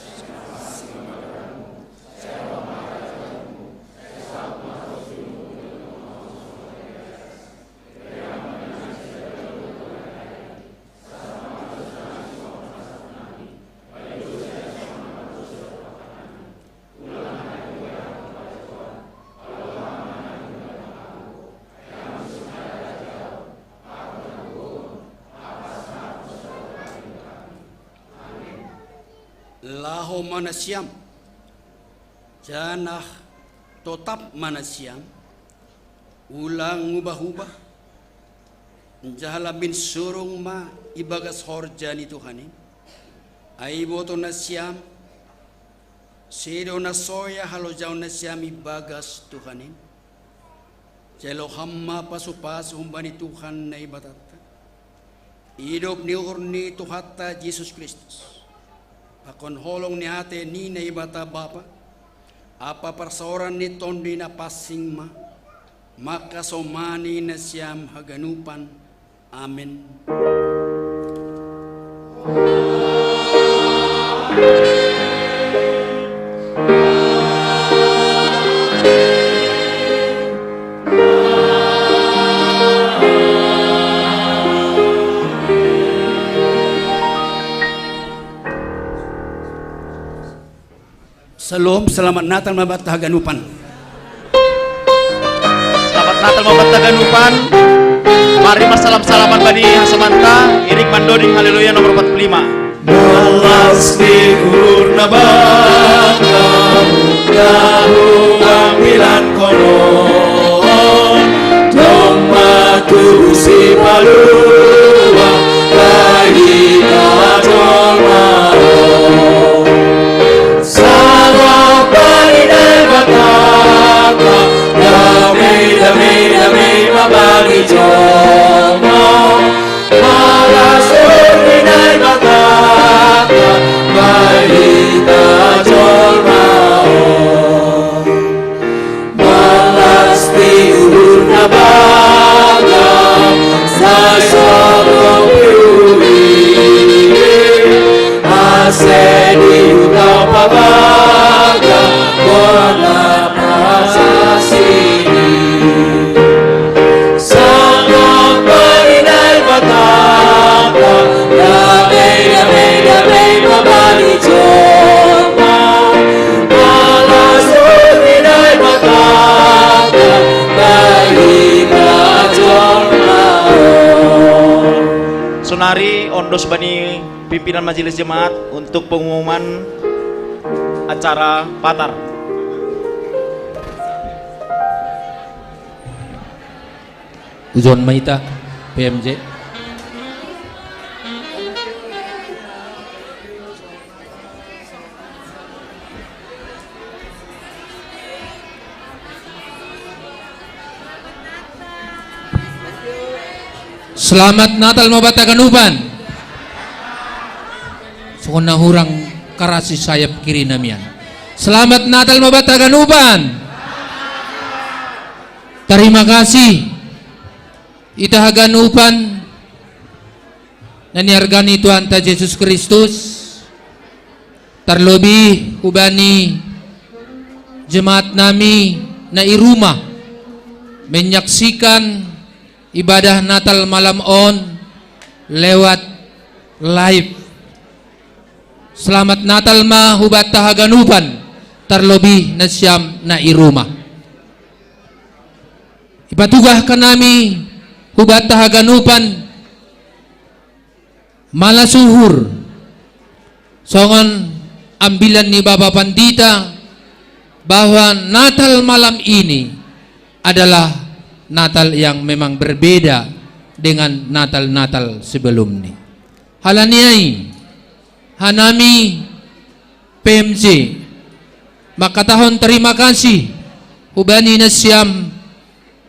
laho ma nasiam, janah totap ma nasiam, ulang ubah-ubah, anjaha lambin surung ma ibagas horja ni Tuhan in. Ai iboto nasiam, sedo na soya halojaon nasiam ibagas Tuhan in. Jalo ham ma pasu-pasu humbani Tuhan Naibatanta. Idop ni uhur ni Tuhanta Jesus Kristus. Pakon holong ni ate ni Naibata Bapa. Ampa parsaoran ni Tondi Napansing ma. Mangkasomani nasiam haganupan. Amen. Salom, selamat Natal ma banta haganupan. Selamat Natal ma banta haganupan. Mari marsalam-salaman bani hasomanta, iring mandoding Haleluya nomor empat puluh lima. Malas ni uhur na bangga, na huambilan konon, domma tubuh si palua, kahita jolma on. Sangap bani Debata, dame, dame, dame ma bani jolma. Malas uhur ni Debata, bani hita jolma on. Malas ni uhur na bangga, sai so ro piuri, ase diuta pabaga, bona pasasini. Sangap bani Debata, dame, dame, dame ma bani jolma. Malas uhur ni Debata, bani hita jolma on. Sonari ondos bani pimpinan majelis jemaat untuk pengumuman acara patar. Ujon ma ita, P M J. Selamat Natal ma banta haganupan. Songon na hurang karasi sayap kiri namian. Selamat Natal ma banta haganupan. Terima kasih. Hita haganupan na niarga ni Tuhanta Jesus Kristus, terlebih hubani jemaat nami na i rumah menyaksikan ibadah Natal malam on lewat live. Selamat Natal ma hubanta haganupan, terlebih nasiam na i rumah. Ipatugah hanami hubanta haganupan malas uhur, songon ambilan ni Bapa Pandita, bahwa Natal malam ini adalah Natal yang memang berbeda dengan Natal-Natal sebelumnya. Halani ai, hanami P M J mangkatahon terima kasih hubani nasiam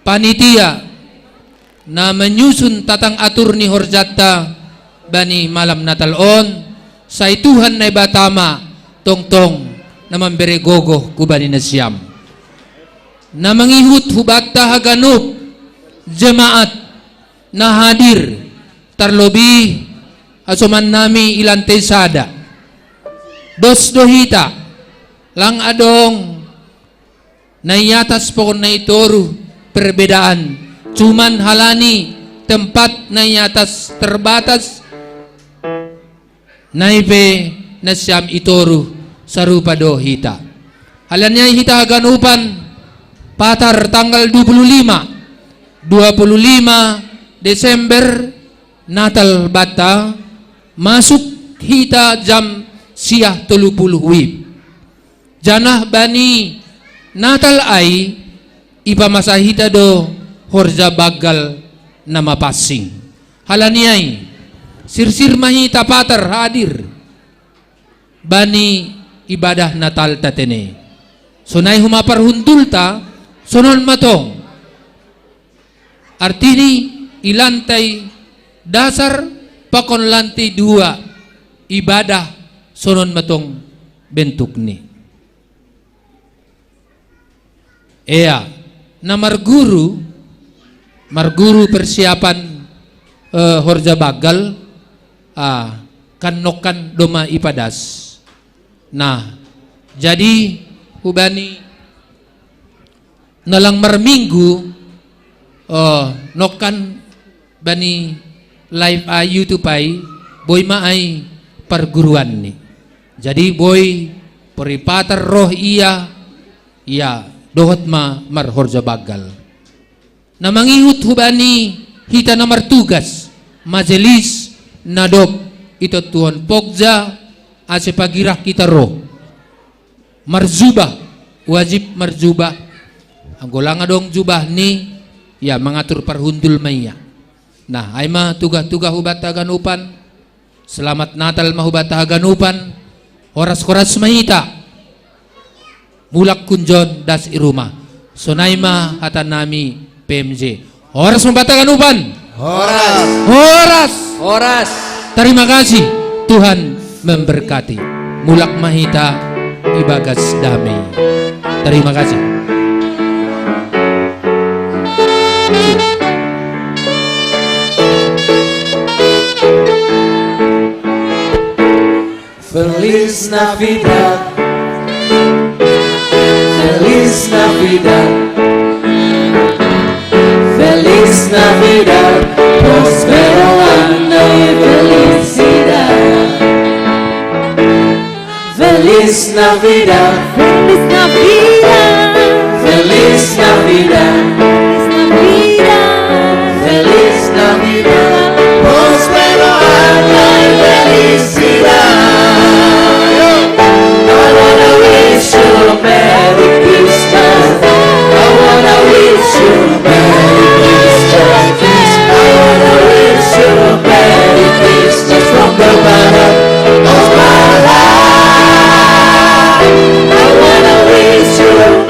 panitia na menyusun tatang atur ni horjanta bani malam Natal on, sai Tuhan Naibata ma tongtong na mambere gogoh hubani nasiam. Na mangihut hubanta haganup jemaat na hadir, terlebih hasoman nami i lantai sada. Dos do hita, lang adong na i atas pokon na i toruh perbedaan, cuman halani tempat na i atas terbatas, nai pe nasiam i toruh sarupa do hita. Halani ai hita haganupan, patar tanggal dua puluh lima, dua puluh lima Desember, Natal banta, masuk hita jam siah tolu puluh wib. Janah bani Natal ai, ipamasa hita do horja banggal na mapansing. Halani ai, sirsir ma hita patar hadir bani ibadah Natalta tene. Sonai homa parhundulta, sonon ma tong. Artini, i lantai dasar pakon lantai dua ibadah sonon ma tong bentukni. Ea, na marguru, marguru persiapan, eh, horja banggal, ah, kan nongkan do ma ipadas. Nah, jadi hubani na lang marminggu, oh, nongkan bani live ai YouTube ai, boi ma ai parguruanni. Jadi boi pori patar roh ia, ia dohot ma marhorja banggal. Na mangihut hubani hita na martugas, majelis na dob itontuhon pogja ase pagirah hita ro. Marjubah, wajib marjubah. Anggo lang adong jubahni, ia mangatur parhundul ma ia. Nah, ai ma tugah-tugah hubanta haganupan. Selamat Natal ma hubanta haganupan. Horas-horas ma hita. Mulak hunjon das i rumah. Sonai ma hata nami P M J. Horas ma hubanta haganupan. Horas. Horas. Horas. Terima kasih. Tuhan memberkati. Mulak ma hita ibagas damei. Terima kasih. Feliz Navidad. Feliz Navidad. Feliz Navidad. Prospero año y felicidad. Feliz Navidad. Feliz Navidad. Feliz Navidad. Feliz Navidad. Feliz Navidad. Prospero año y felicidad. I wanna wish you a Merry Christmas. I wanna wish you a Merry Christmas. I wanna wish you a Merry Christmas from the bottom of my heart. I wanna wish you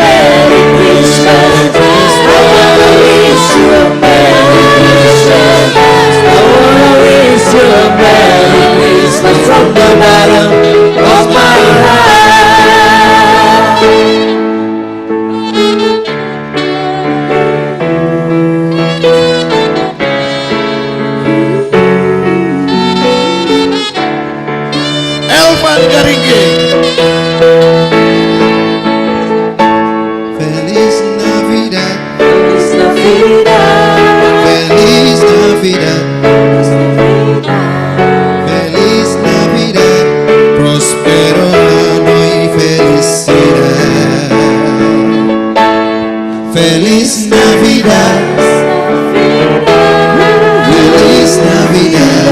Garingge. Feliz Navidad. Feliz Navidad. Feliz Navidad. Feliz Navidad. Próspero ano y felicidad. Feliz Navidad. Feliz Navidad.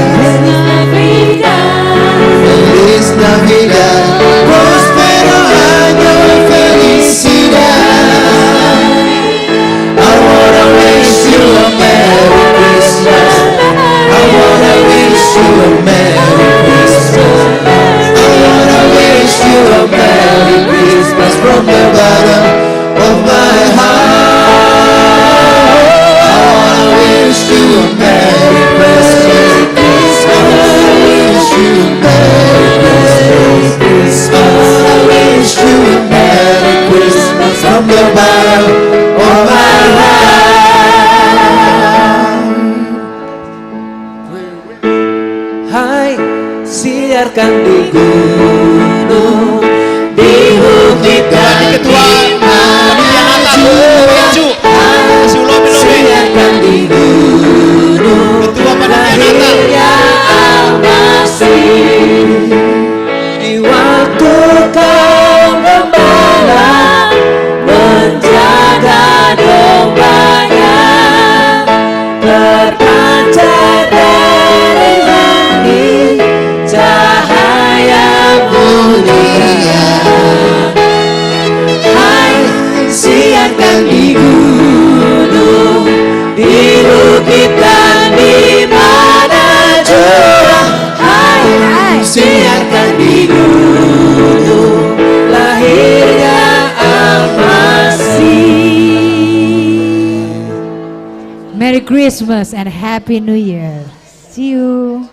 Feliz Navidad. Próspero año y felicidad. I wanna wish you a Merry Christmas. I wanna wish you a Merry Christmas. I wanna wish you a Merry Christmas from the bottom of my heart. I wanna wish you a Merry Christmas. I wanna wish you a Merry Christmas. I wanna wish you a Merry Christmas from the bottom of my heart. Hai, siarkan di gunung, di bukit dan di mana jua. Hai, siarkan di gunung, lahirnya Al-Masih. Di waktu kau gembala menjaga dombanya, terpancar dari langit cahaya mulia. Hai, siarkan di gunung, di bukit dan di mana jua. Hai, siarkan di gunung, lahirnya Al-Masih. Merry Christmas and Happy New Year. See you.